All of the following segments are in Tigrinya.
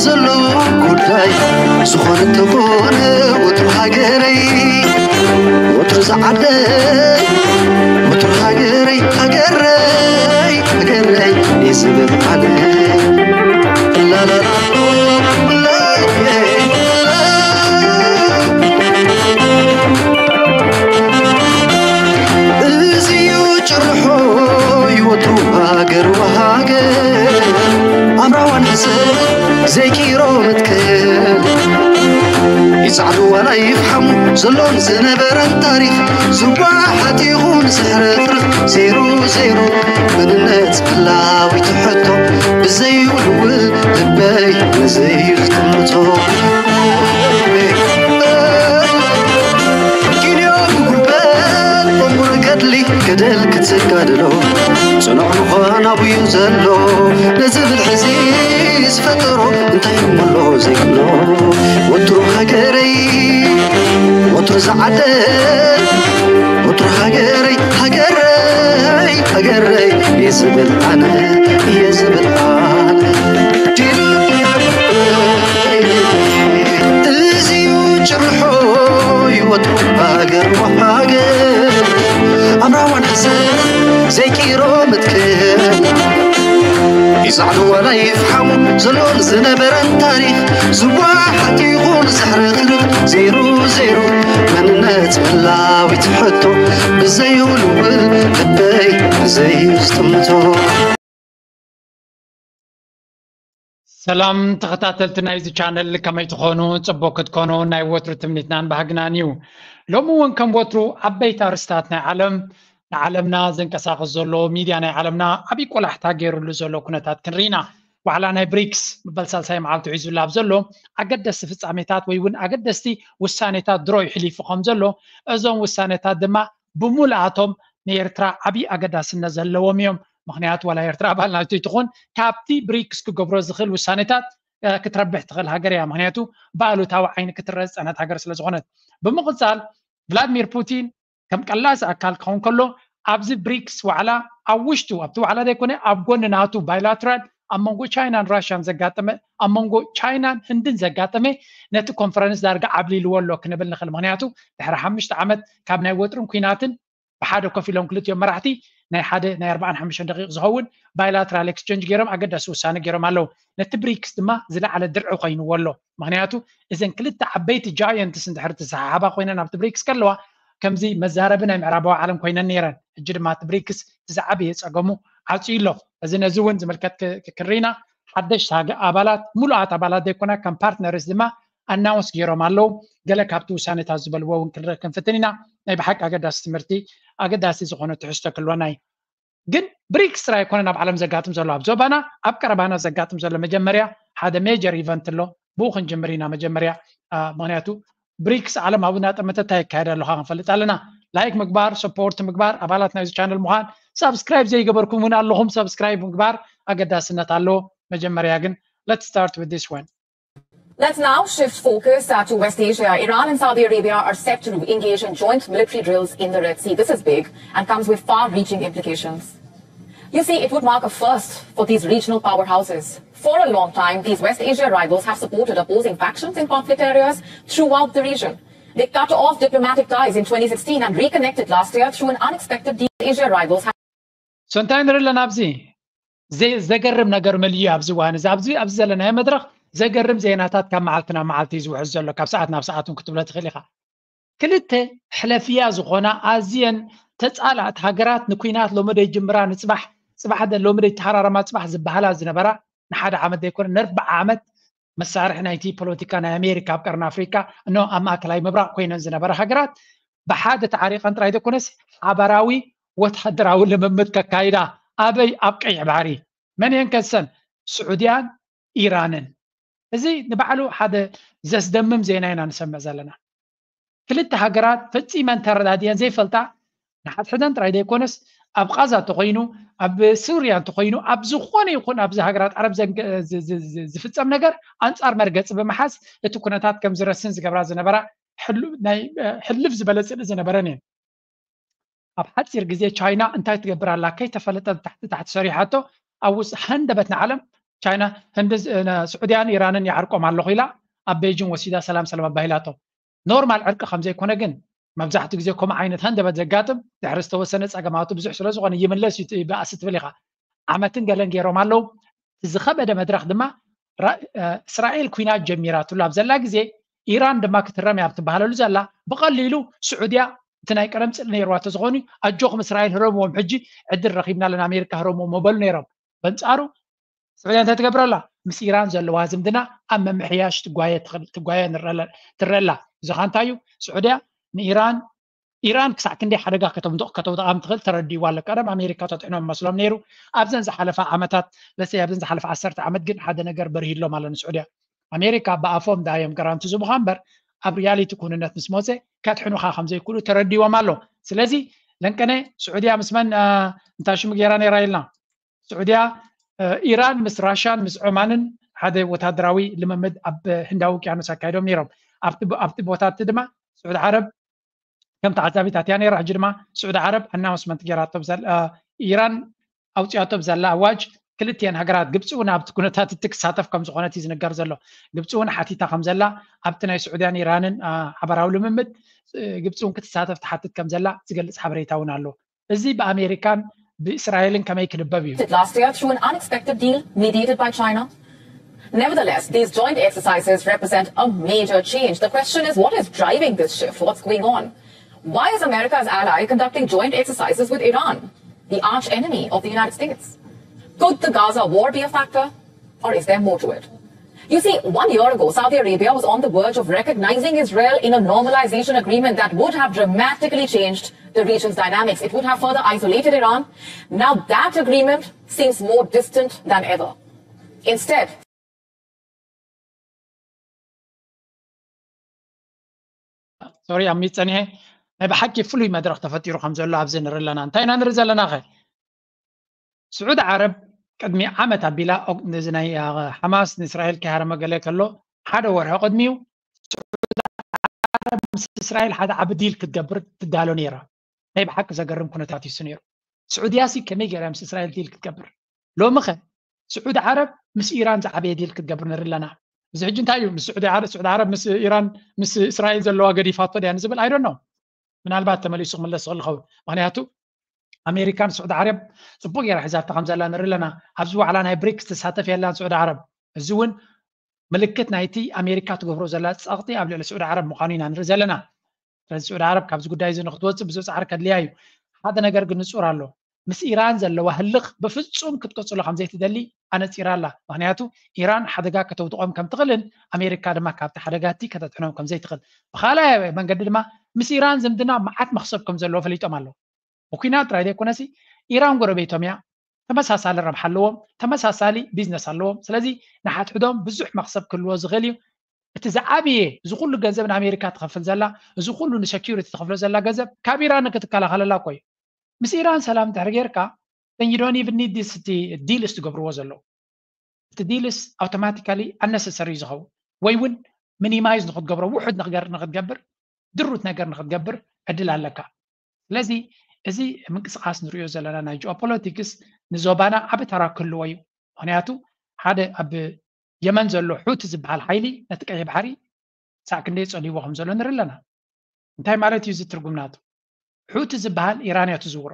ዘሎ ጉዳይ ዝኾነ ተኾነ ወትሩ ሃገረይ፣ ወትሩ ዝዓደይ፣ ወትሩ ሃገረይ፣ ሃገረይ፣ ሃገረይ እየ ዝብል ኣነ። ላላላ፣ ላላላ። እዚ እዩ ጭርሖይ ወትሩ ሃገር ወሃገር፣ ኣምራዋን ሕሰብ ዘይቂሮ መትከል። ይጻዕዱ ዋላ ይፍሓሙ ዘሎን ዝነበረን ታሪኽ፣ ዝወሓጥ ይኹን ዝሕረኽርኽ ዜሮ ዜሮ። መንነት ህላዊት ሕቶ ብዘይውልውል ልበይ ነዘይ ዝጥምቶ። ኪንዮ ብጉልበት በንቡር ገድሊ ገደል ክትጋድሎ፣ ጽኑዕ ምዃን ኣብዩ ዘሎ፣ ነዚ ብልሒ እዚ ዝፈጠሮ እንታይ እሞ ኣሎ ዘይብሎ። ወትሩ ሃገረይ፣ ወትሩ ዝዓደይ፣ ወትሩ ሃገረይ፣ ሃገረይ፣ ሃገረይ እየ ዝብል ኣነ፣ እየ ዝብል ኣነ። እዚ እዩ ጭርሖይ ወትሩ ሃገር ወሃገር፣ ኣምራዋን ሕሰብ ዘይቂሮ መትከል። ይጻዕዱ ዋላ ይፍሓሙ ዘሎን ዝነበረን ታሪኽ፣ ዝወሓጥ ይኹን ዝሕርኽርኽ ዜሮ ዜሮ። መንነት ህላዊት ሕቶ ብዘይውልውል ልበይ ብዘይ ዝጥምቶ። ሰላም ተኸታተልቲ ናይዚ ቻነል፣ ከመይ ትኾኑ? ጽቡቕ ክትኮኑ ናይ ወትሩ ትምኒትናን ባህግናን እዩ። ሎሚ እውን ከም ወትሩ ዓበይቲ ኣርእስታት ናይ ዓለም፣ ንዓለምና ዘንቀሳቕስ ዘሎ ሚድያ ናይ ዓለምና ዓብዪ ቆላሕታ ገይሩሉ ዘሎ ኩነታት ክንርኢ ኢና። ዋዕላ ናይ ብሪክስ መበል ሳልሳይ መዓልቱ ሒዙላ ኣብ ዘሎ ኣገደስቲ ፍጻሜታት ወይ እውን ኣገደስቲ ውሳኔታት ድሮ ይሕሊፉ ከም ዘሎ፣ እዞም ውሳኔታት ድማ ብምልኣቶም ንኤርትራ ዓብዪ ኣገዳስነት ዘለዎም እዮም። ምኽንያቱ ዋላ ኤርትራ ኣባል ናይቶ ይትኹን ካብቲ ብሪክስ ክገብሮ ዝኽእል ውሳኔታት እ፣ ክትረብሕ ትኽእል ሃገር እያ። ምኽንያቱ ብኣሉታዊ ዓይኒ ክትረአ ዝጸነት ሃገር ስለ ዝኾነት። ብምቕጻል ቭላድሚር ፑቲን ከም ቀላሲ ኣካል ክኸውን ከሎ ኣብዚ ብሪክስ ዋዕላ ኣብ ውሽጡ ኣብቲ ዋዕላ ዘይኮነ ኣብ ጎኒ ናቱ ባይላትራል ኣብ መንጎ ቻይናን ራሽያን ዘጋጠመ ኣብ መንጎ ቻይናን ህንድን ዘጋጠመ ነቲ ኮንፈረንስ ዳርጋ ዓብሊልዎ ኣሎ ክንብል ንኽእል። ምኽንያቱ ድሕሪ ሓሙሽተ ዓመት ካብ ናይ ወጥርን ኲናትን ብሓደ ኮፍ ኢሎም ክልቲኦም መራሕቲ ናይ ሓደ ናይ ኣርባዓን ሓሙሽተን ደቂቕ ዝኸውን ባይላትራል ኤክስቸንጅ ገይሮም ኣገዳሲ ውሳነ ገይሮም ኣለዉ። ነቲ ብሪክስ ድማ ዝለዓለ ድርዒ ኮይንዎ ኣሎ። ምኽንያቱ እዘን ክልተ ዓበይቲ ጃየንትስ እንድሕር ተሰሓሓባ ኮይነን ኣብቲ ብሪክስ ከለዋ ከምዚ መዛረቢ ናይ ምዕራባዊ ዓለም ኮይነን ነይረን። ሕጂ ድማ እቲ ብሪክስ እቲ ዝዓበየ ጸገሙ ዓፅዩ ኣሎ። እዚ ነዚ እውን ዝምልከት ክ- ክ- ክርኢና ሓደሽቲ ሃገ- ኣባላት ሙሉኣት ኣባላት ዘይኮና ከም ፓርትነርስ ድማ ኣናውንስ ገይሮም ኣለዉ። ገለ ካብቲ ውሳኔታት ዝበልዎ እውን ክንርኢ ክንፍትን ኢና። ናይ ብሓቂ ኣገዳሲ ትምህርቲ ኣገዳሲ ዝኾነ ትሕዝቶ ክህልወና እዩ። ግን ብሪክስ ጥራይ ኣይኮነን ኣብ ዓለም ዘጋጥም ዘሎ፣ ኣብ ዞባና ኣብ ቀረባና ዘጋጥም ዘሎ መጀመርያ ሓደ ሜጀር ኢቨንት ኣሎ። ብኡ ክንጅምር ኢና መጀመርያ። አ፣ ምኽንያቱ ብሪክስ ዓለም ኣብኡ እናጠመተ እንታይ ይካየድ ኣለኻ ክንፈልጥ ኣለና። ላይክ ምግባር፣ ሰፖርት ምግባር፣ ኣባላት ናይዚ ቻነል ምዃን፣ ሳብስክራይብ ዘይገበርኩም እውን ኣለኹም ሳብስክራይብ ምግባር ኣገዳስነት ኣለዎ። መጀመርያ ግን let's start with this one. Let's now shift focus uh, to West Asia. Iran and Saudi Arabia are set to engage in joint military drills in the Red Sea. This is big and comes with far reaching implications. You see, it would mark a first for these regional powerhouses. For a long time, these West Asia rivals have supported opposing factions in conflict areas throughout the region. They cut off diplomatic ties in twenty sixteen and reconnected last year through an unexpected deal. Asia rivals have ሶ እንታይ ንርኢ ኣለና ኣብዚ? ዘ- ዘገርም ነገር መሊኡ ኣብዚ እዋን እዚ ኣብዚ ኣብዚ ዘለናዮ መድረኽ ዘገርም ዜናታት ካብ መዓልቲ ናብ መዓልቲ እዩ ዝውሕዝ ዘሎ። ካብ ሰዓት ናብ ሰዓት እውን ክትብሎ ትኽእል ኢኻ። ክልተ ሕለፍያ ዝኾና ኣዝየን ተጻላእቲ ሃገራት ንኲናት ሎሚ ዶ ይጅምራ ንጽባሕ ጽባሕ ደ ሎሚ ዶ ይተሃራረማ ጽባሕ ዝበሃላ ዝነበራ ንሓደ ዓመት ዘይኮነ ንኣርብዓ ዓመት መሳርሒ ናይቲ ፖለቲካ ናይ ኣሜሪካ ኣብ ቀርኒ ኣፍሪካ እኖ ኣብ ማእከላይ ምብራቕ ኮይነን ዝነበራ ሃገራት ብሓደ ተዓሪቐን ጥራይ ዘይኮነስ ሓባራዊ ወታደራዊ ልምምድ ከካይዳ ኣበይ ኣብ ቀይሕ ባሕሪ መን እየን ከሰን ስዑድያን ኢራንን እዚ ንባዕሉ ሓደ ዘስደምም ዜና ኢና ንሰምዕ ዘለና ክልተ ሃገራት ፈጺመን ተረዳዲአን ዘይፈልጣ ንሓድሕደን ጥራይ ዘይኮነስ ኣብ ቃዛ እንተኮይኑ ኣብ ሱርያ እንተኮይኑ ኣብ ዝኾነ ይኹን ኣብዚ ሃገራት ዓረብ ዝፍፀም ነገር ኣንፃር መርገፂ ብምሓዝ እቲ ኩነታት ከም ዝረስን ዝገብራ ዝነበራ ሕልፍ ዝበለ ፅልኢ ዝነበረን እየን ኣብ ሓፂር ግዜ ቻይና እንታይ ትገብር ኣላ ከይተፈለጠ ታሕቲ ታሕቲ ሰሪሓቶ ኣብ ውስ ሃንደበት ንዓለም ቻይና፣ ህንዲ፣ ስዑድያን ኢራንን ይዓርቆም ኣለኹ ኢላ ኣብ ቤጂን ወሲዳ ሰላም ሰላም ኣባሂላቶ። ኖርማል ዕርቂ ከም ዘይኮነ ግን መብዛሕትኡ ግዜ ከምኡ ዓይነት ሃንደበት ዘጋጥም ድሕሪ ዝተወሰነ ጸገማቱ ብዙሕ ስለ ዝኾነ ይምለስ እዩ ባእሲ ትብል ኢኻ። ዓመትን ገለን ገይሮም ኣለዉ። ዝኸበደ መድረኽ ድማ እስራኤል ኩናት ጀሚራትሉ ኣብ ዘላ ግዜ ኢራን ድማ ክትረም እያ ኣብ ትበሃለሉ ዘላ ብቐሊሉ ስዑድያ እቲ ናይ ቀደም ጽልኢ ነይርዋ ተዝኾኑ ኣጆኹም እስራኤል ህረምዎም ሕጂ ዕድል ረኺብና ኣለና ኣሜሪካ ህረምዎም ምበሉ ነይሮም። በንጻሩ ስዑድያ እንታይ ትገብር ኣላ? ምስ ኢራን ዘለዋ ዝምድና ኣብ ምምሕያሽ ትጓየ ትረላ። እዚ ኸ እንታይ እዩ? ስዑድያ ንኢራን ኢራን ክሳዕ ክንደይ ሓደጋ ከተውድቓ ምትኽእል ተረዲእዋ ኣሎ። ቀደም ኣሜሪካ ተጥሕኖም መስሎም ነይሩ። ኣብዘን ዝሓለፋ ዓመታት ለሰይ ኣብዘን ዝሓለፈ ዓሰርተ ዓመት ግን ሓደ ነገር በርሂሎም ኣሎ ንስዑድያ። ኣሜሪካ ብኣፎም ዳዮም ገራንቲ ዝቡኻ እምበር ኣብ ሪያሊቲ ክውንነት ምስ መፀ ከድሕኑኻ ከም ዘይክእሉ ተረዲዎም ኣሎ። ስለዚ ለንቀነ ስዑድያ ምስ መን እንታ ሽሙ ገይራ ነይራ ኢልና ስዑድያ ኢራን ምስ ራሻን ምስ ዖማንን ሓደ ወታደራዊ ልምምድ ኣብ ህንዳዊ ውቅያኖስ ኣካይዶም ነይሮም። ኣብቲ ቦታ እቲ ድማ ስዑድ ዓረብ ከም ተዓዛቢት ኣትያ ነይራ። ሕጂ ድማ ስዑድ ዓረብ ኣናውንስመንት ገይራቶ ኢራን ኣውፅያቶ ብዘላ ኣዋጅ ክልቲኤን ሃገራት ግብፂ እውን ኣብቲ ኩነታት እቲ ክሳተፍ ከም ዝኾነት እዩ ዝንገር ዘሎ። ግብፂ እውን ሓቲታ ከም ዘላ ኣብቲ ናይ ስዑድያን ኢራንን ሓበራዊ ልምምድ ግብፂ እውን ክትሳተፍ ትሓትት ከም ዘላ ዝገልፅ ሓበሬታ እውን ኣሎ። እዚ ብኣሜሪካን ብእስራኤልን ከመይ ክልበብ እዩ? Last year through an unexpected deal mediated by China. Nevertheless, these joint exercises represent a major change. The question is, what is driving this shift? What's going on? Why is America's ally conducting joint exercises with Iran, the arch enemy of the United States? Could the Gaza war be a factor? Or is there more to it? You see, one year ago, Saudi Arabia was on the verge of recognizing Israel in a normalization agreement that would have dramatically changed the region's dynamics. It would have further isolated Iran. Now that agreement seems more distant than ever. Instead, ሶሪ ኣብ ሚት ፀኒሐ ናይ ብሓቂ ፍሉይ መድረኽ ተፈጢሩ ከም ዘሎ ኣብዚ ንርኢ ኣለና። እንታይ ኢና ንርኢ ዘለና ኸ? ስዑድ ዓረብ ቅድሚ ዓመት ኣቢላ እዚ ናይ ሓማስ ንእስራኤል ከይሃረመ ገለ ከሎ ሓደ ወርሒ ቅድሚኡ ስዑድ ዓረብ ምስ እስራኤል ሓደ ዓቢ ዲል ክትገብር ትዳሎ ነይራ። ናይ ብሓቂ ዘገርም ኩነታት እዩ ነይሩ። ስዑድያ ሲ ከመይ ገይራ ምስ እስራኤል ዲል ክትገብር? ሎሚ ኸ ስዑድ ዓረብ ምስ ኢራን ዝዓበየ ዲል ክትገብር ንርኢ ኣለና። እዚ ሕጂ እንታይ እዩ ምስ ስዑድ ዓረብ ምስ ኢራን ምስ እስራኤል ዘለዋ ገዲፋቶ ድያ ንዝብል ኣይዶኖ ምናልባት ተመሊሱ ክምለስ ዝኽእል ይኸውን። ምክንያቱ ኣሜሪካን ስዑድ ዓረብ ፅቡቅ ገይራ ሒዛቶ ከም ዘላ ንርኢ ኣለና። ኣብዚ ዋዕላ ናይ ብሪክስ ትሳተፍ የላን ስዑድ ዓረብ። እዚ እውን ምልክት ናይቲ ኣሜሪካ ትገብሮ ዘላ ፀቕጢ ኣብ ልዕሊ ስዑድ ዓረብ ምዃኑ ኢና ንርኢ ዘለና። ስለዚ ስዑድ ዓረብ ካብዚ ጉዳይ እዚ ንክትወፅእ ብዙ ፃዕሪ ከድልያ እዩ። ሓደ ነገር ግን ንፁር ኣሎ። ምስ ኢራን ዘለዋ ህልኽ ብፍፁም ክትቅፅሎ ከም ዘይትደሊ ኣነፂራ ኣላ። ምክንያቱ ኢራን ሓደጋ ከተውድቖም ከም ትኽእልን ኣሜሪካ ድማ ካብቲ ሓደጋ እቲ ከተድሕኖም ከም ዘይትኽእል። ብካልኣይ መንገዲ ድማ ምስ ኢራን ዝምድና መዓት መኽሰብ ከም ዘለዎ ፈሊጦም ኣለዉ። ብኩናት ጥራይ ዘይኮነሲ ኢራን ጎረቤቶም እያ። ተመሳሳሊ ረብሓ ኣለዎም፣ ተመሳሳሊ ቢዝነስ ኣለዎም። ስለዚ ንሓድሕዶም ብዙሕ መኽሰብ ክህልዎ ዝኽእል እዩ። እቲ ዝዓብየ እዚ ኩሉ ገንዘብ ንኣሜሪካ ትኸፍል ዘላ፣ እዚ ኩሉ ንሰኪሪቲ ትኸፍሎ ዘላ ገንዘብ ካብ ኢራን ክትከላኸለላ እኮ እዩ። ምስ ኢራን ሰላም ድሕሪ ጌርካ then you don't even need this ዲልስ ትገብርዎ ዘለዉ እቲ ዲልስ ኣውቶማቲካሊ ኣነሰሰሪ እዩ ዝኸውን ወይ እውን ሚኒማይዝ ንክትገብሮ ውሑድ ነገር ንክትገብር ድሩት ነገር ንክትገብር ዕድል ኣለካ። ስለዚ እዚ ምንቅስቃስ ንሪኦ ዘለና ናይ ጂኦፖለቲክስ ንዞባና ዓቢ ተራ ክህልዎ እዩ። ምክንያቱ ሓደ ኣብ የመን ዘሎ ሑቲ ዝበሃል ሓይሊ ነቲ ቀይሕ ባሕሪ ሳዕ ክንደይ ጸልይዎ ከም ዘሎ ንርኢ ኣለና። እንታይ ማለት እዩ እዚ ትርጉም ናቱ? ሑቲ ዝበሃል ኢራን እያ ትዝውሮ።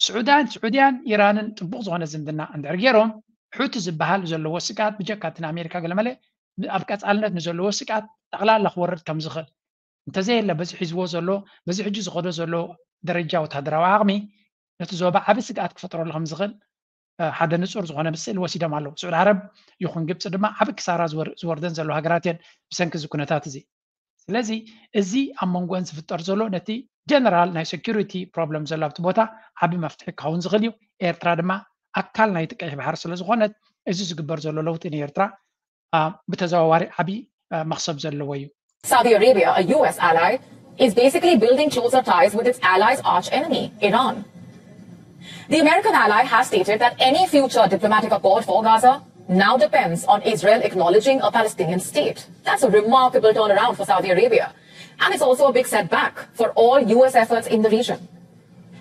ስዑዳን ስዑድያን ኢራንን ጥቡቕ ዝኾነ ዝምድና እንድሕር ገይሮም ሑቲ ዝበሃል ዘለዎ ስግኣት ብጀካ እቲ ንኣሜሪካ ገለመለ ኣብ ቀጻልነት ንዘለዎ ስግኣት ጠቕላላ ክወርድ ከም ዝኽእል እንተዘየለ በዚ ሒዝዎ ዘሎ በዚ ሕጂ ዝኸዶ ዘሎ ደረጃ ወታደራዊ ዓቕሚ ነቲ ዞባ ዓቢ ስግኣት ክፈጥረሉ ከም ዝኽእል ሓደ ንጹር ዝኾነ ምስእል ወሲዶም ኣለዉ። ስዑድ ዓረብ ይኹን ግብፂ ድማ ዓቢ ክሳራ ዝወርደን ዘሎ ሃገራት እየን ብሰንኪ እዚ ኩነታት እዚ። ስለዚ እዚ ኣብ መንጎን ዝፍጠር ዘሎ ነቲ ጀነራል ናይ ሴኩሪቲ ፕሮብለም ዘሎ ኣብቲ ቦታ ዓቢ መፍትሒ ክኸውን ዝኽእል እዩ። ኤርትራ ድማ ኣካል ናይቲ ቀይሕ ባሕሪ ስለ ዝኾነት እዚ ዝግበር ዘሎ ለውጢ ንኤርትራ ብተዘዋዋሪ ዓቢ መኽሰብ ዘለዎ እዩ። Saudi Arabia, a U S ally, is basically building closer ties with its ally's arch enemy, Iran. The American ally has stated that any future diplomatic accord for Gaza now depends on Israel acknowledging a Palestinian state. That's a remarkable turnaround for Saudi Arabia. And it's also a big setback for all U S efforts in the region.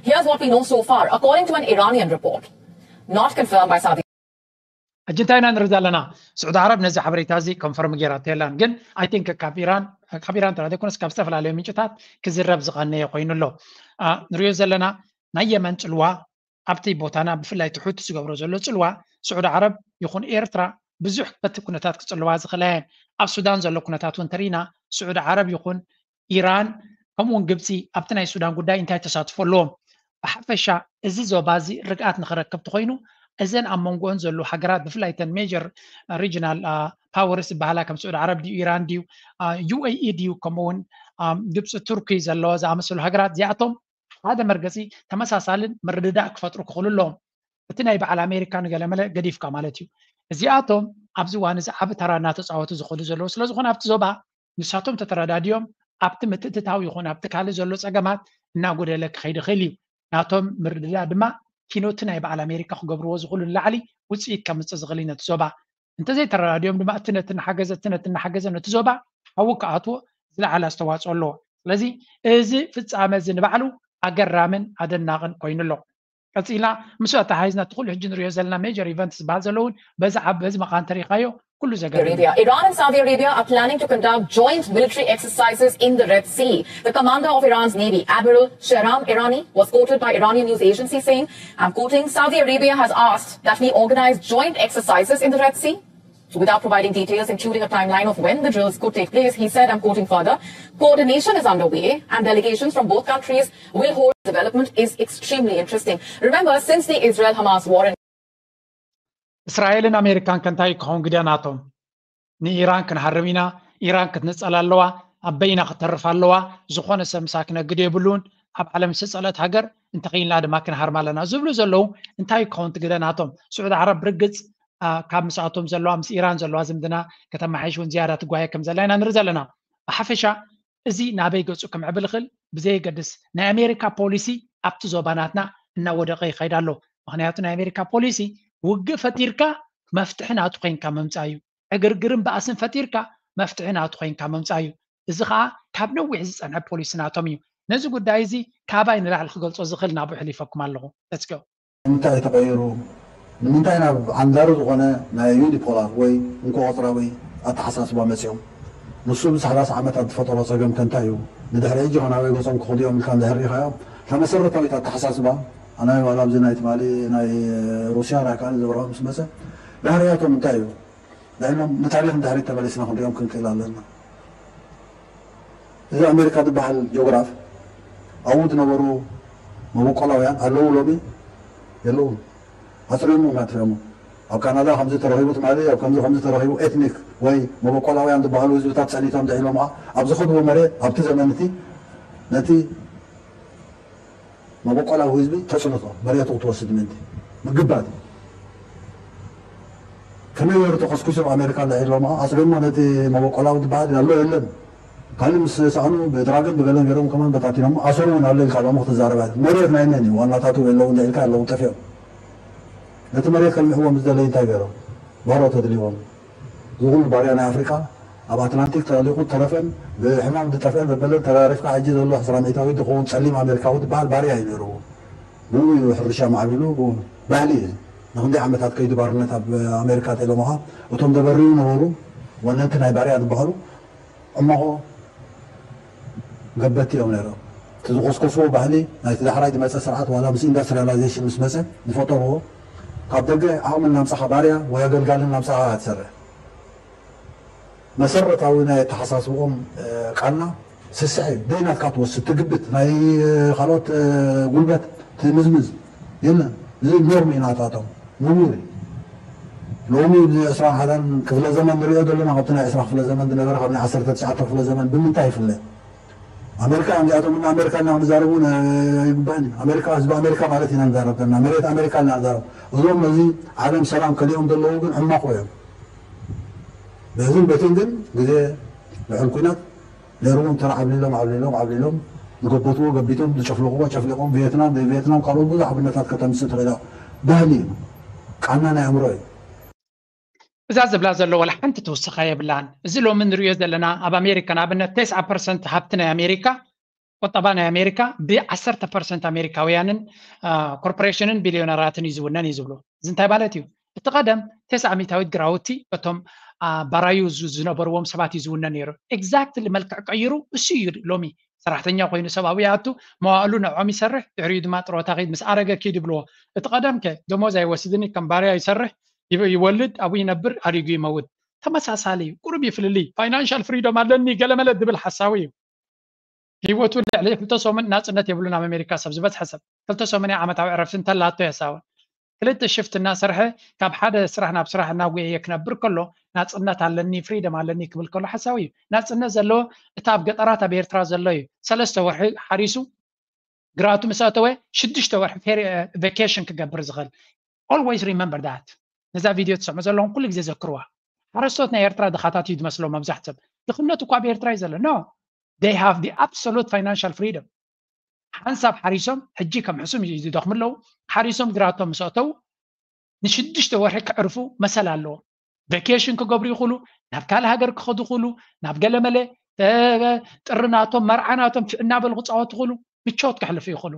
Here's what we know so far, according to an Iranian report, not confirmed by Saudi ሕጂ እንታይ ኢና ንርኢ ዘለና? ስዑዲ ዓረብ ነዚ ሓበሬታ እዚ ኮንፈርም ጌራቶ የላን፣ ግን ኣይ ቲንክ ካብ ኢራን ካብ ኢራን ጥራሕ ዘይኮነስ ካብ ዝተፈላለዩ ምንጭታት ክዝረብ ዝቐነየ ኮይኑ ኣሎ። ንሪኦ ዘለና ናይ የመን ጽልዋ ኣብቲ ቦታና ብፍላይ እቲ ሑቲ ዝገብሮ ዘሎ ጽልዋ ስዑዲ ዓረብ ይኹን ኤርትራ ብዙሕ በቲ ኩነታት ክጽልዋ ዝኽእላ እየን። ኣብ ሱዳን ዘሎ ኩነታት እውን እንተሪእና ስዑዲ ዓረብ ይኹን ኢራን ከምኡውን ግብፂ ኣብቲ ናይ ሱዳን ጉዳይ እንታይ ተሳትፎ ኣለዎም? ብሓፈሻ እዚ ዞባ እዚ ርግኣት ንኽረክብ ተኮይኑ እዘን ኣብ መንጎኦን ዘለዉ ሃገራት ብፍላይ ተን ሜጀር ሪጅናል ፓወርስ ዝበሃላ ከም ስዑዲ ዓረብ ድዩ ኢራን ድዩ ዩኤኢ ድዩ ከምኡውን ግብፂ ቱርኪ ዘለዋ ዝኣመሰሉ ሃገራት እዚኣቶም ሓደ መርገፂ ተመሳሳልን ምርድዳእ ክፈጥሩ ክኽእሉ ኣለዎም። እቲ ናይ በዓል ኣሜሪካ ንገለመለ ገዲፍካ ማለት እዩ። እዚኣቶም ኣብዚ እዋን እዚ ዓቢ ተራ እናተፃወቱ ዝኸዱ ዘለዉ ስለዝኾነ ኣብቲ ዞባ ንሳቶም ተተረዳድዮም ኣብቲ ምትእትታው ይኹን ኣብቲ ካልእ ዘሎ ፀገማት እናጎደለ ክኸይድ ይኽእል እዩ። ናቶም ምርድዳእ ድማ ኪኖቲ ናይ በዓል ኣሜሪካ ክገብርዎ ዝኽእሉ ንላዕሊ ውፅኢት ከምፅእ ዝኽእል እዩ ነቲ ዞባ። እንተዘይተረዳድዮም ድማ እቲ ነቲ እናሓገዘ እቲ ነቲ እናሓገዘ ነቲ ዞባ ሓዊ ክኣትዎ ዝለዓለ ኣስተዋፅኦ ኣለዎ። ስለዚ እዚ ፍፃመ እዚ ንባዕሉ ኣገራምን ኣደናቕን ኮይኑ ኣሎ። ቀፂልና ምስ ኣተሓሒዝና እቲ ኩሉ ሕጂ ንሪኦ ዘለና ሜጀር ኢቨንት ዝበሃል ዘሎ እውን በዚ ዓብ በዚ መቓን ተሪኻዮ ኩሉ ዘገርም እዩ። Arabia. Iran and Saudi Arabia are planning to conduct joint military exercises in the Red Sea. The commander of Iran's navy, Admiral Shahram Irani, was quoted by Iranian news agency saying, I'm quoting, Saudi Arabia has asked that we organize joint exercises in the Red Sea. Without providing details, including a timeline of when the drills could take place, he said, I'm quoting further, coordination is underway and delegations from both countries will hold. Development is extremely interesting. Remember, since the Israel Hamas war in እስራኤልን ኣሜሪካን ከ እንታይ ክኸውን ግደ ናቶም? ንኢራን ክንሃርም ኢና፣ ኢራን ክትንጸል ኣለዋ፣ ኣብ በይና ክተርፍ ኣለዋ፣ ዝኾነ ሰብ ምሳ ክነግድ የብሉን፣ ኣብ ዓለም ዝጸለአት ሃገር እንተኽኢልና ድማ ክንሃርማ ኣለና ዝብሉ ዘለዉ እንታይ ክኸውን እቲ ግደ ናቶም? ስዑዲ ዓረብ ብርግጽ ካብ ምስኣቶም ዘለዋ ምስ ኢራን ዘለዋ ዝምድና ከተመሓይሽ እውን ዝያዳ ትጓየ ከም ዘላ ኢና ንርኢ ዘለና። ብሓፈሻ እዚ ናበይ ገጹ ክምዕብል ይኽእል ብዘየገድስ ናይ ኣሜሪካ ፖሊሲ ኣብቲ ዞባ ናትና እናወደቐ ይኸይድ ኣሎ። ምኽንያቱ ናይ ኣሜሪካ ፖሊሲ ውግእ ፈጢርካ መፍትሒ ናቱ ኮይንካ ምምፃእ እዩ። ዕግርግርን ባእስን ፈጢርካ መፍትሒ ናቱ ኮይንካ ምምፃእ እዩ። እዚ ከዓ ካብ ነዊሕ ዝፀንሐ ፖሊሲ ናቶም እዩ። ነዚ ጉዳይ እዚ ካባይ ንላዕሊ ክገልፆ ዝኽእል ናብኡ ሕሊፈኩም ኣለኹ። Let's go። ንምንታይ ተቐይሩ? ንምንታይ ናብ ዓንዳሪ ዝኾነ ናይ ዩኒፖላር ወይ እንኮ ቆፅራዊ ኣተሓሳስባ መፂኦም? ንሱ ብ ሰላሳ ዓመታት ዝፈጠሮ ፀገም ከ እንታይ እዩ? ንድሕሪ ሕጂ ከ ናበይ ገፆም ክኸዱ እዮም ኢልካ እንድሕር ሪኢኻዮም? እታ መሰረታዊት ኣተሓሳስባ ኣናይ ዋላ ኣብዚ ናይ ትማሊ ናይ ሩስያ ናይ ካልእ ዝበልዖ ምስ መፀ ባህርያቶም እንታይ እዩ? ንዕሎም ንታሪኽ ንድሕሪት ተመሊስና ክንሪኦም ክንክእል ኣለና። እዚ ኣሜሪካ ዝበሃል ጂኦግራፍ ኣብኡ ዝነበሩ መበቆላውያን ኣለዉ ሎሚ የለዉን። ኣፅሪዮሞ ኣጥፊኦሞ። ኣብ ካናዳ ከምዚ ተረኺቡ ትማሊ ኣብ ከምዚ ከምዚ ተረኺቡ ኤትኒክ ወይ መበቆላውያን ዝበሃሉ ህዝብታት ፀኒቶም ድሒሎም ከዓ ኣብ ዝኸድዎ መሬት ኣብቲ ዘመን እቲ ነቲ መበቆላዊ ህዝቢ ተፅንቶ መሬቱ ክትወስድ ምእንቲ ምግባት እዩ። ከመይ ገይሩ ተኸስኩሶም ኣሜሪካ እንድዒ ኢሎማ ኣፅሪሞ ነቲ መበቆላዊ ዝበሃል ኣሎ የለን ካልእ ምስ ሰኣኑ ብድራግን ብገለን ገይሮም ከማን በታቲኖም ኣሰሩ እውን ኣሎ ኢልካ ሎሚ ክትዛረብ ኣይትኽእል። መሬት ናይ መን እዩ? ዋናታቱ የለውን እንድዒ ኢልካ የለውን ጠፊኦም። ነቲ መሬት ከልምዕዎ ምስ ደለዩ እንታይ ገይሮም? ባሮ ተድልዎም። እዚ ኩሉ ባርያ ናይ ኣፍሪቃ ኣብ ኣትላንቲክ ተጠሊቑ ተረፈን ብሕማም ዝጠፍአን ዘበለን ተራሪፍካ ሕጂ ዘሎ ዕስራ ሚእታዊት ዝኸውን ጸሊም ኣሜሪካዊ ዝበሃል ባርያ እዩ ነይርዎ። ብኡ እዩ ሕርሻ ማዕቢሉ ብኡ ባህሊ እዩ። ንክንደይ ዓመታት ከይዱ ባርነት ኣብ ኣሜሪካ ተኢሎምኻ እቶም ዘበርዩ ነበሩ ወነንቲ ናይ ባርያ ዝበሃሉ ዕማኾ ገበቲ እዮም ነይሮም። እቲ ዝኮስኮስዎ ባህሊ ናይቲ ዳሕራይ ዝመፀ ስርዓት ዋላ ምስ ኢንዳስትሪያላይዜሽን ምስ መፀ ዝፈጠርዎ ካብ ደገ ዓቕሚ እናምፃኻ ባርያ ወይ ኣገልጋሊ እናምፃኻ እያ ትሰርሕ። መሰረታዊ ናይ ኣተሓሳስብኦም ቃና ስስዐ እዩ። ደይ ናትካ ትወስድ ትግብት ናይ ካልኦት ጉልበት ትምዝምዝ የለን። እዚ ኖርም እዩ ናታቶም ንቡር እዩ። ሎሚ እዚ ዕስራን ሓደን ክፍለ ዘመን ንሪኦ ዘለና ካብቲ ናይ ዕስራ ክፍለ ዘመን ዝነበረ ካብ ናይ ዓሰርተ ትሽዓተ ክፍለ ዘመን ብምንታይ ይፍለ? ኣሜሪካ እዮም እዚኣቶም እና ኣሜሪካ እና ክንዛረብ እውን ኣይግባእን እዩ። ኣሜሪካ ህዝቢ ኣሜሪካ ማለት ኢና ንዛረብ ዘለና መሬት ኣሜሪካ እና ንዛረብ። እዞም ነዚ ዓለም ሰላም ከሊኦም ዘለዉ ግን ዕማኾ እዮም። በዝን በትን ግን ግዜ ልዑል ኩናት ነይርዎም ተራ ዓብሊሎም ዓብሊሎም ዓብሊሎም ዝገበትዎ ገቢቶም ዝጨፍለቕዎ ጨፍሊቖም ቪየትናም ዘይቪየትናም ካልኦት ብዙሕ ኣብነታት ከተምፅእ ትኽእል እያ። ባህሊ እዩ። ቃና ናይ ኣእምሮ እዩ። እዛ ዝብላ ዘሎ ዋላ ሓንቲ ትውስኻ የብላን። እዚ ሎሚ ንሪኦ ዘለና ኣብ ኣሜሪካ ንኣብነት ተስዓ ፐርሰንት ሃብቲ ናይ ኣሜሪካ ቁጠባ ናይ ኣሜሪካ ብ ዓሰርተ ፐርሰንት ኣሜሪካውያንን ኮርፖሬሽንን ቢልዮነራትን እዩ ዝውነን እዩ ዝብሉ። እዚ እንታይ ማለት እዩ? እቲ ቀደም ተስዓ ሚእታዊት ግራውቲ በቶም ባራዩ ዝነበርዎም ሰባት እዩ ዝውነ ነይሩ። ኤግዛክትሊ መልክዕ ቀይሩ እሱ እዩ ሎሚ ሰራሕተኛ ኮይኑ ሰብኣዊ ይኣቱ፣ መዋእሉ ንዕኦም ይሰርሕ፣ ድሕሪኡ ድማ ጥሮታ ኪድ ምስ ኣረገ ኪድ ይብልዎ። እቲ ቀደም ከ ደሞዝ ኣይወስድን እዩ፣ ከም ባርያ ይሰርሕ፣ ይወልድ፣ ኣብኡ ይነብር፣ ኣሪጉ ይመውት። ተመሳሳሊ እዩ፣ ቁሩብ እዩ ፍልልይ። ፋይናንሻል ፍሪዶም ኣለኒ ገለመለ ዝብል ሓሳዊ እዩ። ህይወቱ ልዕሊ ክልተ ሰሙን ናፅነት የብሉን። ኣብ ኣሜሪካ ሰብ ዝበዝሐ ሰብ ክልተ ሰሙን ዓመታዊ ዕረፍቲ እንተላቶ የሳውን ክልተ ሽፍት እናሰርሐ ካብ ሓደ ስራሕ ናብ ስራሕ እናጎየየ ክነብር ከሎ ናፅነት ኣለኒ ፍሪደም ኣለኒ ክብል ከሎ ሓሳዊ እዩ። ናፅነት ዘለዎ እቲ ኣብ ገጠራት ኣብ ኤርትራ ዘሎ እዩ። ሰለስተ ወርሒ ሓሪሱ ግራቱ ምስ ኣተወ ሽዱሽተ ወርሒ ቬኬሽን ክገብር ዝኽእል። Always remember that። ነዛ ቪድዮ ትሰምዑ ዘለኹም ኩሉ ግዜ ዘክርዋ። ሓረስቶት ናይ ኤርትራ ድኻታት እዩ ዝመስሎም መብዛሕትኦም። ድኽነት እኳ ኣብ ኤርትራ እዩ ዘሎ። No, they have the absolute financial freedom። ሓንሳብ ሓሪሶም ሕጂ ከም ሕሱም እዩ ዝደኽሙ ኣለዉ። ሓሪሶም ግራቶም ምስ ኣተዉ ንሽዱሽተ ወርሒ ክዕርፉ መሰል ኣለዎም። ቬኬሽን ክገብሩ ይኽእሉ፣ ናብ ካልእ ሃገር ክኸዱ ይኽእሉ፣ ናብ ገለመለ ጥሪ ናቶም መርዓ ናቶም እናበሉ ክፃወቱ ይኽእሉ፣ ምቾት ከሕልፉ ይኽእሉ።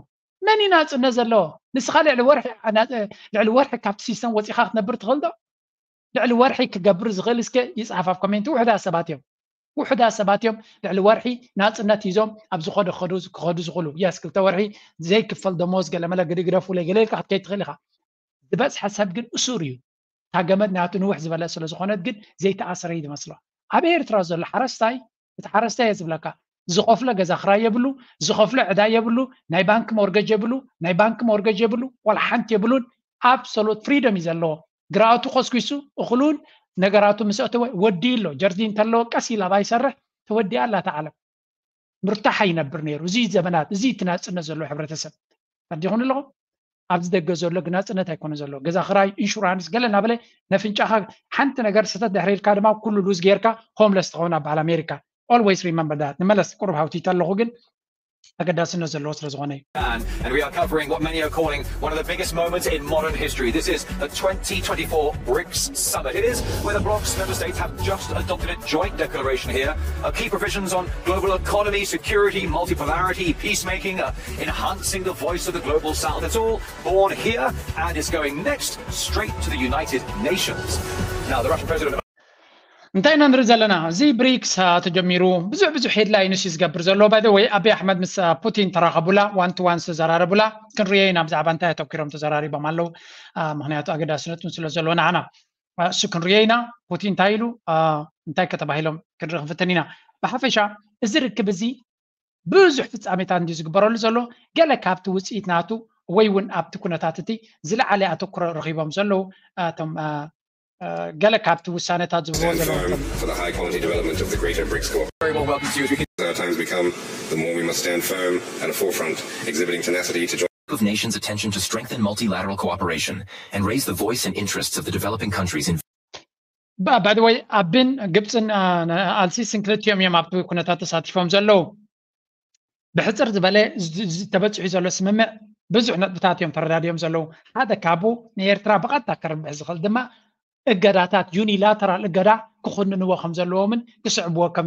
መን እዩ ናፅነት ዘለዎ? ንስኻ ልዕሊ ወርሒ ልዕሊ ወርሒ ካብቲ ሲስተም ወፂኻ ክትነብር ትኽእል ዶ? ልዕሊ ወርሒ ክገብር ዝኽእል እስከ ይፅሓፍ ኣብ ኮሜንት። ውሕዳት ሰባት እዮም ውሕዳት ሰባት እዮም ልዕሊ ወርሒ ናፅነት ሒዞም ኣብ ዝኾነ ክኸዱ ዝኽእሉ። የስ ክልተ ወርሒ ዘይክፈል ደሞዝ ገለመለ ግዲ ግደፉለይ ገለ ኢልካ ክትከይድ ትኽእል ኢኻ። ዝበዝሐ ሰብ ግን እሱር እዩ። እታ ገመድ ናቱ ንውሕ ዝበለ ስለ ዝኾነት ግን ዘይተኣሰረ እዩ ዝመስሎ። ኣብ ኤርትራ ዘሎ ሓረስታይ እቲ ሓረስታይ እየ ዝብለካ ዝኸፍሎ ገዛ ክራይ የብሉ፣ ዝኸፍሎ ዕዳ የብሉ፣ ናይ ባንክ ሞርገጅ የብሉ፣ ናይ ባንክ ሞርገጅ የብሉ፣ ዋላ ሓንቲ የብሉን። ኣብሶሉት ፍሪደም እዩ ዘለዎ። ግራቱ ኮስኪሱ እኽሉን ነገራቱ ምስ ኣተወ ወዲ ኣሎ ጀርዲን እንተለዎ ቀስ ኢላ ባይሰርሕ ተወዲኣ ኣላ እታ ዓለም። ምርታሕ ኣይነብር ነይሩ። እዚ ዘመናት እዚ እቲ ናፅነት ዘለዎ ሕብረተሰብ ፈዲኹን ኣለኹም። ኣብዚ ደገ ዘሎ ግን ናፅነት ኣይኮነ ዘሎ። ገዛ ክራይ፣ ኢንሹራንስ ገለ እናበለ ነፍንጫኻ ሓንቲ ነገር ስተት ድሕሪ ኢልካ ድማ ኩሉ ሉዝ ጌርካ ሆምለስ ትኸውን ኣብ በዓል ኣሜሪካ። Always remember that። ንመለስ ቁሩብ ሃውቲተ ኣለኹ ግን ኣገዳስነት ዘለዎ ስለ ዝኾነ እዩ። And we are covering what many are calling one of the biggest moments in modern history. This is the twenty twenty-four BRICS Summit. It is where the bloc's member states have just adopted a joint declaration here of key provisions on global economy, security, multipolarity, peacemaking, uh, enhancing the voice of the global south. It's all born here and it's going next straight to the United Nations. Now, the Russian president እንታይ ኢና ንርኢ ዘለና? እዚ ብሪክስ ተጀሚሩ ብዙሕ ብዙሕ ሄድላይንስ እዩ ዝገብር ዘሎ። ባይ ወይ ኣቢ ኣሕመድ ምስ ፑቲን ተራኸቡላ ዋን ቱ ዋን ዝተዘራረቡላ ክንርዮ ኢና። ብዛዕባ እንታይ ኣተኪሮም ተዘራሪቦም ኣለዉ? ምክንያቱ ኣገዳስነቱን ስለ ዘሎ ንዓና እሱ ክንርዮ ኢና። ፑቲን እንታይ ኢሉ እንታይ ከተባሂሎም ክንርኢ ክንፍትን ኢና። ብሓፈሻ እዚ ርክብ እዚ ብዙሕ ፍጻሜታት እንዲ ዝግበረሉ ዘሎ ገለ ካብቲ ውፅኢት ናቱ ወይ እውን ኣብቲ ኩነታት እቲ ዝለዓለ ኣተኩሮ ረኺቦም ዘለዉ እቶም ገለ ካብቲ ውሳነታት ዝብዎ ዘለዉ Very well, welcome to you. As we can, the times become, the more we must stand firm at the forefront, exhibiting tenacity to join. Of nations' attention to strengthen multilateral cooperation and raise the voice and interests of the developing countries in ባይደወይ ኣቢን ግብፅን ኣልሲስን ክልቲኦም እዮም ኣብቲ ኩነታት ተሳቲፎም ዘለዉ። ብሕፅር ዝበለ ተበፂሑ ዘሎ ስምምዕ ብዙሕ ነጥብታት እዮም ተረዳዲኦም ዘለዉ። ሓደ ካብኡ ንኤርትራ ብቐጥታ ከርብሕ ዝኽእል ድማ እገዳታት ዩኒላተራል እገዳ ክኹንንዎ ከም ዘለዎምን ክስዕብዎ ከም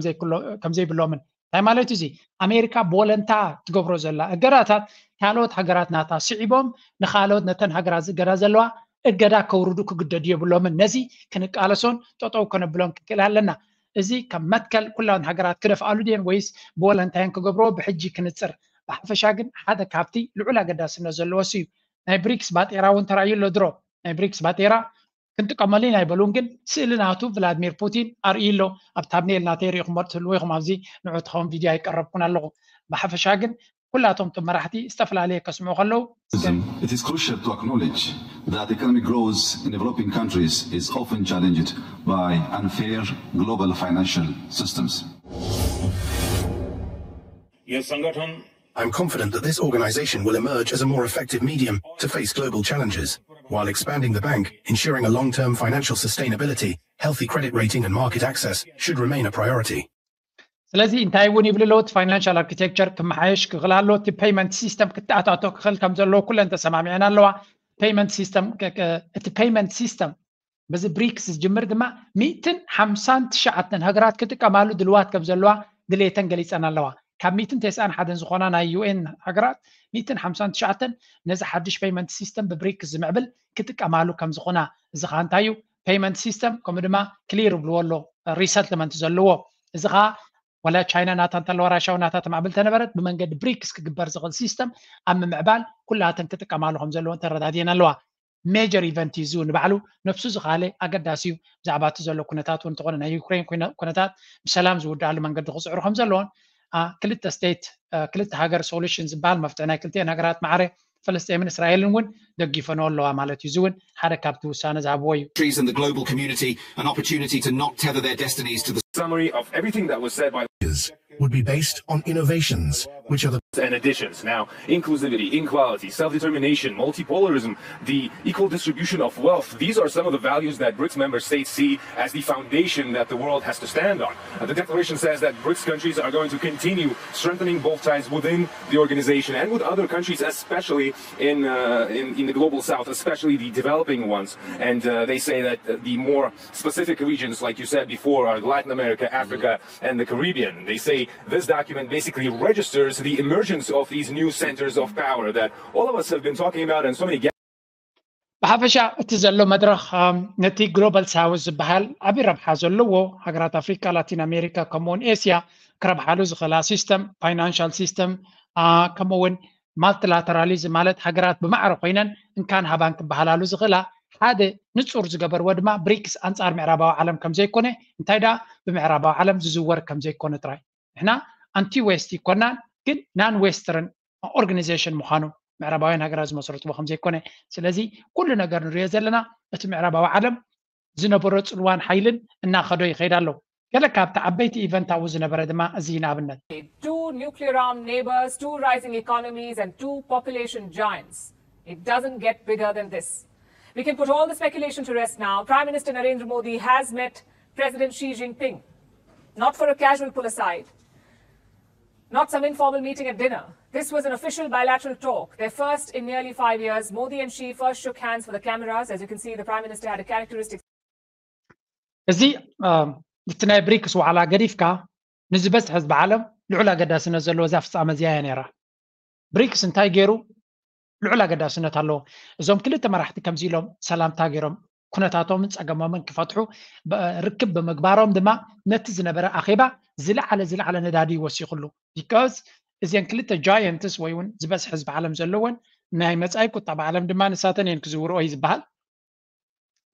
ዘይብሎምን። እንታይ ማለት እዚ? ኣሜሪካ ብወለንታ ትገብሮ ዘላ እገዳታት ካልኦት ሃገራት ናታ ስዒቦም ንካልኦት ነተን ሃገራት ዝእገዳ ዘለዋ እገዳ ከውርዱ ክግደዱ የብሎምን። ነዚ ክንቃለሶን ጠጠው ከነብሎን ክንክእል ኣለና። እዚ ከም መትከል ኩላን ሃገራት ክደፍኣሉ ድየን ወይስ ብወለንታየን ክገብርዎ ብሕጂ ክንጽር። ብሓፈሻ ግን ሓደ ካብቲ ልዑል ኣገዳስነት ዘለዎ እሱ እዩ። ናይ ብሪክስ ባጤራ እውን ተራእዩ ኣሎ ድሮ። ናይ ብሪክስ ባጤራ ክንጥቀመሉ ኢና ኣይበሉን፣ ግን ስእሊ ናቱ ቭላድሚር ፑቲን ኣርእዩ ኣሎ። ኣብ ታምኔል ናተይ ርኢኹሞ ትህልዎ ኢኹም። ኣብዚ ንዑ ትኸውን ቪድዮ ኣይቀረብኩን ኣለኹ። ብሓፈሻ ግን ኩላቶም እቶም መራሕቲ ዝተፈላለየ ከስምዑ ከለዉ It is crucial to acknowledge that economic growth in developing countries is often challenged by unfair global financial systems. Yes संगठन I'm confident that this organization will emerge as a more effective medium to face global challenges, while expanding the bank, ensuring a long-term financial sustainability, healthy credit rating and market access should remain a priority. ስለዚ እንታይ እውን ይብል ኣለዎ? እቲ ፋይናንሻል ኣርኪቴክቸር ክመሓየሽ ክኽእል ኣለዎ። እቲ ፔይመንት ሲስተም ክተኣታቶ ክኽእል ከም ዘለዎ ኩለን ተሰማሚዐን ኣለዋ። ፔይመንት ሲስተም እቲ ፔይመንት ሲስተም በዚ ብሪክስ ዝጅምር ድማ ሚእትን ሓምሳን ትሽዓተን ሃገራት ክጥቀማሉ ድልዋት ከም ዘለዋ ድሌተን ገሊፀን ኣለዋ። ካብ ሚእትን ተስዓን ሓደን ዝኾና ናይ ዩ ኤን ሃገራት ሚእትን ሓምሳን ትሽዓተን ነዚ ሓድሽ payment system ብብሪክስ ዝምዕብል ክጥቀማሉ ከም ዝኾና፣ እዚ ኸኣ እንታይ እዩ? Payment system ከምኡ ድማ ክሊር ብልዎ ኣሎ፣ ሪሰትልመንት ዘለዎ። እዚ ኸኣ ዋላ ቻይና ናታ እንተለዋ ራሻ እውን ናታ ተማዕብል ተነበረት፣ ብመንገዲ ብሪክስ ክግበር ዝኽእል ሲስተም ኣብ ምምዕባል ኩላተን ክጥቀማሉ ከም ዘለዎን ተረዳዲኤን ኣለዋ። ሜጀር ኢቨንት እዩ እዚ ንባዕሉ፣ ነብሱ ዝኻለ ኣገዳሲ እዩ። ብዛዕባ እቲ ዘሎ ኩነታት እውን እንተኾነ ናይ ዩክሬን ኩነ- ኩነታት ብሰላም ዝውድኣሉ መንገዲ ክፅዕሩ ከም ዘለዎን አ፣ ክልተ ስቴት አ፣ ክልተ ሃገር ሶሉሽን ዝበሃል መፍትሒ ናይ ክልቲኤን ሃገራት ማዕረ ፍልስጤምን እስራኤልን እውን ደጊፈንኦ ኣለዋ ማለት እዩ። እዚ እውን ሓደ ካብቲ ውሳነ ዝሃብዎ እዩ። countries and the global community an opportunity to not tether their destinies to the summary of everything that was said by would be based on innovations which are the and additions. Now, inclusivity, equality, self-determination, multipolarism, the equal distribution of wealth, these are some of the values that brics member states see as the foundation that the world has to stand on. Uh, the declaration says that brics countries are going to continue strengthening both ties within the organization and with other countries, especially in, uh, in, in the global south, especially the developing ones. And uh, they say that uh, the more specific regions, like you said before, are Latin America, Africa, and the Caribbean. They say this document basically registers the emergence of these new centers of power that all of us have been talking about, and so many guests ብሓፈሻ እቲ ዘሎ መድረኽ ነቲ ግሎባል ሳውዝ ዝበሃል ዓብዪ ረብሓ ዘለዎ ሃገራት ኣፍሪካ፣ ላቲን ኣሜሪካ ከምኡውን ኤስያ ክረብሓሉ ዝኽእላ ሲስተም፣ ፋይናንሻል ሲስተም፣ ከምኡውን ማልቲላተራሊዝም ማለት ሃገራት ብማዕረ ኮይነን እንካን ሃባን ክበሃላሉ ዝኽእላ ሓደ ንፁር ዝገበርዎ ድማ ብሪክስ ኣንፃር ምዕራባዊ ዓለም ከም ዘይኮነ፣ እንታይ ደኣ ብምዕራባዊ ዓለም ዝዝወር ከም ዘይኮነ ጥራይ። ንሕና ኣንቲ ዌስት ይኮናን፣ ግን ናን ዌስተርን ኦርጋኒዜሽን ምዃኑ ምዕራባውያን ሃገራት ዝመሰረትዎ ከም ዘይኮነ። ስለዚ ኩሉ ነገር ንሪኦ ዘለና እቲ ምዕራባዊ ዓለም ዝነበሮ ፅልዋን ሓይልን እናኸዶ ይኸይድ ኣሎ። ገለ ካብቲ ዓበይቲ ኢቨንት ኣብኡ ዝነበረ ድማ እዚ እዩ። ንኣብነት Two nuclear armed neighbors, two rising economies, and two population giants. It doesn't get bigger than this. We can put all the speculation to rest now. Prime Minister Narendra Modi has met President Xi Jinping, not for a casual pull aside, not some informal meeting at dinner. This was an official bilateral talk, their first in nearly five years. Modi and Xi first shook hands for the cameras. As you can see, the Prime Minister had a characteristic እዚ እቲ ናይ ብሪክስ ዋዕላ ገዲፍካ ንዝበዝሕ ህዝቢ ዓለም ልዑል ኣገዳስነት ዘለዎ እዛ ፍፃመ እዚኣ እያ ነይራ። ብሪክስ እንታይ ገይሩ? ልዑል ኣገዳስነት ኣለዎ። እዞም ክልተ መራሕቲ ከምዚ ኢሎም ሰላምታ ገይሮም ኩነታቶምን ፀገሞምን ክፈትሑ ርክብ ብምግባሮም ድማ ነቲ ዝነበረ ኣኼባ ዝለዓለ ዝለዓለ ነዳዲ ይወሲኽሉ። ቢካዝ እዚን ክልተ ጃየንትስ ወይ እውን ዝበዝሕ ህዝቢ ዓለም ዘለዎን ናይ መፃኢ ቁጠባ ዓለም ድማ ንሳተን እየን ክዝውርኦ እዩ ዝበሃል።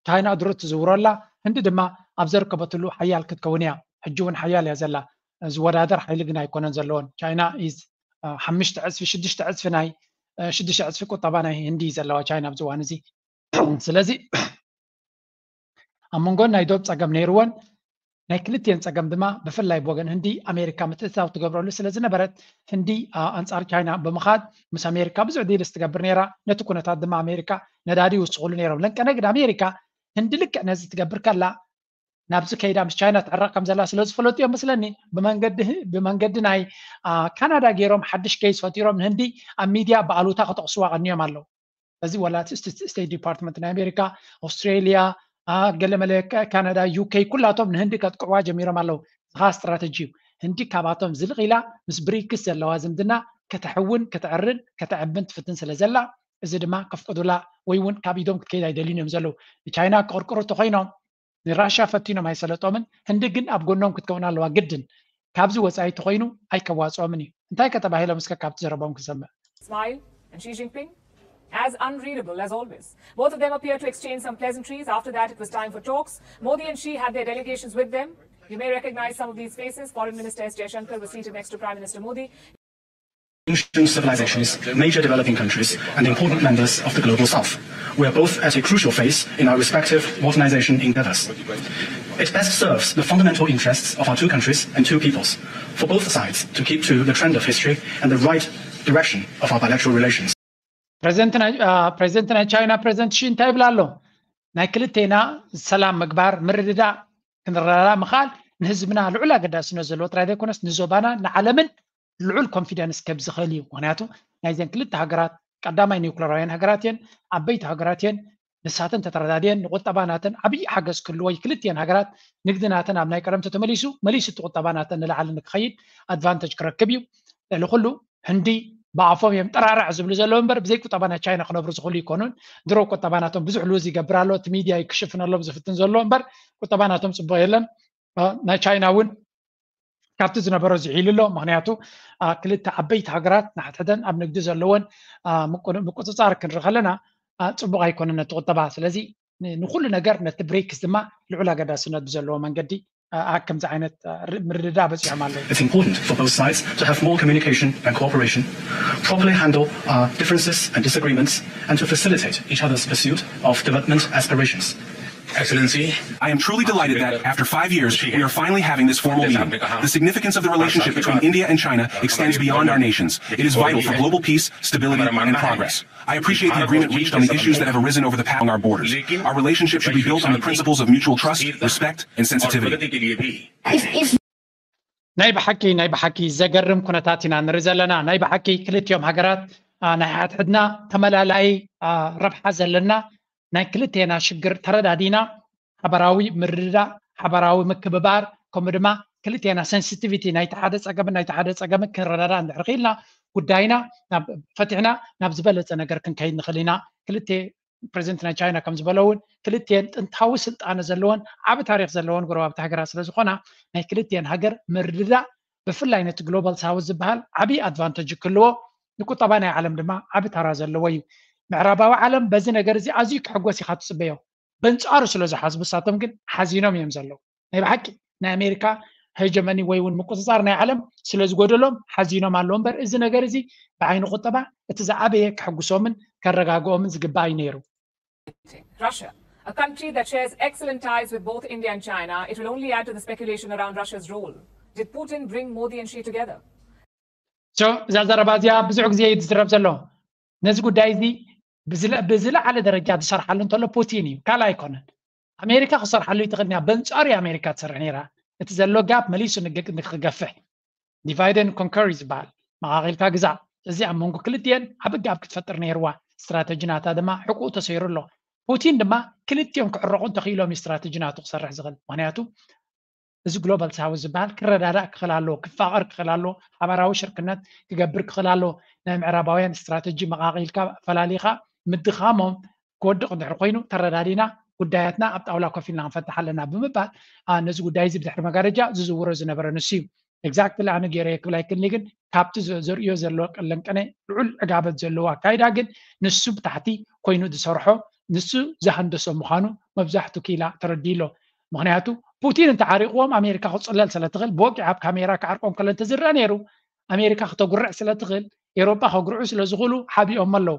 ቻይና ድሮ ትዝውሮ ኣላ፣ ህንዲ ድማ ኣብ ዘርከበትሉ ሓያል ክትከውን እያ። ሕጂ እውን ሓያል እያ ዘላ። ዝወዳደር ሓይሊ ግን ኣይኮነን ዘለዎን። ቻይና ኢዝ ሓምሽተ ዕፅፊ ሽዱሽተ ዕፅፊ ናይ ሽዱሽተ ዕፅፊ ቁጠባ ናይ ህንዲ እዩ ዘለዋ ቻይና ኣብዚ እዋን እዚ። ስለዚ ኣብ መንጎ ናይ ዶብ ፀገም ነይርወን ናይ ክልቲኤን ፀገም ድማ ብፍላይ ብወገን ህንዲ ኣሜሪካ ምትእትታው ትገብረሉ ስለ ዝነበረት ህንዲ ኣንፃር ቻይና ብምኻድ ምስ ኣሜሪካ ብዙሕ ዲልስ ትገብር ነይራ። ነቲ ኩነታት ድማ ኣሜሪካ ነዳዲ ይውስኽሉ ነይሮም። ለንቀነ ግን ኣሜሪካ ህንዲ ልክዕ ነዚ ትገብር ከላ ናብዚ ከይዳ ምስ ቻይና ትዕረቕ ከም ዘላ ስለ ዝፈለጡ እዮም መስለኒ ብመንገዲ ናይ ካናዳ ገይሮም ሓድሽ ኬስ ፈጢሮም ንህንዲ ኣብ ሚድያ ብኣሉታ ክጠቕስዋ ቀንዮም ኣለዉ። በዚ ዋላ እቲ ስቴት ዲፓርትመንት ናይ ኣሜሪካ፣ ኣውስትሬሊያ፣ ገለመለ ካናዳ፣ ዩኬ ኩላቶም ንህንዲ ከጥቅዕዋ ጀሚሮም ኣለዉ። እዚ ከዓ ስትራተጂ እዩ። ህንዲ ካብኣቶም ዝልቕ ኢላ ምስ ብሪክስ ዘለዋ ዝምድና ከተሕውን ከተዕርን ከተዕብን ትፍትን ስለ ዘላ እዚ ድማ ከፍቅዱላ ወይ እውን ካብ ኢዶም ክትከይድ ኣይደልዩን እዮም ዘለዉ። ንቻይና ክቕርቅሩ ተኮይኖም ንራሻ ፈቲኖም ኣይሰለጦምን። ህንዲ ግን ኣብ ጎኖም ክትከውን ኣለዋ ግድን። ካብዚ ወፃኢ ተኮይኑ ኣይከዋፅኦምን እዩ። እንታይ ከተባሂሎም እስከ ካብቲ ዘረቦም ክንሰምዕ። Smile and Xi Jinping as unreadable as always. Both of them appear to exchange some pleasantries. After that, it was time for talks. Modi and Xi had their delegations with them. You may recognize some of these faces. Foreign Minister S Jaishankar was seated next to Prime Minister Modi. Ancient civilizations, major developing countries, and important members of the global south. We are both at a crucial phase in our respective modernization endeavors. It best serves the fundamental interests of our two countries and two peoples for both sides to keep to the trend of history and the right direction of our bilateral relations. ፕሬዚደንት ናይ ቻይና ፕሬዚደንት ሺ እንታይ ይብል ኣሎ? ናይ ክልቴና ሰላም ምግባር ምርድዳእ ክንረዳዳ ምኽኣል ንህዝብና ልዑል ኣገዳስነት ዘለዎ ጥራይ ዘይኮነስ ንዞባና ንዓለምን ልዑል ኮንፊደንስ ከብ ዝኽእል እዩ። ምክንያቱ ናይዘን ክልተ ሃገራት ቀዳማይ ኒውክለራውያን ሃገራት እየን፣ ዓበይቲ ሃገራት እየን። ንሳተን ተተረዳድየን ንቁጠባ ናተን ዓብዪ ሓገዝ ክህልዎ እዩ። ክልቲኤን ሃገራት ንግዲ ናተን ኣብ ናይ ቀደምቱ ተመሊሱ መሊሱ እቲ ቁጠባ ናተን ንላዕሊ ንክኸይድ ኣድቫንተጅ ክረክብ እዩ። ልዕሊ ኩሉ ህንዲ ብኣፎም እዮም ጠራርዕ ዝብሉ ዘለዉ እምበር ብዘይ ቁጠባ ናይ ቻይና ክነብሩ ዝኽእሉ ይኮኑን። ድሮ ቁጠባ ናቶም ብዙሕ ሉዝ ይገብር ኣሎ፣ እቲ ሚድያ ክሽፍነሎም ዝፍትን ዘሎ እምበር ቁጠባ ናቶም ፅቡቕ የለን። ናይ ቻይና እውን ካብቲ ዝነበሮ ዝዒሉ ኣሎ። ምክንያቱ ክልተ ዓበይቲ ሃገራት ንሓድሕደን ኣብ ንግዲ ዘለወን ምቁፅፃር ክንርኢ ከለና ፅቡቅ ኣይኮነን ነቲ ቁጠባ። ስለዚ ንኩሉ ነገር ነቲ ብሪክስ ድማ ልዑል ኣገዳስነት ብዘለዎ መንገዲ ኣብ ከምዚ ዓይነት ምርድዳ በፂሖም ኣለዉ። It's important for both sides to have more communication and cooperation, properly handle our differences and disagreements, and to facilitate each other's pursuit of development aspirations. Excellency, I am truly delighted that, after five years, we are finally having this formal meeting. The significance of the relationship between India and China extends beyond our nations. It is vital for global peace, stability, and progress. I appreciate the agreement reached on the issues that have arisen over the past along our borders. Our relationship should be built on the principles of mutual trust, respect, and sensitivity. ናይ ብሓቂ ናይ ብሓቂ ዘገርም ኩነታት ኢና ንርኢ ዘለና። ናይ ብሓቂ ክልቲኦም ሃገራት ናይ ሓድሕድና ተመላላኢ ረብሓ ዘለና ናይ ክልቴና ሽግር ተረዳዲና ሓበራዊ ምርድዳእ፣ ሓበራዊ ምክብባር ከምኡ ድማ ክልቴና ሴንሲቲቪቲ ናይቲ ሓደ ፀገምን ናይቲ ሓደ ፀገምን ክንረዳዳእ እንድሕር ክኢልና ጉዳይና ፈቲሕና ናብ ዝበለፀ ነገር ክንከይድ ንኽእል ኢና። ክልቴ ፕሬዚደንት ናይ ቻይና ከም ዝበሎ እውን ክልቲኤን ጥንታዊ ስልጣነ ዘለወን ዓቢ ታሪክ ዘለወን ጎረባብቲ ሃገራት ስለ ዝኾና ናይ ክልቲኤን ሃገር ምርድዳእ ብፍላይ ነቲ ግሎባል ሳውዝ ዝበሃል ዓቢ ኣድቫንተጅ ክህልዎ ንቁጠባ ናይ ዓለም ድማ ዓቢ ታራ ዘለዎ እዩ። ምዕራባዊ ዓለም በዚ ነገር እዚ ኣዝዩ ክሕጎስ ኢኻ ትጽበዮ። በንጻሩ ስለ ዝሓስቡ ንሳቶም ግን ሓዚኖም እዮም ዘለዉ። ናይ ብሓቂ ናይ ኣሜሪካ ሄጀመኒ ወይ እውን ምቁፅፃር ናይ ዓለም ስለ ዝጎደሎም ሓዚኖም ኣለዉ እምበር እዚ ነገር እዚ ብዓይኒ ቁጠባ እቲ ዝዓበየ ከሕጉሶምን ከረጋግኦምን ዝግባእ እዩ ነይሩ። Russia, a country that shares excellent ties with both India and China, it will only add to the speculation around Russia's role. Did Putin bring Modi and Xi together? እዛ ዘረባ እዚኣ ብዙሕ ግዜ እዩ ዝዝረብ ዘሎ። ነዚ ጉዳይ እዚ ብዝለዓለ ደረጃ ዝሰርሓሉ እንተሎ ፑቲን እዩ፣ ካልእ ኣይኮነን። ኣሜሪካ ክሰርሓሉ ይትኽእል እያ፣ በንጻሩ ኣሜሪካ ትሰርሕ ነይራ። እቲ ዘሎ ጋፕ መሊሱ ንክገፍሕ ዲቫይደን ኮንከር እዩ ዝበሃል። መቓቒልካ ግዛእ። እዚ ኣብ መንጎ ክልቲኤን ዓቢ ጋፕ ክትፈጥር ነይርዋ። ስትራተጂ ናታ ድማ ሕቁኡ ተሰይሩ ኣሎ። ፑቲን ድማ ክልቲኦም ክዕረቑ እንተኽኢሎም እዩ ስትራተጂ ናቱ ክሰርሕ ዝኽእል። ምክንያቱ እዚ ግሎባል ሳውዝ ዝበሃል ክረዳዳእ ክኽእል ኣለዎ፣ ክፋቐር ክኽእል ኣለዎ፣ ሓባራዊ ሽርክነት ክገብር ክኽእል ኣለዎ። ናይ ምዕራባውያን ስትራተጂ መቓቒልካ ፈላሊኻ ምድኻሞም ክወድቕ እንድሕር ኮይኑ ተረዳዲና ጉዳያትና ኣብ ጣውላ ኮፍ ኢልና ክንፈትሕ ኣለና ብምባል ነዚ ጉዳይ እዚ ብድሕሪ መጋረጃ ዝዝውሮ ዝነበረ ንሱ እዩ። ኤግዛክትሊ ኣነ ገይረዮ ክብል ኣይክእልኒ፣ ግን ካብቲ ዘርእዮ ዘሎ ቅልንቅነ ልዑል ዕጋበት ዘለዎ ኣካይዳ ግን ንሱ ብታሕቲ ኮይኑ ዝሰርሖ ንሱ ዝሃንደሶ ምዃኑ መብዛሕቱ ክኢላ ተረዲእሎ። ምኽንያቱ ፑቲን እንተዓሪቕዎም ኣሜሪካ ክፅለል ስለ ትኽእል ብወግዒ ኣብ ካሜራ ክዓርቆም ከሎ እንተዝረአ ነይሩ ኣሜሪካ ክተጉርዕ ስለ ትኽእል ኤሮጳ ከጉርዑ ስለ ዝኽእሉ ሓቢኦሞ ኣለዉ።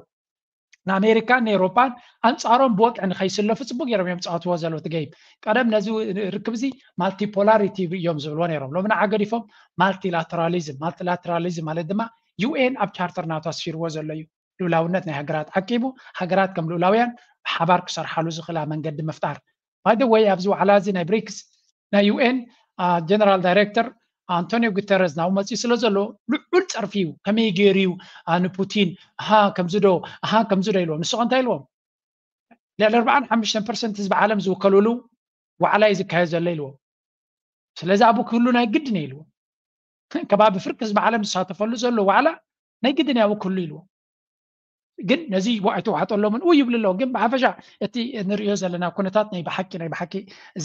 ንኣሜሪካን ንኤውሮጳን ኣንጻሮም ብወግዒ ንኸይስለፉ ጽቡቅ ገይሮም እዮም ዝጻወትዎ ዘለዉ እቲ ገይም። ቀደም ነዚ ርክብ እዚ ማልቲፖላሪቲ እዮም ዝብልዎ ነይሮም። ሎሚ ንዓ ገዲፎም ማልቲላተራሊዝም። ማልቲላተራሊዝም ማለት ድማ ዩ ኤን ኣብ ቻርተር ናቱ ኣስፊርዎ ዘሎ እዩ። ልኡላውነት ናይ ሃገራት ዓቂቡ ሃገራት ከም ልኡላውያን ብሓባር ክሰርሓሉ ዝኽእላ መንገዲ ምፍጣር። ባይ ዘ ወይ ኣብዚ ዋዕላ እዚ ናይ ብሪክስ ናይ ዩ ኤን ጀነራል ዳይሬክተር ኣንቶኒዮ ጉተረዝ ናብኡ መፅኡ ስለ ዘሎ ልዑል ፀርፊ እዩ። ከመይ ገይሩ እዩ ንፑቲን ኣሃ ከምዚ ዶ ኣሃ ከምዚ ዶ ኢልዎም። ንሱ እንታይ ኢልዎም? ልዕሊ ኣርባዓን ሓሙሽተን ፐርሰንት ህዝቢ ዓለም ዝውከልሉ ዋዕላ እዩ ዝካየድ ዘሎ ኢልዎም። ስለዚ ኣብኡ ክህሉ ናይ ግድን እዩ ኢልዎም። ከባቢ ፍርቂ ህዝቢ ዓለም ዝሳተፈሉ ዘሎ ዋዕላ ናይ ግድን እዩ ኣብኡ ክህሉ ኢልዎም። ግን ነዚ ኣይተዋሕጠሎምን ኡ ይብሉ ኣለዉ። ግን ብሓፈሻ እቲ ንሪኦ ዘለና ኩነታት ናይ ብሓቂ ናይ ብሓቂ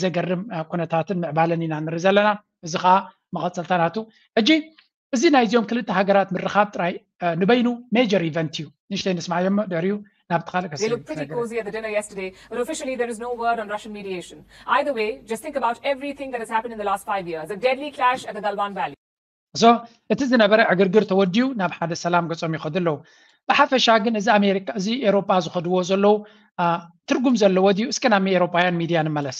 ዘገርም ኩነታትን ምዕባለን ኢና ንርኢ ዘለና። እዚ ከዓ መቐፀልታ ናቱ። ሕጂ እዚ ናይዚኦም ክልተ ሃገራት ምርኻብ ጥራይ ንበይኑ ሜጀር ኢቨንት እዩ። ንእሽተይ ንስማዕዮ እሞ ድሕሪኡ ናብቲ ካልእ They looked pretty cozy at the dinner yesterday, but officially there is no word on Russian mediation. Either way, just think about everything that has happened in the last five years. A deadly clash at the Galwan Valley. So እቲ ዝነበረ ዕግርግር ተወዲኡ ናብ ሓደ ሰላም ገጾም ይኸዱ ኣለዉ። ብሓፈሻ ግን እዚ ኣሜሪካ እዚ ኤሮጳ ዝኸድዎ ዘለዉ ትርጉም ዘለዎ ድዩ? እስከ ናብ ኤሮጳውያን ሚድያ ንመለስ።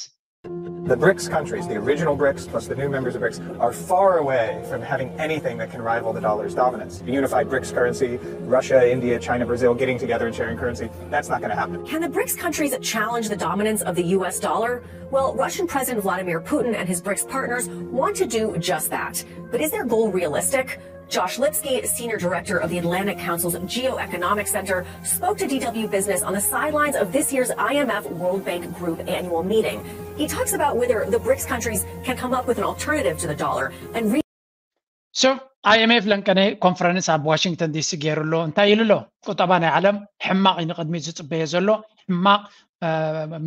The BRICS countries, the original BRICS plus the new members of BRICS, are far away from having anything that can rival the dollar's dominance. A unified BRICS currency, Russia, India, China, Brazil getting together and sharing currency, that's not going to happen. Can the BRICS countries challenge the dominance of the U S dollar? Well, Russian President Vladimir Putin and his BRICS partners want to do just that. But is their goal realistic? Josh Lipsky, Senior Director of the Atlantic Council's Geoeconomic Center, spoke to D W Business on the sidelines of this year's I M F World Bank Group annual meeting. He talks about whether the brics countries can come up with an alternative to the dollar and re- So I M F ለንቀነ ኮንፈረንስ ኣብ ዋሽንግተን ዲሲ ገይሩ ኣሎ። እንታይ ኢሉ ኣሎ? ቁጠባ ናይ ዓለም ሕማቕ እዩ ንቕድሚት ዝፅበዮ ዘሎ። ሕማቕ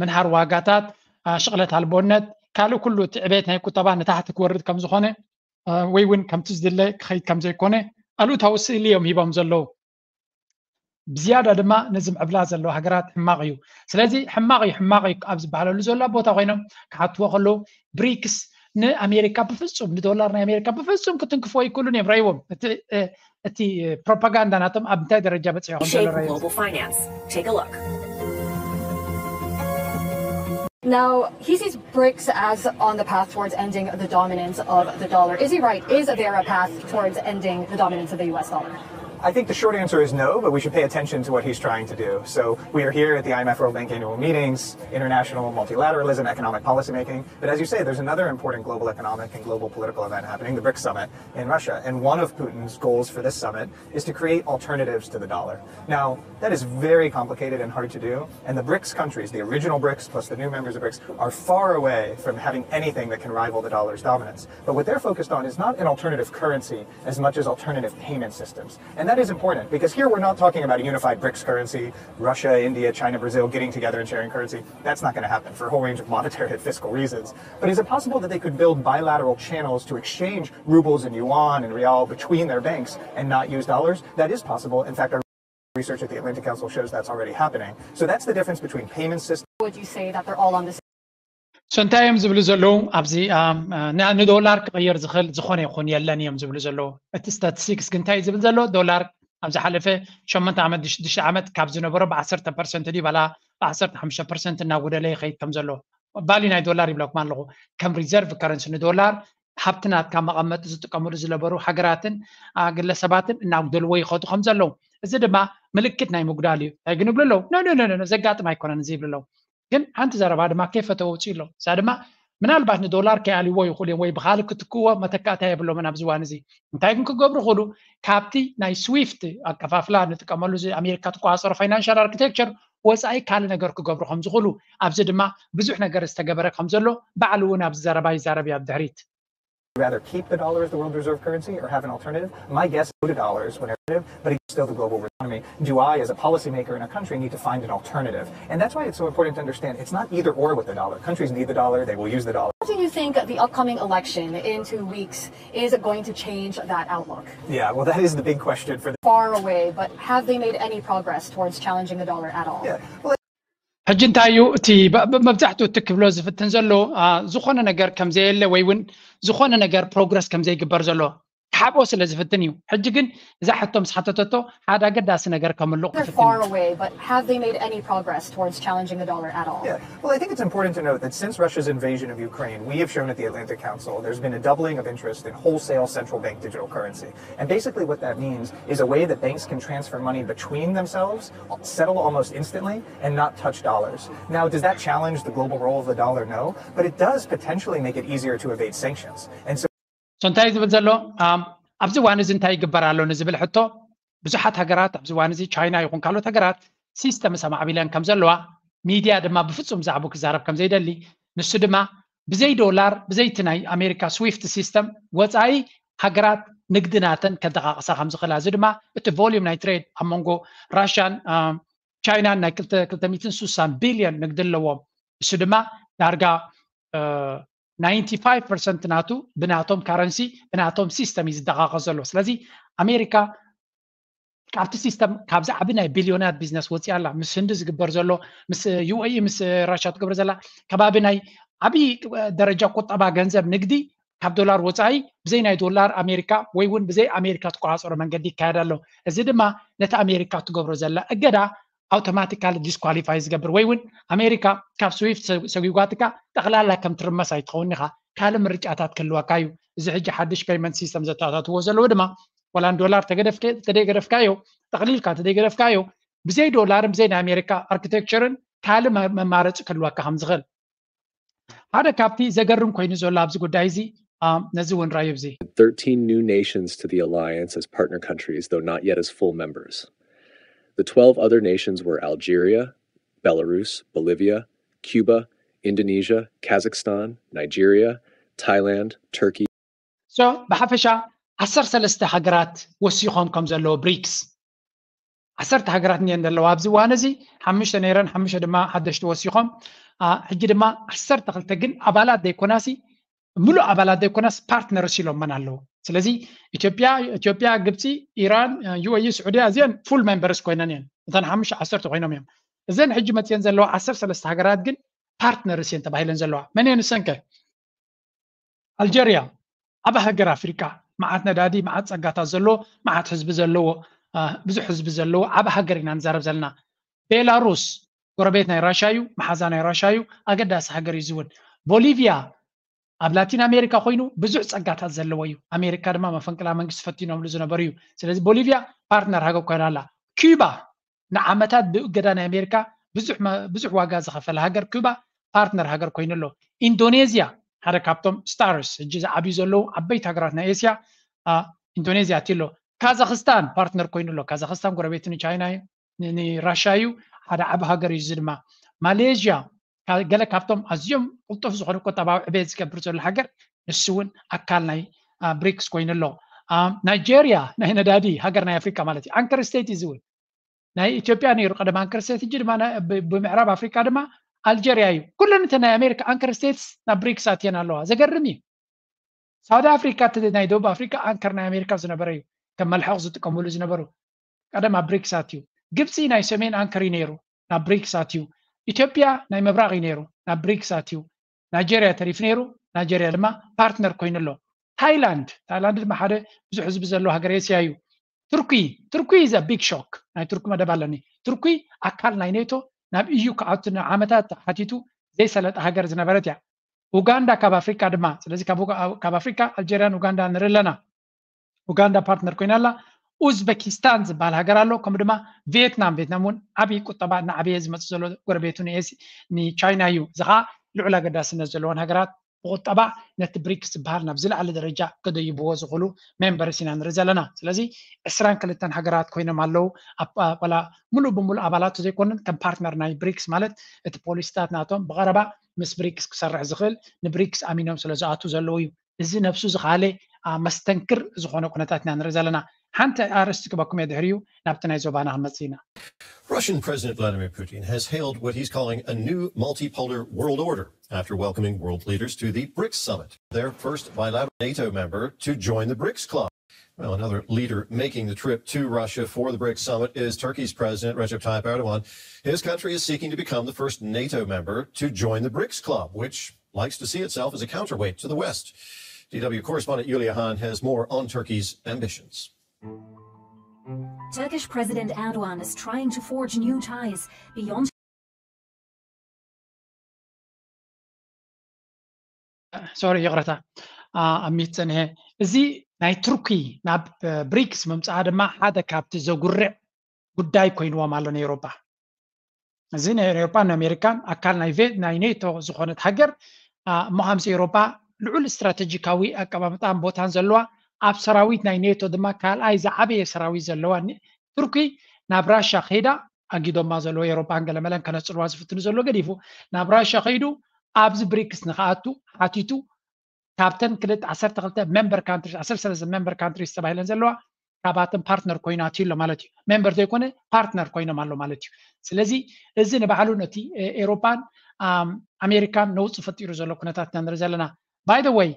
ምንሃር ዋጋታት፣ ሽቕለት ኣልቦነት፣ ካልእ ኩሉ እቲ ዕቤት ናይ ቁጠባ ንታሕቲ ክወርድ ከም ዝኾነ ወይ እውን ከምቲ ዝድለ ክኸይድ ከም ዘይኮነ ኣሉታዊ ስእሊ እዮም ሂቦም ዘለዉ። ብዝያዳ ድማ ነዚ ምዕብላ ዘለዋ ሃገራት ሕማቕ እዩ። ስለዚ ሕማቕ እዩ ሕማቕ እዩ ኣብ ዝበሃለሉ ዘሎ ቦታ ኮይኖም ክሓትዎ ከለዉ ብሪክስ ንኣሜሪካ ብፍጹም ንዶላር ናይ ኣሜሪካ ብፍጹም ክትንክፎ ይክእሉን እዮም። ረይዎም እቲ ፕሮፓጋንዳ ናቶም ኣብ እንታይ ደረጃ በፂሖም ዘሎ ረይዎም። Now, he sees BRICS as on the path towards ending the dominance of the dollar. Is he right? Is there a path towards ending the dominance of the U S dollar? I think the short answer is no, but we should pay attention to what he's trying to do. So we are here at the I M F World Bank annual meetings, international multilateralism, economic policymaking. But as you say, there's another important global economic and global political event happening, the BRICS summit in Russia. And one of Putin's goals for this summit is to create alternatives to the dollar. Now, that is very complicated and hard to do. And the BRICS countries, the original BRICS plus the new members of BRICS, are far away from having anything that can rival the dollar's dominance. But what they're focused on is not an alternative currency as much as alternative payment systems. And that is important because here we're not talking about a unified BRICS currency, Russia, India, China, Brazil getting together and sharing currency. That's not going to happen for a whole range of monetary and fiscal reasons. But is it possible that they could build bilateral channels to exchange rubles and yuan and rial between their banks and not use dollars? That is possible. In fact, our research at the Atlantic Council shows that's already happening. So that's the difference between payment systems. Would you say that they're all on the same? So እንታይ እዮም ዝብሉ ዘለዉ ኣብዚ ንዶላር ክቕይር ዝኽእል ዝኾነ ይኹን የለን እዮም ዝብሉ ዘለዉ። እቲ ስታቲስቲክስ ግን እንታይ ዝብል ዘሎ ዶላር ኣብ ዝሓለፈ ሸሞንተ ዓመት ሽዱሽተ ዓመት ካብ ዝነበሮ ብ10 ፐርሰንት ድዩ ባላ ብ15 ፐርሰንት እናጎደለ ይኸይድ ከም ዘሎ ባሊ ናይ ዶላር ይብለኩም ኣለኹ። ከም ሪዘርቭ ከረንሲ ንዶላር ሃብቲ ናትካ መቐመጢ ዝጥቀምሉ ዝነበሩ ሃገራትን ግለሰባትን እናጉደልዎ ይኸዱ ከም ዘለዉ፣ እዚ ድማ ምልክት ናይ ምጉዳል እዩ። እንታይ ግን ይብሉ ኣለዉ? ኖ ኖ ኖ፣ ዘጋጥም ኣይኮነን እዚ ይብሉ ኣለዉ። ግን ሓንቲ ዘረባ ድማ ከይፈተወ ውፅኡ ኣሎ። እዛ ድማ ምናልባት ንዶላር ከይኣልዎ ይኽእሉ እዮም ወይ ብካልእ ክትክዎ መተካእታ የብሎምን ኣብዚ እዋን እዚ። እንታይ ግን ክገብሩ ይኽእሉ? ካብቲ ናይ ስዊፍት ኣከፋፍላ ንጥቀመሉ እዚ ኣሜሪካ ትቆፃፀሮ ፋይናንሻል ኣርኪቴክቸር ወፃኢ ካልእ ነገር ክገብሩ ከም ዝኽእሉ፣ ኣብዚ ድማ ብዙሕ ነገር ዝተገበረ ከም ዘሎ ባዕሉ እውን ኣብዚ ዘረባ ይዛረብ እዩ ኣብ ድሕሪት። Rather keep the dollar as the world reserve currency or have an alternative? My guess is no to dollars whenever, but it's still the global economy. Do I, as a policymaker in a country, need to find an alternative? And that's why it's so important to understand it's not either or with the dollar. Countries need the dollar, they will use the dollar. How do you think the upcoming election in two weeks is going to change that outlook? Yeah, well, that is the big question for the Far away, but have they made any progress towards challenging the dollar at all? Yeah, well, ሕጂ እንታይ እዩ እቲ መብዛሕትኡ እቲ ክብሎ ዝፍትን ዘሎ ዝኾነ ነገር ከም ዘየለ ወይ እውን ዝኾነ ነገር ፕሮግረስ ከም ዘይግበር ዘሎ ክሓብኦ ስለ ዝፍትን እዩ። ሕጂ ግን እዛ ሕቶ ምስ ሓተተቶ ሓደ ኣገዳሲ ነገር ከምልቕ They're far away, but have they made any progress towards challenging the dollar at all? Yeah. Well, I think it's important to note that since Russia's invasion of Ukraine, we have shown at the Atlantic Council there's been a doubling of interest in wholesale central bank digital currency. And basically, what that means is a way that banks can transfer money between themselves, settle almost instantly, and not touch dollars. Now, does that challenge the global role of the dollar? No, but it does potentially make it easier to evade sanctions. And so እንታይ ዝብል ዘሎ ኣብዚ እዋን እዚ እንታይ ይግበር ኣሎ ንዝብል ሕቶ ብዙሓት ሃገራት ኣብዚ እዋን እዚ ቻይና ይኹን ካልኦት ሃገራት ሲስተምስ ኣማዕቢለን ከም ዘለዋ ሚድያ ድማ ብፍፁም ዛዕቡ ክዛረብ ከም ዘይደሊ ንሱ ድማ ብዘይ ዶላር ብዘይቲ ናይ ኣሜሪካ ስዊፍት ሲስተም ወፃኢ ሃገራት ንግዲ ናተን ከደቃቕሳ ከም ዝኽእላ እዚ ድማ እቲ volume ናይ trade ኣብ መንጎ ራሽያን ቻይናን ናይ ክልተ ሚእትን ስሳን ቢልዮን ንግዲ ኣለዎም። እሱ ድማ ዳርጋ ናይንቲ ፋይቭ ፐርሰንት ናቱ ብናቶም ካረንሲ ብናቶም ሲስተም እዩ ዝደቃቐ ዘሎ። ስለዚ ኣሜሪካ ካብቲ ሲስተም ካብዚ ዓቢ ናይ ቢልዮናት ቢዝነስ ወፂኣ ኣላ። ምስ ህንዲ ዝግበር ዘሎ ምስ ዩ ኤ ኢ ምስ ራሽያ ትገብር ዘላ ከባቢ ናይ ዓብዪ ደረጃ ቁጠባ ገንዘብ ንግዲ ካብ ዶላር ወፃኢ ብዘይ ናይ ዶላር ኣሜሪካ ወይ እውን ብዘይ ኣሜሪካ ትቆፃፀሮ መንገዲ ይካየድ ኣሎ። እዚ ድማ ነቲ ኣሜሪካ ትገብሮ ዘላ እገዳ ኣውቶማቲካሊ ዲስኳሊፋይ ዝገብር ወይ እውን ኣሜሪካ ካብ ስዊፍት ሰጒጓትካ ጠቕላላ ከም ትርመስ ኣይትኸውን ኢኻ። ካልእ ምርጫታት ክህልወካ እዩ። እዚ ሕጂ ሓድሽ ፔይመንት ሲስተም ዘተኣታትዎ ዘለዉ ድማ ዋላ ንዶላር ተገደፍካዮ ጠቕሊልካ ተደይገደፍካዮ ብዘይ ዶላርን ብዘይ ናይ ኣሜሪካ ኣርኪቴክቸርን ካልእ መማረፂ ክህልወካ ከም ዝኽእል ሓደ ካብቲ ዘገርም ኮይኑ ዘሎ ኣብዚ ጉዳይ እዚ ነዚ እውን ራዩ ብዚ thirteen new nations to the alliance as partner countries, though not yet as full members. The twelve other nations were Algeria, Belarus, Bolivia, Cuba, Indonesia, Kazakhstan, Nigeria, Thailand, Turkey, so ብሓፈሻ ዓሰርተ ሰለስተ ሃገራት ወሲኾም ከም ዘለዎ ብሪክስ ዓሰርተ ሃገራት እየን ዘለዋ ኣብዚ እዋን እዚ። ሓሙሽተ ነይረን፣ ሓሙሽተ ድማ ሓደሽቲ ወሲኾም። ሕጂ ድማ ዓሰርተ ክልተ ግን ኣባላት ዘይኮናሲ፣ ምሉእ ኣባላት ዘይኮናስ ፓርትነርስ ኢሎመን ኣለዉ። ስለዚ ኢትዮጵያ ኢትዮጵያ፣ ግብፂ፣ ኢራን፣ ዩ ኤ ኢ፣ ስዑድያ፣ እዚአን ፉል ሜምበርስ ኮይነን እየን። እተን ሓሙሽተ ዓሰርተ ኮይኖም እዮም። እዘን ሕጂ መፅየን ዘለዋ ዓሰርተ ሰለስተ ሃገራት ግን ፓርትነርስ እየን ተባሂለን ዘለዋ። መን እየን ንሰንከ? ኣልጀርያ ዓቢ ሃገር ኣፍሪቃ፣ መዓት ነዳዲ፣ መዓት ጸጋታት ዘለዎ፣ መዓት ህዝቢ ዘለዎ፣ ብዙሕ ህዝቢ ዘለዎ ዓቢ ሃገር ኢና ንዛረብ ዘለና። ቤላሩስ ጎረቤት ናይ ራሻ እዩ፣ መሓዛ ናይ ራሻ እዩ፣ ኣገዳሲ ሃገር እዩ ዝውን። ቦሊቪያ ኣብ ላቲን ኣሜሪካ ኮይኑ ብዙሕ ጸጋታት ዘለዎ እዩ። ኣሜሪካ ድማ መፈንቅላ መንግስቲ ፈቲኖምሉ ዝነበሩ እዩ። ስለዚ ቦሊቪያ ፓርትነር ሃገር ኮይና ኣላ። ኪዩባ ንዓመታት ብእገዳ ናይ ኣሜሪካ ብዙሕ ዋጋ ዝኸፈለ ሃገር ኪዩባ ፓርትነር ሃገር ኮይኑ ኣሎ። ኢንዶኔዝያ ሓደ ካብቶም ስታርስ ሕጂ ዝዓብዩ ዘለዉ ዓበይቲ ሃገራት ናይ ኤስያ ኢንዶኔዝያ እቲ ኣሎ። ካዛክስታን ፓርትነር ኮይኑ ኣሎ። ካዛክስታን ጎረቤት ንቻይና ንራሻ እዩ። ሓደ ዓቢ ሃገር እዩ እዚ ድማ። ማሌዥያ ገለ ካብቶም ኣዝዮም ቅልጡፍ ዝኾነ ቁጠባዊ ዕቤት ዝገብር ዘሎ ሃገር ንሱ እውን ኣካል ናይ ብሪክስ ኮይኑ ኣሎ። ናይጄርያ ናይ ነዳዲ ሃገር ናይ ኣፍሪካ ማለት እዩ። ኣንከር ስቴት እዚ እውን ናይ ኢትዮጵያ ነይሩ ቀደም ኣንከር ስቴት፣ ሕጂ ድማ ብምዕራብ ኣፍሪካ ድማ ኣልጀርያ እዩ። ኩለን እተ ናይ ኣሜሪካ ኣንከር ስቴትስ ናብ ብሪክስ ኣትየን ኣለዋ። ዘገርም እዩ። ሳውት ኣፍሪካ እቲ ናይ ደቡብ ኣፍሪካ ኣንከር ናይ ኣሜሪካ ዝነበረ እዩ፣ ከም መልሐቕ ዝጥቀምሉ ዝነበሩ ቀደም ኣብ ብሪክስ ኣትዩ። ግብፂ ናይ ሰሜን ኣንከር እዩ ነይሩ፣ ናብ ብሪክስ ኣትዩ። ኢትዮጵያ ናይ ምብራቕ እዩ ነይሩ፣ ናብ ብሪክስ ኣትዩ። ናይጀርያ ተሪፍ ነይሩ፣ ናይጀርያ ድማ ፓርትነር ኮይኑ ኣሎ። ታይላንድ ታይላንድ ድማ ሓደ ብዙሕ ህዝቢ ዘለዎ ሃገር ኤስያ እዩ። ቱርኪ ቱርኪ is a big shock። ናይ ቱርኪ መደብ ኣለኒ። ቱርኪ ኣካል ናይ ኔቶ ናብ ኢዩ ክኣቱ ንዓመታት ሓቲቱ ዘይሰለጠ ሃገር ዝነበረት እያ። ኡጋንዳ ካብ ኣፍሪካ ድማ፣ ስለዚ ካብ ኣፍሪካ ኣልጀርያን ኡጋንዳ ንርኢ ኣለና። ኡጋንዳ ፓርትነር ኮይና ኣላ። ኡዝበኪስታን ዝበሃል ሃገር ኣሎ። ከምኡ ድማ ቪየትናም ቪየትናም እውን ዓብዪ ቁጠባ እናዓበየ ዝመፅእ ዘሎ ጎረቤቱ ንቻይና እዩ። እዚ ከዓ ልዑል ኣገዳስነት ዘለዎን ሃገራት ብቁጠባ ነቲ ብሪክስ ዝበሃል ናብ ዝለዓለ ደረጃ ከደይብዎ ዝኽእሉ ሜምበርስ ኢና ንርኢ ዘለና። ስለዚ ዕስራን ክልተን ሃገራት ኮይኖም ኣለዉ። ዋላ ሙሉእ ብሙሉእ ኣባላቱ ዘይኮኑን ከም ፓርትነር ናይ ብሪክስ ማለት እቲ ፖሊሲታት ናቶም ብቐረባ ምስ ብሪክስ ክሰርሕ ዝኽእል ንብሪክስ ኣሚኖም ስለ ዝኣቱ ዘለዉ እዩ። እዚ ነብሱ ዝኻለ መስተንክር ዝኾነ ኩነታት ኢና ንርኢ ዘለና። ሓንቲ ኣርእስቲ ክበኩም እየ ድሕሪኡ ናብቲ ናይ ዞባና ክንመጽእ ኢና። Russian President Vladimir Putin has hailed what he's calling a new multipolar world order after welcoming world leaders to the BRICS summit, their first bilateral NATO member to join the BRICS club. Well, another leader making the trip to Russia for the BRICS summit is Turkey's President Recep Tayyip Erdogan. His country is seeking to become the first NATO member to join the BRICS club, which likes to see itself as a counterweight to the West. D W correspondent Yulia Hahn has more on Turkey's ambitions. Turkish President Erdogan is trying to forge new ties beyond ሶሪ፣ ይቕረታ፣ ኣብ ሚት ጸኒሐ። እዚ ናይ ቱርኪ ናብ ብሪክስ ምምጻኣ ድማ ሓደ ካብቲ ዘጉርዕ ጉዳይ ኮይንዎም ኣሎ ንኤውሮጳ። እዚ ንኤውሮጳን ንኣሜሪካን ኣካል ናይ ቬ- ናይ ኔቶ ዝኾነት ሃገር፣ እሞ ከምዚ ኤውሮጳ ልዑል ስትራቴጂካዊ ኣቀማምጣን ቦታን ዘለዋ፣ ኣብ ሰራዊት ናይ ኔቶ ድማ ካልኣይ ዝዓበየ ሰራዊት ዘለዋ ኒ- ቱርኪ ናብ ራሻ ከይዳ፣ ኣጊዶማ ዘለዉ ኤውሮጳን ገለመለን ከነጽርዋ ዝፍትኑ ዘሎ ገዲፉ፣ ናብ ራሻ ከይዱ ኣብዚ ብሪክስ ንክኣቱ ሓቲቱ፣ ካብተን ክልተ ዓሰርተ ክልተ ሜምበር ካንትሪስ ዓሰርተ ሰለስተ ሜምበር ካንትሪስ ተባሂለን ዘለዋ፣ ካባተን ፓርትነር ኮይኑ ኣትዩ ኣሎ ማለት እዩ። ሜምበር ዘይኮነ ፓርትነር ኮይኖም ኣሎ ማለት እዩ። ስለዚ እዚ ንባዕሉ ነቲ ኤውሮጳን ኣሜሪካን ነውፂ ፈጢሩ ዘሎ ኩነታት ኢና ንርኢ ዘለና። ባይ ዘ ወይ፣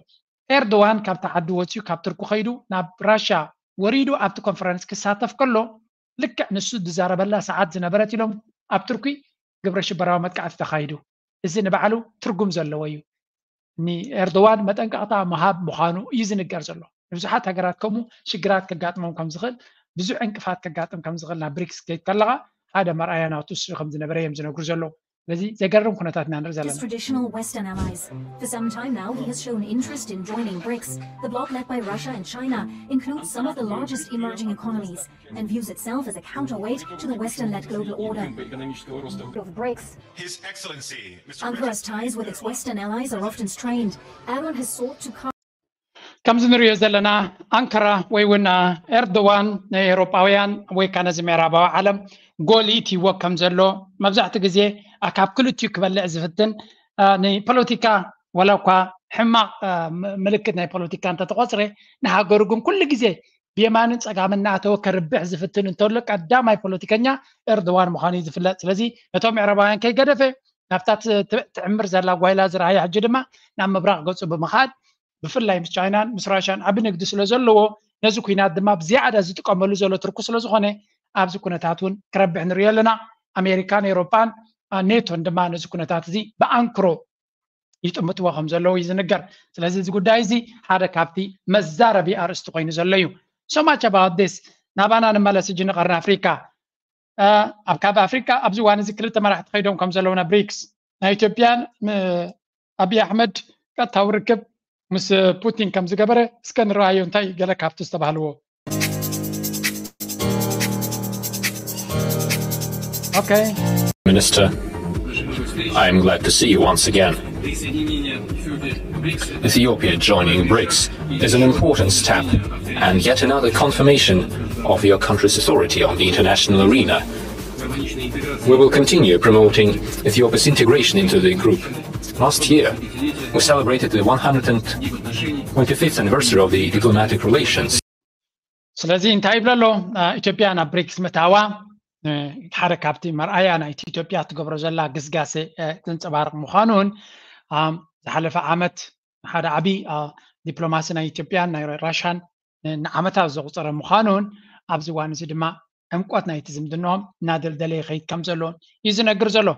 ኤርዶዋን ካብቲ ዓዲ ወፂኡ ካብ ቱርኪ ከይዱ ናብ ራሻ ወሪዱ ኣብቲ ኮንፈረንስ ክሳተፍ ከሎ፣ ልክዕ ንሱ ዝዛረበላ ሰዓት ዝነበረት ኢሎም ኣብ ቱርኪ ግብረ ሽበራዊ መጥቃዕቲ ተኻይዱ። እዚ ንባዕሉ ትርጉም ዘለዎ እዩ። ንኤርዶዋን መጠንቀቕታ ምሃብ ምዃኑ እዩ ዝንገር ዘሎ። ንብዙሓት ሃገራት ከምኡ ሽግራት ከጋጥሞም ከም ዝኽእል፣ ብዙሕ ዕንቅፋት ከጋጥም ከም ዝኽእል ናብ ብሪክስ ከይድ ከለኻ ሓደ መርኣያ ናቱ እሱ ከም ዝነበረ እዮም ዝነግሩ ዘለዉ። ስለዚ ዘገርም ኩነታት ኢና ንርኢ ዘለና። His traditional Western allies. For some time now, he has shown interest in joining BRICS. The bloc led by Russia and China includes some of the largest emerging economies and views itself as a counterweight to the Western-led global order. Of BRICS. His Excellency, Mister Ankara's ties with its Western allies are often strained. Erdogan has sought to cut ከምዚ ንሪኦ ዘለና ኣንካራ ወይ እውን ኤርዶዋን ናይ ኤውሮጳውያን ወይ ከዓ ነዚ ምዕራባዊ ዓለም ጎል ይእትይዎ ከም ዘሎ መብዛሕትኡ ግዜ ካብ ክልቲኡ ክበልዕ ዝፍትን ንፖለቲካ ዋላ እኳ ሕማቕ ምልክት ናይ ፖለቲካ እንተተቆፅረ ንሃገሩ ግን ኩሉ ግዜ ብየማንን ፀጋምን እናእተወ ከርብሕ ዝፍትን እንተሎ ቀዳማይ ፖለቲከኛ ኤርዶዋን ምዃኑ እዩ ዝፍለጥ። ስለዚ ነቶም ምዕራባውያን ከይገደፈ ናብታ ትዕምር ዘላ ጓይላ ዝረኣያ ሕጂ ድማ ናብ ምብራቕ ገፁ ብምኻድ ብፍላይ ምስ ቻይናን ምስ ራሽያን ዓቢ ንግዲ ስለ ዘለዎ ነዚ ኩናት ድማ ብዝያዳ ዝጥቀመሉ ዘሎ ትርኩ ስለ ዝኾነ ኣብዚ ኩነታት እውን ክረብሕ ንሪኦ ኣለና። ኣሜሪካን ኤውሮጳን ኔቶን ድማ ነዚ ኩነታት እዚ ብኣንክሮ ይጥምጥዎ ከም ዘለዉ እዩ ዝንገር። ስለዚ እዚ ጉዳይ እዚ ሓደ ካብቲ መዛረቢ ኣርእስቲ ኮይኑ ዘሎ እዩ። So much about this። ናባና ንመለስ እጂ ንቐርኒ ኣፍሪካ። ኣብ ካብ ኣፍሪካ ኣብዚ እዋን እዚ ክልተ መራሕቲ ከይዶም ከም ዘለዉ ናብ ብሪክስ ናይ ኢትዮጵያን ኣብይ ኣሕመድ ቀጥታዊ ርክብ ምስ ፑቲን ከም ዝገበረ እስከ ንረኣዮ እንታይ ገለ ካብቲ ዝተባህልዎ። Okay. Minister, I am glad to see you once again. Ethiopia joining brics is an important step and yet another confirmation of your country's authority on the international arena. We will continue promoting Ethiopia's integration into the group. Last year, we celebrated the one hundred twenty-fifth anniversary of the diplomatic relations. ስለዚ እንታይ ይብሎ ኣሎ? ኢትዮጵያ ናብ ብሪክስ ምእታዋ ሓደ ካብቲ መርኣያ ናይቲ ኢትዮጵያ ትገብሮ ዘላ ግስጋሴ ዘንፀባርቕ ምዃኑን ዝሓለፈ ዓመት ሓደ ዓብዪ ዲፕሎማሲ ናይ ኢትዮጵያን ናይ ራሻን ንዓመታት ዘቑፀረ ምዃኑን ኣብዚ እዋን እዚ ድማ ዕምቆት ናይቲ ዝምድናኦም እናደልደለ ይኸይድ ከም ዘሎ እዩ ዝነግር ዘሎ።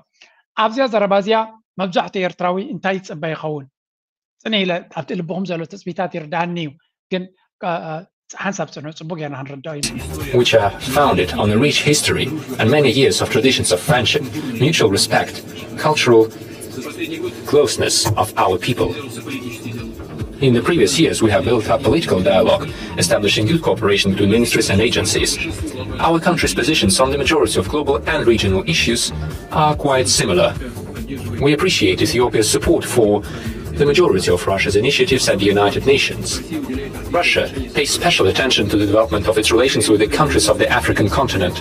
ኣብዚኣ ዘረባ እዚኣ መብዛሕትኡ ኤርትራዊ እንታይ ይፅበ ይኸውን? ፅን ኢለ ኣብቲ ልብኹም ዘሎ ትፅቢታት ይርዳእኒ እዩ፣ ግን ሓንሳብ ፅንሑ ፅቡቅ ጌርና ክንርዳኦ ኢና። Which are founded on a rich history and many years of traditions of friendship, mutual respect, cultural closeness of our people. In the previous years, we have built up political dialogue, establishing good cooperation between ministries and agencies. Our country's positions on the majority of global and regional issues are quite similar. We appreciate Ethiopia's support for the majority of Russia's initiatives at the United Nations. Russia pays special attention to the development of its relations with the countries of the African continent.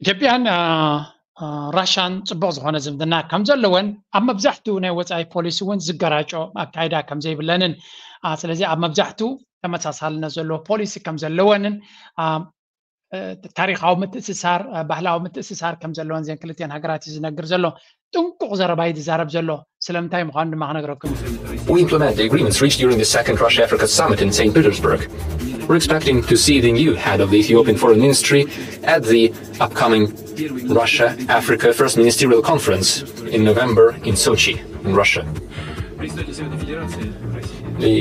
ኢትዮጵያን ራሻን ፅቡቅ ዝኾነ ዝምድና ከም ዘለወን ኣብ መብዛሕትኡ ናይ ወፃኢ ፖሊሲ እውን ዝገራጮ ኣካይዳ ከም ዘይብለንን ስለዚ ኣብ መብዛሕትኡ ተመሳሳልነት ዘለዎ ፖሊሲ ከም ዘለወንን ታሪካዊ ምትእስሳር ባህላዊ ምትእስሳር ከም ዘለወን ዘን ክልቲአን ሃገራት እዩ ዝነግር ዘሎ። ጥንቁቕ ዘረባ እዩ ዝዛረብ ዘሎ። ስለምንታይ ምዃኑ ድማ ክነግረኩም። We implement the agreements reached during the Second Russia-Africa Summit in Saint Petersburg. We're expecting to see the new head of the Ethiopian Foreign Ministry at the upcoming Russia-Africa First Ministerial Conference in November in Sochi, in Russia. The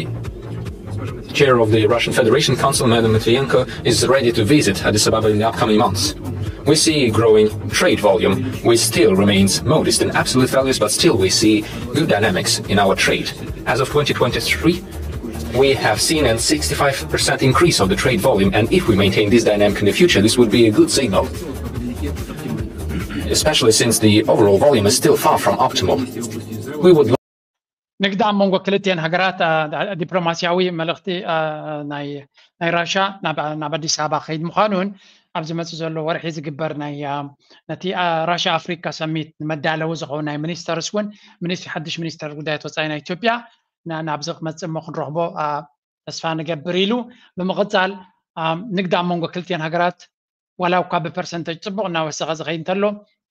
chair of the Russian Federation Council, Madam Matvienko, is ready to visit Addis Ababa in the upcoming months. We see growing trade volume, which still remains modest in absolute values, but still we see good dynamics in our trade. As of twenty twenty-three, we have seen a sixty-five percent increase of the trade volume, and if we maintain this dynamic in the future, this would be a good signal, especially since the overall volume is still far from optimal. We would ንግዲ ኣብ መንጎ ክልቲኤን ሃገራት ዲፕሎማሲያዊ መልእኽቲ ናይ ራሻ ናብ ኣዲስ ኣበባ ከይድ ምዃኑን ኣብ ዝመፅእ ዘሎ ወርሒ ዝግበር ናይ ነቲ ራሻ ኣፍሪካ ሰሚት ንመዳለዊ ዝኸውን ናይ ሚኒስተርስ እውን ሚኒስትሪ ሓድሽ ሚኒስተር ጉዳያት ወፃኢ ናይ ኢትዮጵያ ናብዚ ክመፅእ እሞ ክንረኽቦ ተስፋ ንገብር ኢሉ ብምቕፃል ንግዲ ኣብ መንጎ ክልቲኤን ሃገራት ዋላ እኳ ብፐርሰንተጅ ፅቡቕ እናወሰኸ ዝኸይድ እንተሎ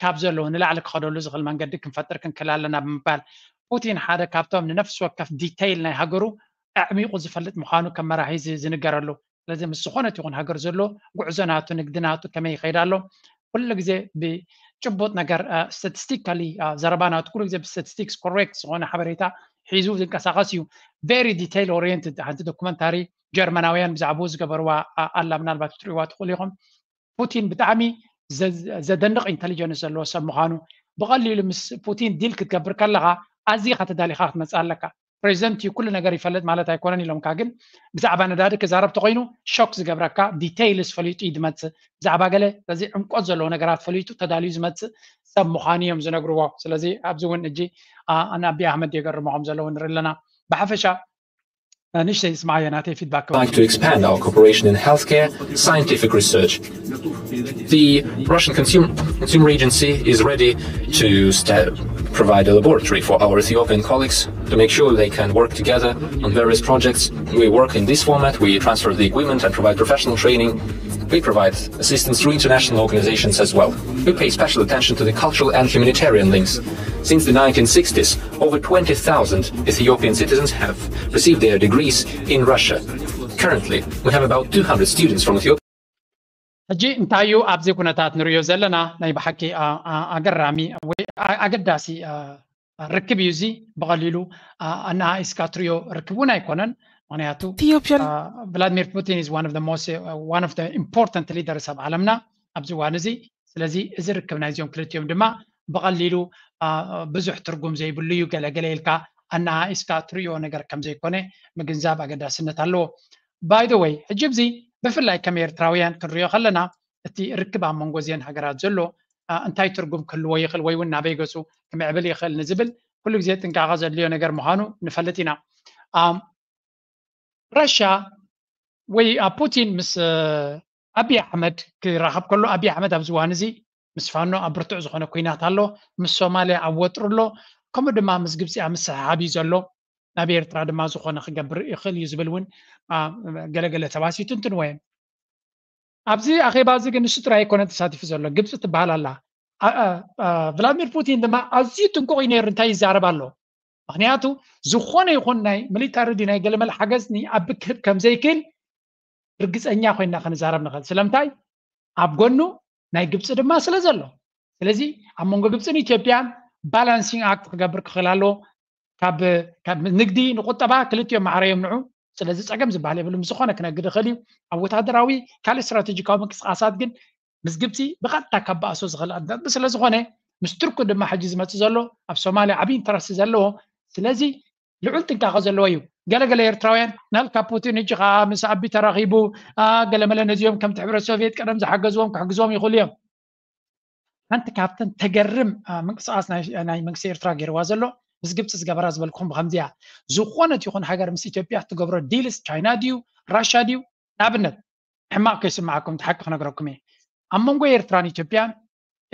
ካብ ዘለዎ ንላዕሊ ክኸደሉ ዝኽእል መንገዲ ክንፈጥር ክንክእል ኣለና ብምባል ፑቲን ሓደ ካብቶም ንነፍሲ ወከፍ ዲተይል ናይ ሃገሩ ኣዕሚቑ ዝፈልጥ ምዃኑ ከም መራሒ ዝንገረሉ ስለዚ ምስ ዝኾነት ይኹን ሃገር ዘሎ ጉዕዞ ናቱ ንግዲ ናቱ ከመይ ይኸይድ ኣሎ ኩሉ ግዜ ብጭቡጥ ነገር ስታቲስቲካሊ ዘረባ ናቱ ኩሉ ግዜ ብስታቲስቲክስ ኮሬክት ዝኾነ ሓበሬታ ሒዙ ዝንቀሳቐስ እዩ very detail oriented ሓንቲ ዶኩመንታሪ ጀርመናውያን ብዛዕባኡ ዝገበርዋ ኣላ ምናልባት ክትሪእዋ ትኽእሉ ኢኹም ፑቲን ብጣዕሚ ዘደንቕ ኢንተሊጀንስ ዘለዎ ሰብ ምዃኑ ብቐሊሉ ምስ ፑቲን ዲል ክትገብር ከለኻ ኣዚኻ ተዳሊኻ ክትመፅእ ኣለካ ፕሬዚደንት እዩ ኩሉ ነገር ይፈልጥ ማለት ኣይኮነን ኢሎምካ ግን ብዛዕባ ነዳዲ ክዛረብ ተኮይኑ ሾክ ዝገብረካ ዲቴይልስ ፈሊጡ እዩ ዝመፅእ ብዛዕባ ገለ በዚ ዕምቆት ዘለዎ ነገራት ፈሊጡ ተዳልዩ ዝመፅእ ሰብ ምዃኑ እዮም ዝነግርዎ ስለዚ ኣብዚ እውን እጂ ኣቢ ኣህመድ የገርሞ ከም ዘለዉ ንርኢ ኣለና ብሓፈሻ ንእሽተይ ስማየ ናተይ ፊድባክ like to expand our cooperation in healthcare, scientific research. The Russian Consumer, Consumer Agency is ready to sta- provide a laboratory for our Ethiopian colleagues to make sure they can work together on various projects. We work in this format. We transfer the equipment and provide professional training. We provide assistance through international organizations as well. We pay special attention to the cultural and humanitarian links. Since the nineteen sixties, over twenty thousand Ethiopian citizens have received their degrees in Russia. Currently, we have about two hundred students from Ethiopia. ሕጂ እንታይ እዩ ኣብዚ ኩነታት ንሪኦ ዘለና? ናይ ብሓቂ ኣገራሚ ወይ ኣገዳሲ ርክብ እዩ። እዚ ብቐሊሉ ኣነኣኢስካ ትሪኦ ርክብ እውን ኣይኮነን። ምክንያቱ Ethiopian ቭላድሚር ፑቲን is one of the most one of the important leaders ኣብ ዓለምና ኣብዚ እዋን እዚ። ስለዚ እዚ ርክብ ናይዚኦም ክልቲኦም ድማ ብቐሊሉ ብዙሕ ትርጉም ዘይብሉ እዩ። ገለገለ ኢልካ ኣነኣኢስካ ትሪኦ ነገር ከም ዘይኮነ ምግንዛብ ኣገዳስነት ኣለዎ። By the way ሕጂ እዚ ብፍላይ ከም ኤርትራውያን ክንሪኦ ከለና እቲ ርክብ ኣብ መንጎ እዚአን ሃገራት ዘሎ እንታይ ትርጉም ክህልዎ ይኽእል ወይ እውን ናበይ ገፁ ክምዕብል ይኽእል ንዝብል ኩሉ ግዜ ጥንቃቐ ዘድልዮ ነገር ምዃኑ ንፈልጥ ኢና። ራሻ ወይ ፑቲን ምስ ኣብይ ኣሕመድ ክራኸብ ከሎ ኣብይ ኣሕመድ ኣብዚ እዋን እዚ ምስ ፋኖ ኣብ ብርቱዕ ዝኾነ ኩናት ኣሎ፣ ምስ ሶማልያ ኣብ ወጥሪ ኣሎ፣ ከምኡ ድማ ምስ ግብፂ ኣብ ምስሕሓብ እዩ ዘሎ። ናብ ኤርትራ ድማ ዝኾነ ክገብር ይኽእል እዩ ዝብል እውን ገለገለ ሰባት ይትንትንዎ እዮም። ኣብዚ ኣኼባ እዚ ግን ንሱ ጥራይ ኣይኮነ ተሳቲፉ ዘሎ፣ ግብፂ ትበሃል ኣላ። ቭላድሚር ፑቲን ድማ ኣዝዩ ጥንቁቕ እዩ ነይሩ እንታይ ይዛረብ ኣሎ። ምክንያቱ ዝኾነ ይኹን ናይ ሚሊታሪ ድዩ ናይ ገለመለ ሓገዝ ንኣቢ ክህብ ከም ዘይክእል ርግፀኛ ኮይና ክንዛረብ ንኽእል። ስለምንታይ? ኣብ ጎኑ ናይ ግብፂ ድማ ስለ ዘሎ። ስለዚ ኣብ መንጎ ግብፅን ኢትዮጵያን balancing act ክገብር ክኽእል ኣለዎ። ካብ ንግዲ ንቁጠባ ክልቲኦም ማዕረዮም ንዑ። ስለዚ ፀገም ዝበሃል የብሉን። ብዝኾነ ክነግድ ይኽእል እዩ። ኣብ ወታደራዊ ካልእ ስትራቴጂካዊ ምንቅስቃሳት ግን ምስ ግብፂ ብቐጥታ ከባእሶ ዝኽእል ነጥቢ ስለ ዝኾነ ምስ ቱርኪ ድማ ሕጂ ዝመፅእ ዘሎ ኣብ ሶማልያ ዓብዪ ኢንተረስት ዘለዎ። ስለዚ ልዑል ጥንቃቐ ዘለዎ እዩ። ገለገለ ኤርትራውያን ናልካ ፑቲን ሕጂ ከዓ ምስ ኣቢ ተራኺቡ ገለመለ ነዚኦም ከምቲ ሕብረት ሶቪየት ቀደም ዝሓገዝዎም ክሕግዝዎም ይኽእሉ እዮም። ሓንቲ ካብተን ተገርም ምንቅስቃስ ናይ መንግስቲ ኤርትራ ገይርዋ ዘሎ ምስ ግብፂ ዝገበራ ዝበልኩም ብከምዚያ ዝኾነት ይኹን ሃገር ምስ ኢትዮጵያ ትገብሮ ዲልስ ቻይና ድዩ ራሻ ድዩ ንኣብነት ሕማቕ ከይስምዓኩም ሓቂ ክነግረኩም እየ ኣብ መንጎ ኤርትራን ኢትዮጵያን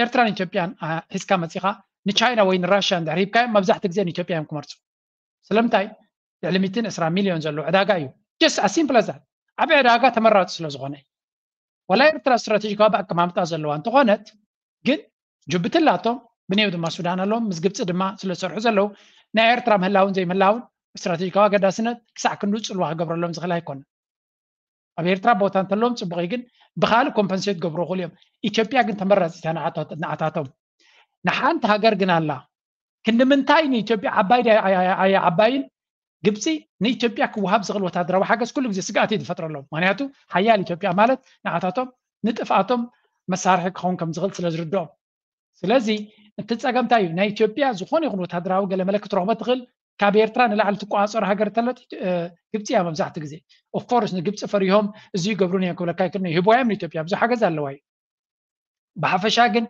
ኤርትራን ኢትዮጵያን ሒዝካ መፂኻ ንቻይና ወይ ንራሻ እንድሕር ሂብካዮም መብዛሕቲ ግዜ ንኢትዮጵያ እዮም ክመርፁ ስለምንታይ ልዕሊ ሚትን ዕስራ ሚልዮን ዘለዎ ዕዳጋ እዩ just as simple as that ዓብ ዕዳጋ ተመራፂ ስለ ዝኾነ ወላ ኤርትራ ስትራቴጂካዊ ኣቀማምጣ ዘለዋ እንተኾነት ግን ጅቡቲ ኣላቶም ብኔው ድማ ሱዳን ኣለዎም ምስ ግብፂ ድማ ስለ ዝሰርሑ ዘለዉ ናይ ኤርትራ ምህላውን ዘይምህላውን ስትራቴጂካዊ ኣገዳስነት ክሳዕ ክንዱ ፅልዋ ክገብረሎም ዝኽእል ኣይኮነን ኣብ ኤርትራ ቦታ እንተለዎም ፅቡቕ እዩ ግን ብካልእ ኮምፐንሴት ገብሩ ይኽእሉ እዮም ኢትዮጵያ ግን ተመራፂታ ንዓታቶም ንሓንቲ ሃገር ግን ኣላ ክንዲ ምንታይ ንኢትዮጵያ ዓባይ ዓባይን ግብፂ ንኢትዮጵያ ክወሃብ ዝኽእል ወታደራዊ ሓገዝ ኩሉ ግዜ ስግኣት እዩ ዝፈጥረሎም ምክንያቱ ሓያል ኢትዮጵያ ማለት ንዓታቶም ንጥፍኣቶም መሳርሒ ክኸውን ከም ዝኽእል ስለ ዝርድኦም ስለዚ እቲ ፀገም እንታይ እዩ ናይ ኢትዮጵያ ዝኾነ ይኹን ወታደራዊ ገለመለ ክትረኽቦ ትኽእል ካብ ኤርትራ ንላዕሊ ትቆፃፀሮ ሃገር ተለት ግብፂ እያ መብዛሕትኡ ግዜ ኦፍኮርስ ንግብፂ ፈሪሆም እዚ ይገብሩን እዮም ክብለካ ይክእል ሂቦ እዮም ንኢትዮጵያ ብዙሕ ሓገዝ ኣለዋ እዩ ብሓፈሻ ግን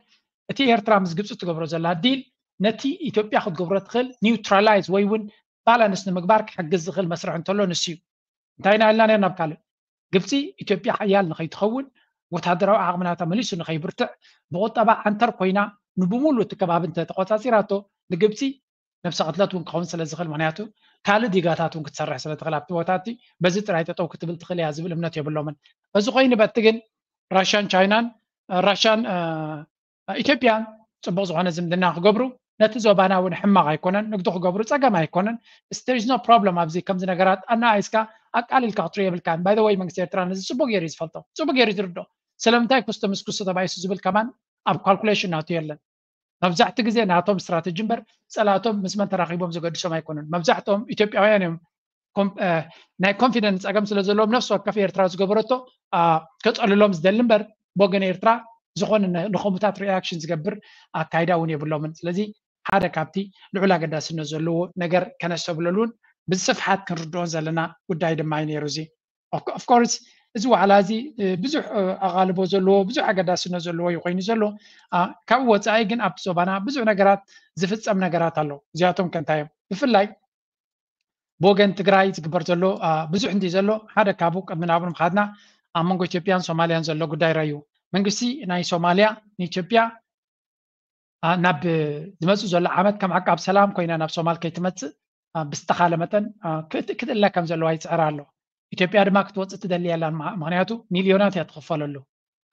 እቲ ኤርትራ ምስ ግብፂ ትገብሮ ዘላ ዲል ነቲ ኢትዮጵያ ክትገብሮ ትኽእል ኒውትራላይዝ ወይ እውን ባላንስ ንምግባር ክሕግዝ ዝኽእል መስርሕ እንተሎ ንሱ እዩ እንታይ ኢና ኢልና ነርና ኣብ ካልእ ግብፂ ኢትዮጵያ ሓያል ንኸይትኸውን ወታደራዊ ዓቕምናታ መሊሱ ንኸይብርትዕ ብቁጠባ ዓንተር ኮይና ንብሙሉ እቲ ከባቢ እንተ ተቆፃፂራቶ ንግብፂ ነብሰ ቅትለት እውን ክኸውን ስለ ዝኽእል ምክንያቱ ካልእ ዲጋታት እውን ክትሰርሕ ስለ ትኽእል ኣብቲ ቦታ እቲ በዚ ጥራይ ጠጠው ክትብል ትኽእል እያ ዝብል እምነት የብሎምን በዚ ኮይኑ በቲ ግን ራሽያን ቻይናን ራሽያን ኢትዮጵያን ፅቡቅ ዝኾነ ዝምድና ክገብሩ ነቲ ዞባና እውን ሕማቕ ኣይኮነን ንግዲ ክገብሩ ፀገም ኣይኮነን there is no problem ኣብዚ ከምዚ ነገራት ኣናኣይስካ ኣቃሊልካ ክትሪኦ የብልካን by the way መንግስቲ ኤርትራ ነዚ ፅቡቅ ገይሩ እዩ ዝፈልጦ ፅቡቅ ገይሩ ዝርድኦ ስለምንታይ ኩስቶ ምስ ኩስቶ ተባይሱ ዝብል ከማን ኣብ ካልኩሌሽን ናቱ የለን መብዛሕቲ ግዜ ናቶም ስትራተጂ እምበር ፀላቶም ምስ መን ተራኺቦም ዘገድሶም ኣይኮኑን መብዛሕቶም ኢትዮጵያውያን እዮም ናይ ኮንፊደንስ ፀገም ስለ ዘለዎም ነፍሲ ወከፍ ኤርትራ ዝገበረቶ ከፀልሎም ዝደሊ እምበር ብወገን ኤርትራ ዝኾነ ንኸምኡታት ሪኣክሽን ዝገብር ኣካይዳ እውን የብሎምን ስለዚ ሓደ ካብቲ ልዑል ኣገዳስነት ዘለዎ ነገር ከነስተብለሉን ብስፍሓት ክንርድኦን ዘለና ጉዳይ ድማ እዩ ነይሩ እዚ ኦፍኮርስ እዚ ዋዕላ እዚ ብዙሕ ኣቓልቦ ዘለዎ ብዙሕ ኣገዳስነት ዘለዎ እዩ ኮይኑ ዘሎ ካብኡ ወፃኢ ግን ኣብቲ ዞባና ብዙሕ ነገራት ዝፍፀም ነገራት ኣሎ እዚኣቶም ከንታይ እዮም ብፍላይ ብወገን ትግራይ ዝግበር ዘሎ ብዙሕ እንዲ ዘሎ ሓደ ካብኡ ቅድሚ ናብኡ ምኻድና ኣብ መንጎ ኢትዮጵያን ሶማልያን ዘሎ ጉዳይ ረዩ መንግስቲ ናይ ሶማልያ ንኢትዮጵያ ናብ ዝመፅእ ዘሎ ዓመት ከም ዓቃብ ሰላም ኮይና ናብ ሶማል ከይትመፅእ ብዝተኻለ መጠን ክትእለ ከም ዘለዋ ይፅዕር ኣሎ። ኢትዮጵያ ድማ ክትወፅእ ትደሊ የላን። ምክንያቱ ሚልዮናት እያ ትኽፈለሉ።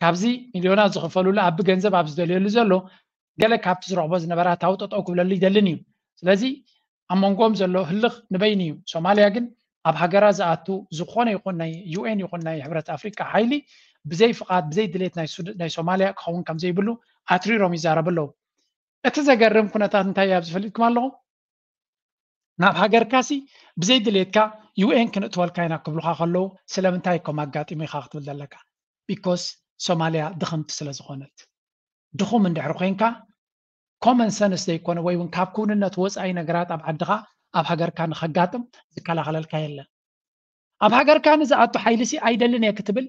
ካብዚ ሚልዮናት ዝኽፈልሉ ኣብ ገንዘብ ኣብ ዝደልየሉ ዘሎ ገለ ካብቲ ዝረኽቦ ዝነበራ ታውጠጠው ክብለሉ ይደልን እዩ። ስለዚ ኣብ መንጎም ዘሎ ህልኽ ንበይኑ እዩ። ሶማልያ ግን ኣብ ሃገራ ዝኣቱ ዝኾነ ይኹን ናይ ዩ ኤን ይኹን ናይ ሕብረት ኣፍሪቃ ሓይሊ ብዘይ ፍቓድ ብዘይ ድሌት ናይ ሶማልያ ክኸውን ከም ዘይብሉ ኣትሪሮም ይዛረቡ ኣለዉ። እቲ ዘገርም ኩነታት እንታይ እያ ዝፈልጥኩም ኣለኹም? ናብ ሃገርካሲ ብዘይ ድሌትካ ዩ ኤን ክንእትወልካ ኢና ክብሉኻ ከለዉ ስለምንታይ ከም ኣጋጢሙ ኢኻ ክትብል ዘለካ? ቢኮስ ሶማልያ ድኽምቲ ስለ ዝኾነት። ድኹም እንድሕር ኮይንካ ኮመን ሰንስ ዘይኮነ ወይ እውን ካብ ክውንነት ወፃኢ ነገራት ኣብ ዓድኻ ኣብ ሃገርካ ንኸጋጥም ዝከላኸለልካ የለን። ኣብ ሃገርካ ንዝኣቱ ሓይልሲ ኣይደልን እየ ክትብል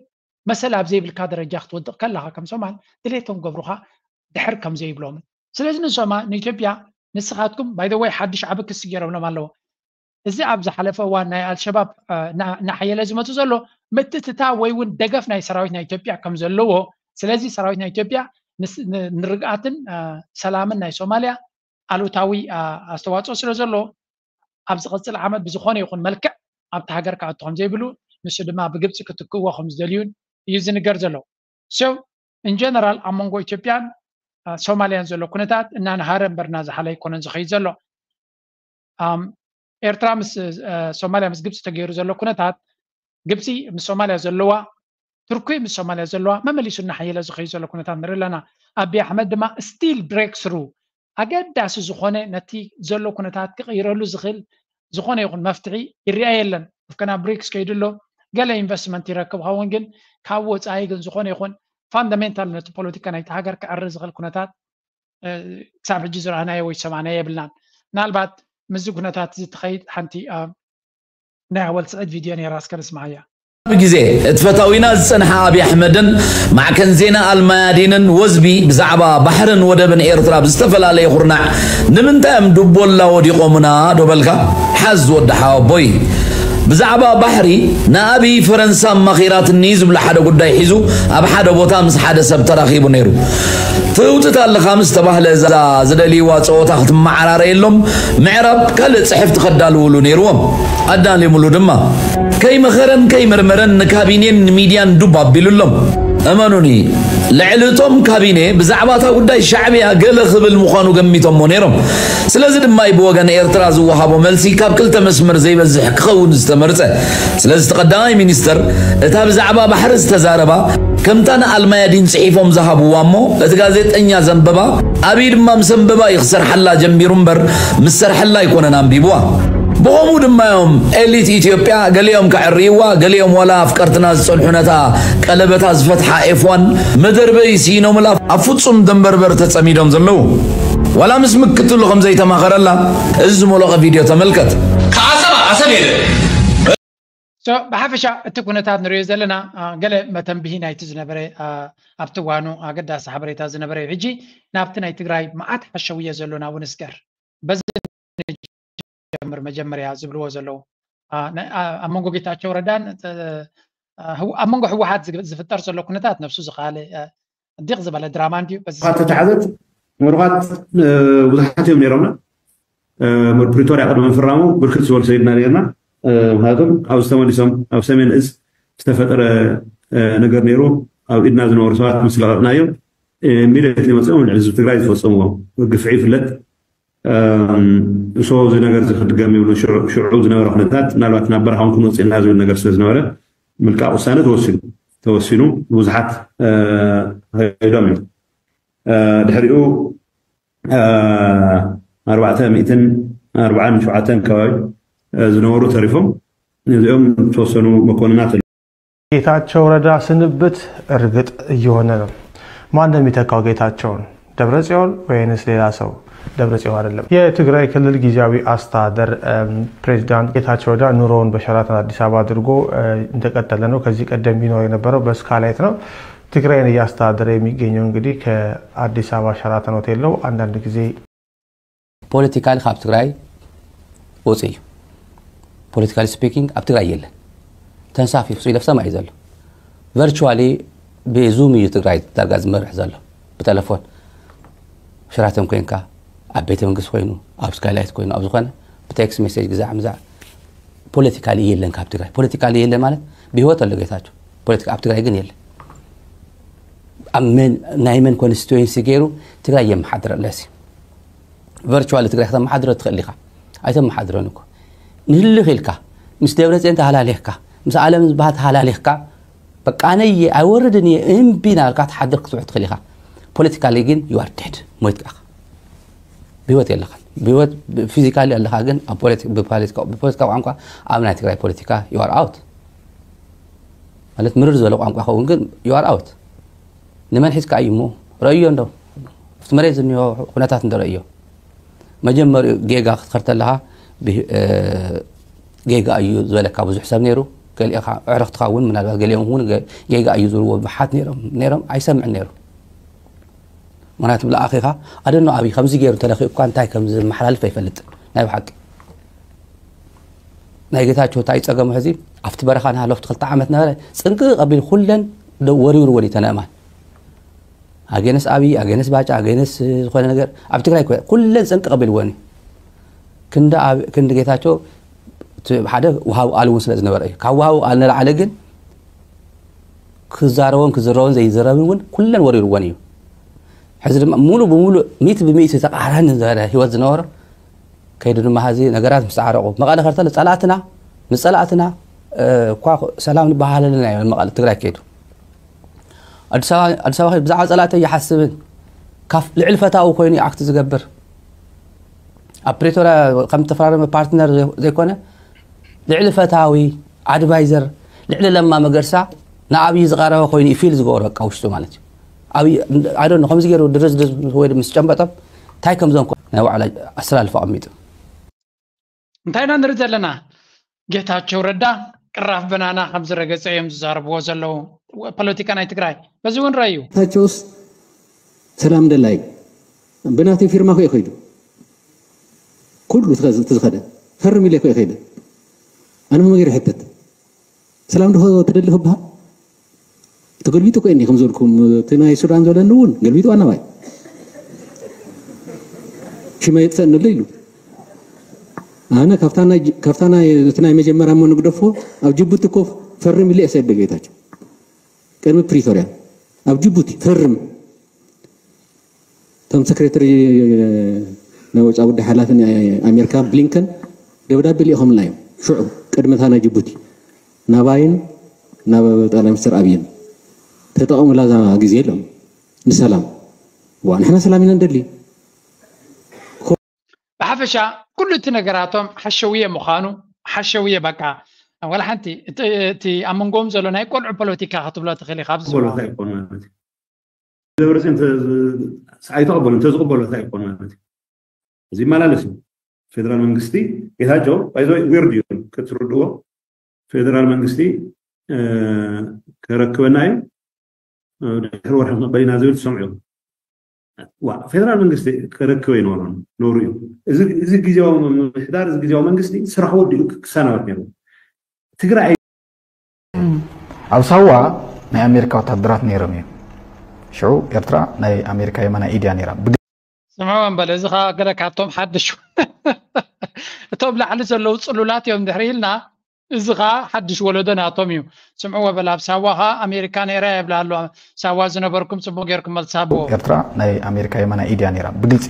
መሰል ኣብ ዘይብልካ ደረጃ ክትወድቕ ከለኻ ከም ሶማል ድሌቶም ገብሩኻ ድሕር ከም ዘይብሎምን። ስለዚ ንሶማ ንኢትዮጵያ ንስኻትኩም ባይደወይ ሓድሽ ዓቢ ክሲ ገይሮምሎም ኣለዎ። እዚ ኣብ ዝሓለፈ እዋን ናይ ኣልሸባብ እናሓየለ ዝመፁ ዘሎ ምትትታ ወይ እውን ደገፍ ናይ ሰራዊት ናይ ኢትዮጵያ ከም ዘለዎ፣ ስለዚ ሰራዊት ናይ ኢትዮጵያ ንርግኣትን ሰላምን ናይ ሶማልያ ኣሉታዊ ኣስተዋፅኦ ስለ ዘለዎ ኣብ ዝቐፅል ዓመት ብዝኾነ ይኹን መልክዕ ኣብቲ ሃገር ክኣቱ ከም ዘይብሉ ንሱ ድማ ብግብፂ ክትክእዎ ከም ዝደልዩን እዩ ዝንገር ዘሎ። So in general ኣብ መንጎ ኢትዮጵያን ሶማልያን ዘሎ ኩነታት እናነሃረ እምበር እናዝሓለ ኣይኮነን ዝኸይድ ዘሎ። ኤርትራ ምስ ሶማልያ ምስ ግብፂ ተገይሩ ዘሎ ኩነታት ግብፂ ምስ ሶማልያ ዘለዋ ቱርኪ ምስ ሶማልያ ዘለዋ መመሊሱ እናሓየለ ዝኸይድ ዘሎ ኩነታት ንርኢ ኣለና። ኣቢ ኣሕመድ ድማ still breakthrough ኣገዳሲ ዝኾነ ነቲ ዘሎ ኩነታት ክቕይረሉ ዝኽእል ዝኾነ ይኹን መፍትሒ ይርኣ የለን። ከና ብሪክስ ከይዱ ኣሎ ገለ ኢንቨስትመንት ይረክብ ኸውን ግን ካብ ወፃኢ ግን ዝኾነ ይኹን ፋንዳሜንታል ነቲ ፖለቲካ ናይቲ ሃገር ክዕሪ ዝኽእል ኩነታት ክሳብ ሕጂ ዝረኣናዮ ወይ ዝሰማዕናዮ የብልናን። ምናልባት ምስዚ ኩነታት እዚ ትኸይድ ሓንቲ ናይ ኣወል ስዒድ ቪድዮ ነይራ እስከ ንስማዓያ። ኣብ ግዜ እቲ ፈታዊና ዝጸንሐ ኣብይ ኣሕመድን ማዕከን ዜና ኣልማያዲንን ወዝቢ ብዛዕባ ባሕርን ወደብን ኤርትራ ብዝተፈላለየ ኩርናዕ ንምንታይ እዮም ዱቦላ ወዲቖምና ዶ በልካ? ሓዝ ወዲ ሓወቦይ። ብዛዕባ ባሕሪ ንኣብይ ፈረንሳ ኣማኺራትኒ ዝብሎ ሓደ ጉዳይ ሒዙ ኣብ ሓደ ቦታ ምስ ሓደ ሰብ ተራኺቡ ነይሩ። ትህውትት ኣለኻ ምስ ተባህለ እዛ ዝደልይዋ ጸወታ ክትመዓራረየሎም ምዕራብ ካልእ ጽሕፍቲ ከዳልውሉ ነይርዎም። ኣዳሊሙሉ ድማ። ከይመኸረን ከይመርመረን ንካቢኔን ንሚድያን ዱብ ኣቢሉሎም። እመኑኒ፣ ልዕሊ እቶም ካቢኔ ብዛዕባ እታ ጉዳይ ሻዕብያ ገለ ክብል ምዃኑ ገሚቶሞ ነይሮም። ስለዚ ድማ እዩ ብወገን ኤርትራ ዝወሃቦ መልሲ ካብ ክልተ መስመር ዘይበዝሕ ክኸውን ዝተመርጸ። ስለዚ እቲ ቀዳማይ ሚኒስተር እታ ብዛዕባ ባሕሪ ዝተዛረባ ከምታ ንኣልማያዲን ጽሒፎም ዝሃብዋ እሞ እቲ ጋዜጠኛ ዘንበባ፣ ኣብይ ድማ ምስ ኣንበባ እዩ ክሰርሓላ ጀሚሩ እምበር ምስ ሰርሐላ ኣይኮነን ኣንቢብዋ። ብኸምኡ ድማ እዮም ኤሊት ኢትዮጵያ ገሊኦም ከዕርይዋ፣ ገሊኦም ዋላ ኣፍቀርትና ዝጸንሑ ነታ ቀለበታ ዝፈትሓ ኤፍ ዋን መደርበይ ስኢኖምላ ኣብ ፍጹም ደንበርበር ተጸሚዶም ዘለዉ። ዋላ ምስ ምክትሉ ከም ዘይተማኸረላ እዚ ዝመለቐ ቪድዮ ተመልከት። ከዓሰብ ዓሰብ የለ። ብሓፈሻ እቲ ኩነታት ንሪኦ ዘለና ገለ መተንብሂ ናይቲ ዝነበረ ኣብቲ ዋኑ ኣገዳሲ ሓበሬታ ዝነበረ እዩ። ሕጂ ናብቲ ናይ ትግራይ መዓት ሓሸውየ ዘሎ ናብኡ ንስገር። በዚ ንጀምር መጀመርያ ዝብልዎ ዘለዉ ኣብ መንጎ ጌታቸው ረዳን ኣብ መንጎ ህወሓት ዝፍጠር ዘሎ ኩነታት ነብሱ ዝኻለ ድቕ ዝበለ ድራማ እንድዩ። በዚ ተተሓዘት ምሩቓት ብዙሓት እዮም ነይሮምና። ፕሪቶርያ ቅድሚ ምፍራሙ ብርክት ዝበሉ ሰይድና ነርና። ምክንያቱም ኣብዚ ተመሊሶም ኣብ ሰሜን እዝ ዝተፈጠረ ነገር ነይሩ። ኣብ ኢድና ዝነበሩ ሰባት ምስ ለቐቕናዮም ኢሚድየትሊ መፅኦም ንህዝቢ ትግራይ ዝፈፀምዎ ግፍዒ ይፍለጥ። ሶ እዚ ነገር እዚ ክድገም ይብሉ ሽዑ ዝነበረ ኩነታት ምናልባት ናብ በረኻ እውን ክንወፅእ ኢና ዝብል ነገር ስለ ዝነበረ ምልቃቕ ውሳነ ተወሲኑ ተወሲኑ ብዙሓት ከይዶም እዮም። ድሕሪኡ ኣርባዕተ ሚእትን ኣርባዓን ሸውዓተን ከባቢ ዝነበሩ ተሪፎም እዚኦም ዝተወሰኑ መኮንናት ጌታቸው ረዳ ስንብት እርግጥ እየሆነ ነው። ማን ነው የሚተካው ጌታቸውን? ደብረጽዮን ወይንስ ሌላ ሰው? ደብረጽዮን አይደለም። የትግራይ ክልል ጊዜያዊ አስተዳደር ፕሬዚዳንት ጌታቸው ረዳ ኑሮውን በሸራተን አዲስ አበባ አድርጎ እንደቀጠለ ነው። ከዚህ ቀደም ቢኖር የነበረው በስካይላይት ነው። ትግራይን እያስተዳደረ የሚገኘው እንግዲህ ከአዲስ አበባ ሸራተን ሆቴል ነው። አንዳንድ ጊዜ ፖለቲካሊ ካብ ትግራይ ወፂኡ እዩ። ፖለቲካሊ ስፒኪንግ ኣብ ትግራይ የለን። ተንሳፊፉ ኢለ ሰማይ እዩ ዘሎ። ቨርቹዋሊ ብዙም እዩ ትግራይ ዳርጋ ዝመርሕ ዘሎ። ብተለፎን ሽራተን ኮይንካ፣ ኣብ ቤተ መንግስቲ ኮይኑ፣ ኣብ ስካይላይት ኮይኑ፣ ኣብ ዝኾነ ብቴክስት ሜሴጅ ግዛዕ ምዛዕ። ፖለቲካሊ የለን ካብ ትግራይ። ፖለቲካሊ የለን ማለት ብህይወት ኣሎ ጌታቸው። ፖለቲካ ኣብ ትግራይ ግን የለን። ኣብ መን ናይ መን ኮንስቲትዌንሲ ገይሩ ትግራይ የመሓድር ኣለሲ። ቨርቹዋሊ ትግራይ ከተመሓድሮ ትኽእል ኢኻ። ኣይተመሓድሮን እኮ። ንህልኽ ኢልካ ምስ ደብረፅዮን ተሃላሊኽካ፣ ምስ ኣለም ዝበሃል ተሃላሊኽካ፣ በቃ ኣነ እየ ኣይወርድን እየ እምቢ ናልካ ትሓድር ክትውዕ ትኽእል ኢኻ። ፖለቲካሊ ግን you are dead፣ ሞይትካ ኢኻ። ብህይወት የለኻን። ብህይወት ፊዚካሊ ኣለኻ ግን ኣብ ፖለቲ- ብፖለቲካ ብፖለቲካ ቋንቋ ኣብ ናይ ትግራይ ፖለቲካ you are out። ማለት ምርር ዝበለ ቋንቋ ኸውን ግን you are out። ንመን ሒዝካ እዩ እሞ ረእዮ እንዶ ኣብቲ መሬት ዝኒሆ ኩነታት እንዶ ረእዮ። መጀመሪኡ ጌጋ ክትኸር ተለኻ ብህ- እ፣ ጌጋ እዩ ዝበለካ ብዙሕ ሰብ ነይሩ። ገሊእኻ ኣዕርኽትኻ እውን ምናልባት ገሊኦም እውን ገ- ጌጋ እዩ ዝብልዎ ብዙሓት ነይሮም ነይሮም ኣይሰምዕን ነይሩ። ምክንያቱ ብለኣኺኻ ኣደኖ ኣብይ ከምዚ ገይሩ እንተለኺኡ እኳ እንታይ ከም ዝመሓላልፍ ኣይፈልጥን። ናይ ብሓቂ ናይ ጌታቸው እንታይ ጸገሙ ሕዚ ኣብቲ በረኻ ንሃለፍቲ ክልተ ዓመት ነበረ ጽንቂ ቀቢል ኩለን ደ- ወሪውርወን እዩ ተነእማን ኣጌነስ ኣብይ ኣጌነስ ባጫ ኣጌነስ ዝኾነ ነገር ኣብ ትግራይ ኮ- ኩለን ጽንቂ ቀቢልወን እዩ። ክንዲ ኣብ- ክንዲ ጌታቸው እቲ ሓደ ውሃብ ቃል እውን ስለ ዝነበረ እዩ። ካብ ውሃብ ቃል ንላዕሊ ግን ክዛረቦን ክዝረቦን ዘይዝረብን እውን ኩለን ወሪርወን እዩ። ሕዚ ድማ ሙሉ ብሙሉ ሚእቲ ብሚእቲ ተቃራኒ ዝበለ ህይወት ዝነበሮ ከይዱ ድማ ሀዚ ነገራት ምስ ተዓረቁ መቐለ ከርተለ ጸላእትና ንጸላእትና እኳ ሰላም ንበሃለልና እዮም መቐለ ትግራይ ከይዱ። ኣዲስ ኣበባ ኣዲስ ኣበባ ከይዱ ብዛዕባ ጸላእተይ ይሓስብን ካፍ ልዕሊ ፈታዊ ኮይኑ ኣክት ዝገብር ኣብ ፕሪቶሪያ ከም ተፈራረመ ፓርትነር ዘይኮነ ልዕሊ ፈታዊ ኣድቫይዘር ልዕሊ ለማ መገርሳ ንኣብይ ዝቐረበ ኮይኑ እዩ ፊል ዝገብሮ በቃ ውሽጡ ማለት እዩ። ኣብይ ኣይ ዶንት ኖ ከምዚ ገይሩ ድርዝ ድርዝ ወይ ምስ ጨንበጦም እንታይ ከም ዘንኮ ናይ ባዕላ ኣሰላልፋ ኣቐሚጡ። እንታይ ኢና ንርኢ ዘለና? ጌታቸው ረዳ ቅራፍ በናና ከም ዝረገጸ እዮም ዝዛረብዎ ዘለዉ። ፖለቲካ ናይ ትግራይ በዚ እውን ረዩ። ጌታቸውስ ሰላም ደላይ ብናተይ ፊርማ ኮ ይኸይዱ ኩሉ ትኸ- ትዝኸደ ፈርም ኢለ ኮ ይኸይደ ኣነ መመገር ይሕተት ሰላም ዶ ትደሊ ክበሃል ተገልቢጡ ኮ እኒ ከም ዝበልኩም እቲ ናይ ሱዳን ዘለኒ እውን ገልቢጡ ኣናባይ ሽመ የጥፈእኒ ኣሎ ኢሉ ኣነ ካብታ ናይ ካብታ ናይ እቲ ናይ መጀመርያ እሞ ንግደፎ ኣብ ጅቡቲ እኮ ፈርም ኢለ እየ ሰደ ጌታቸው ቅድሚ ፕሪቶርያ ኣብ ጅቡቲ ፈርም እቶም ሰክሬተሪ ናይ ወፃኢ ጉዳይ ሓላፊ ናይ ኣሜሪካ ብሊንከን ደብዳቤ ልኢኾምልና እዮም ሽዑ ቅድሚ እታ ናይ ጅቡቲ ናባይን ናብ ጠቅላይ ሚኒስትር ኣብይን ተጠቐሙላ እዛ ግዜ ኢሎም ንሰላም ዋ ንሕና ሰላም ኢና ንደሊ ብሓፈሻ ኩሉ እቲ ነገራቶም ሓሸውየ ምዃኑ ሓሸውየ በቃ ወላ ሓንቲ እቲ እቲ ኣብ መንጎኦም ዘሎ ናይ ቆልዑ ፖለቲካ ክትብሎ ትኽእል ኢኻ ኣብዚ ዝቕበሎ ዝነበሩ እንታይ ይኮን ማለት እዩ? ደብረፅዮን እንተ- ዝ- ኣይተቐበሉ እንተዝቕበሎ እንታይ ይኮን ማለት እዩ? እዚ ይመላለስ እዩ። ፌደራል መንግስቲ ጌታቸው ባይዞ ዊርድ እዩ ክትርድዎ ፌደራል መንግስቲ እ፣ ከረክበና እዩ እ፣ ድሕሪ ወርሒ ክንቕበል ኢና ዝብል ትሰምዑ ዋ ፌደራል መንግስቲ ከረክበ ይኖሮን ነውሩ እዩ። እዚ እዚ ግዜያዊ ምምሕዳር እዚ ግዜያዊ መንግስቲ ስራሕ ወዲኡ ክሰናበት ነይሩ። ትግራይ ኣብ ሳዋ ናይ ኣሜሪካ ወታደራት ነይሮም እዮም። ሽዑ ኤርትራ ናይ ኣሜሪካ የማናይ ኢድያ ነይራ። ብግ- ስምዑ እምበል እዚ ከዓ ገለ ካብቶም ሓድሽ እቶም ላዕሊ ዘለዉ ፅሉላት እዮም ድሕሪ ኢልና እዚ ከዓ ሓድሽ ወለዶ ናቶም እዩ። ስምዑ ወበል ኣብ ሳዋ ከዓ ኣሜሪካ ነይራ የብላ ኣሎ። ሳዋ ዝነበርኩም ፅቡቅ ገይርኩም መልስ ሃብዎ። ኤርትራ ናይ ኣሜሪካ የማናይ ኢድያ ነይራ ብግልፂ።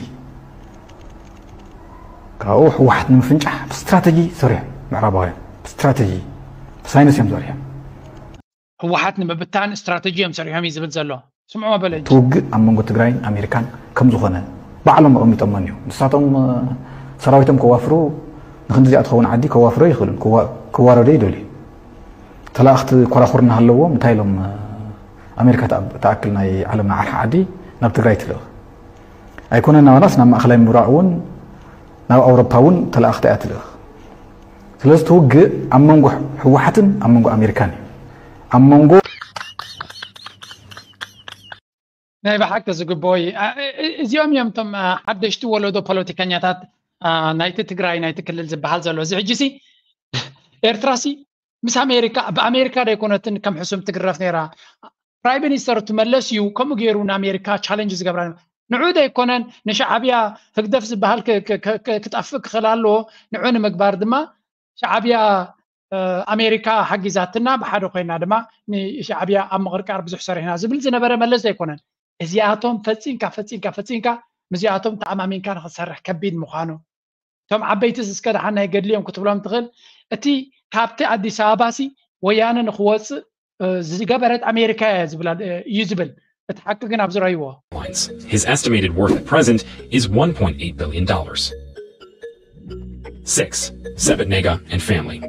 ካብኡ ህወሓት ንምፍንጫሕ ብስትራተጂ ሰሪሖም ምዕራባውያን ብስትራተጂ ብሳይንስ እዮም ሰሪሖም። ህወሓት ንምብታን ስትራተጂ እዮም ሰሪሖም እዩ ዝብል ዘሎ። ስምዑ በለ እንጂ። እቲ ውግእ ኣብ መንጎ ትግራይን ኣሜሪካን ከም ዝኾነ ባዕሎም ኣቐሚጦሞ እኒው። ንሳቶም እ፣ ሰራዊቶም ከዋፍሩ ንክንድዚኣ ትኸውን ዓዲ ከዋፍሩ ኣይኽእሉን። ክዋ- ክዋረዱ ይደልዩ። ተላእኽቲ ኮራኹር እናሃለዎም እንታይ ኢሎም እ፣ ኣሜሪካ ትኣ- ትኣክል ናይ ዓለምና ዓርሒ ዓዲ ናብ ትግራይ ትልእኽ? ኣይኮነን ናባናስ ናብ ማእኸላይ ምብራቕ እውን ናብ ኣውሮፓ እውን ተላእኽቲ እያ ትልእኽ። ስለዚ እቲ ውግእ ኣብ መንጎ ህወሓትን ኣብ መንጎ ኣሜሪካን እዩ። ኣብ መንጎ ናይ ብሓቂ ዝግብኦ እዩ። አ- እ- እዚኦም እዮም እቶም አ፣ ሓደሽቲ ወለዶ ፖለቲከኛታት አ፣ ናይቲ ትግራይ ናይቲ ክልል ዝበሃል ዘሎ። እዚ ሕጂ ሲ ኤርትራሲ ምስ ኣሜሪካ ብኣሜሪካ ዶ ኣይኮነትን ከም ሕሱም ትግረፍ ነይራ? ፕራይም ሚኒስተር ትመለስ እዩ ከምኡ ገይሩ ንኣሜሪካ ቻለንጅ ዝገብራ ንዑ ዶ ኣይኮነን ንሻዕብያ ህግደፍ ዝበሃል ክጠፍእ ክኽእል ኣለዎ። ንዑ ንምግባር ድማ ሻዕብያ ኣሜሪካ ሓጊዛትና ብሓደ ኮይና ድማ ንሻዕብያ ኣብ ምቕርቃር ብዙሕ ሰሪሕና ዝብል ዝነበረ መለስ ዶ ኣይኮነን? እዚኣቶም ፈፂምካ ፈፂምካ ፈፂምካ ምስዚኣቶም ተኣማሚንካ ንክትሰርሕ ከቢድ ምዃኑ እቶም ዓበይትስ እስከ ደሓን ናይ ገድሊ እዮም ክትብሎም ትኽእል። እቲ ካብቲ ኣዲስ ኣበባሲ ወያነ ንክወፅእ ዝገበረት ኣሜሪካ እያ ዝብል እዩ ዝብል እቲ ሓቂ ግን ኣብዚ ረይዎ። His estimated worth at present is one point eight billion dollars. Six, Sebet Nega and family.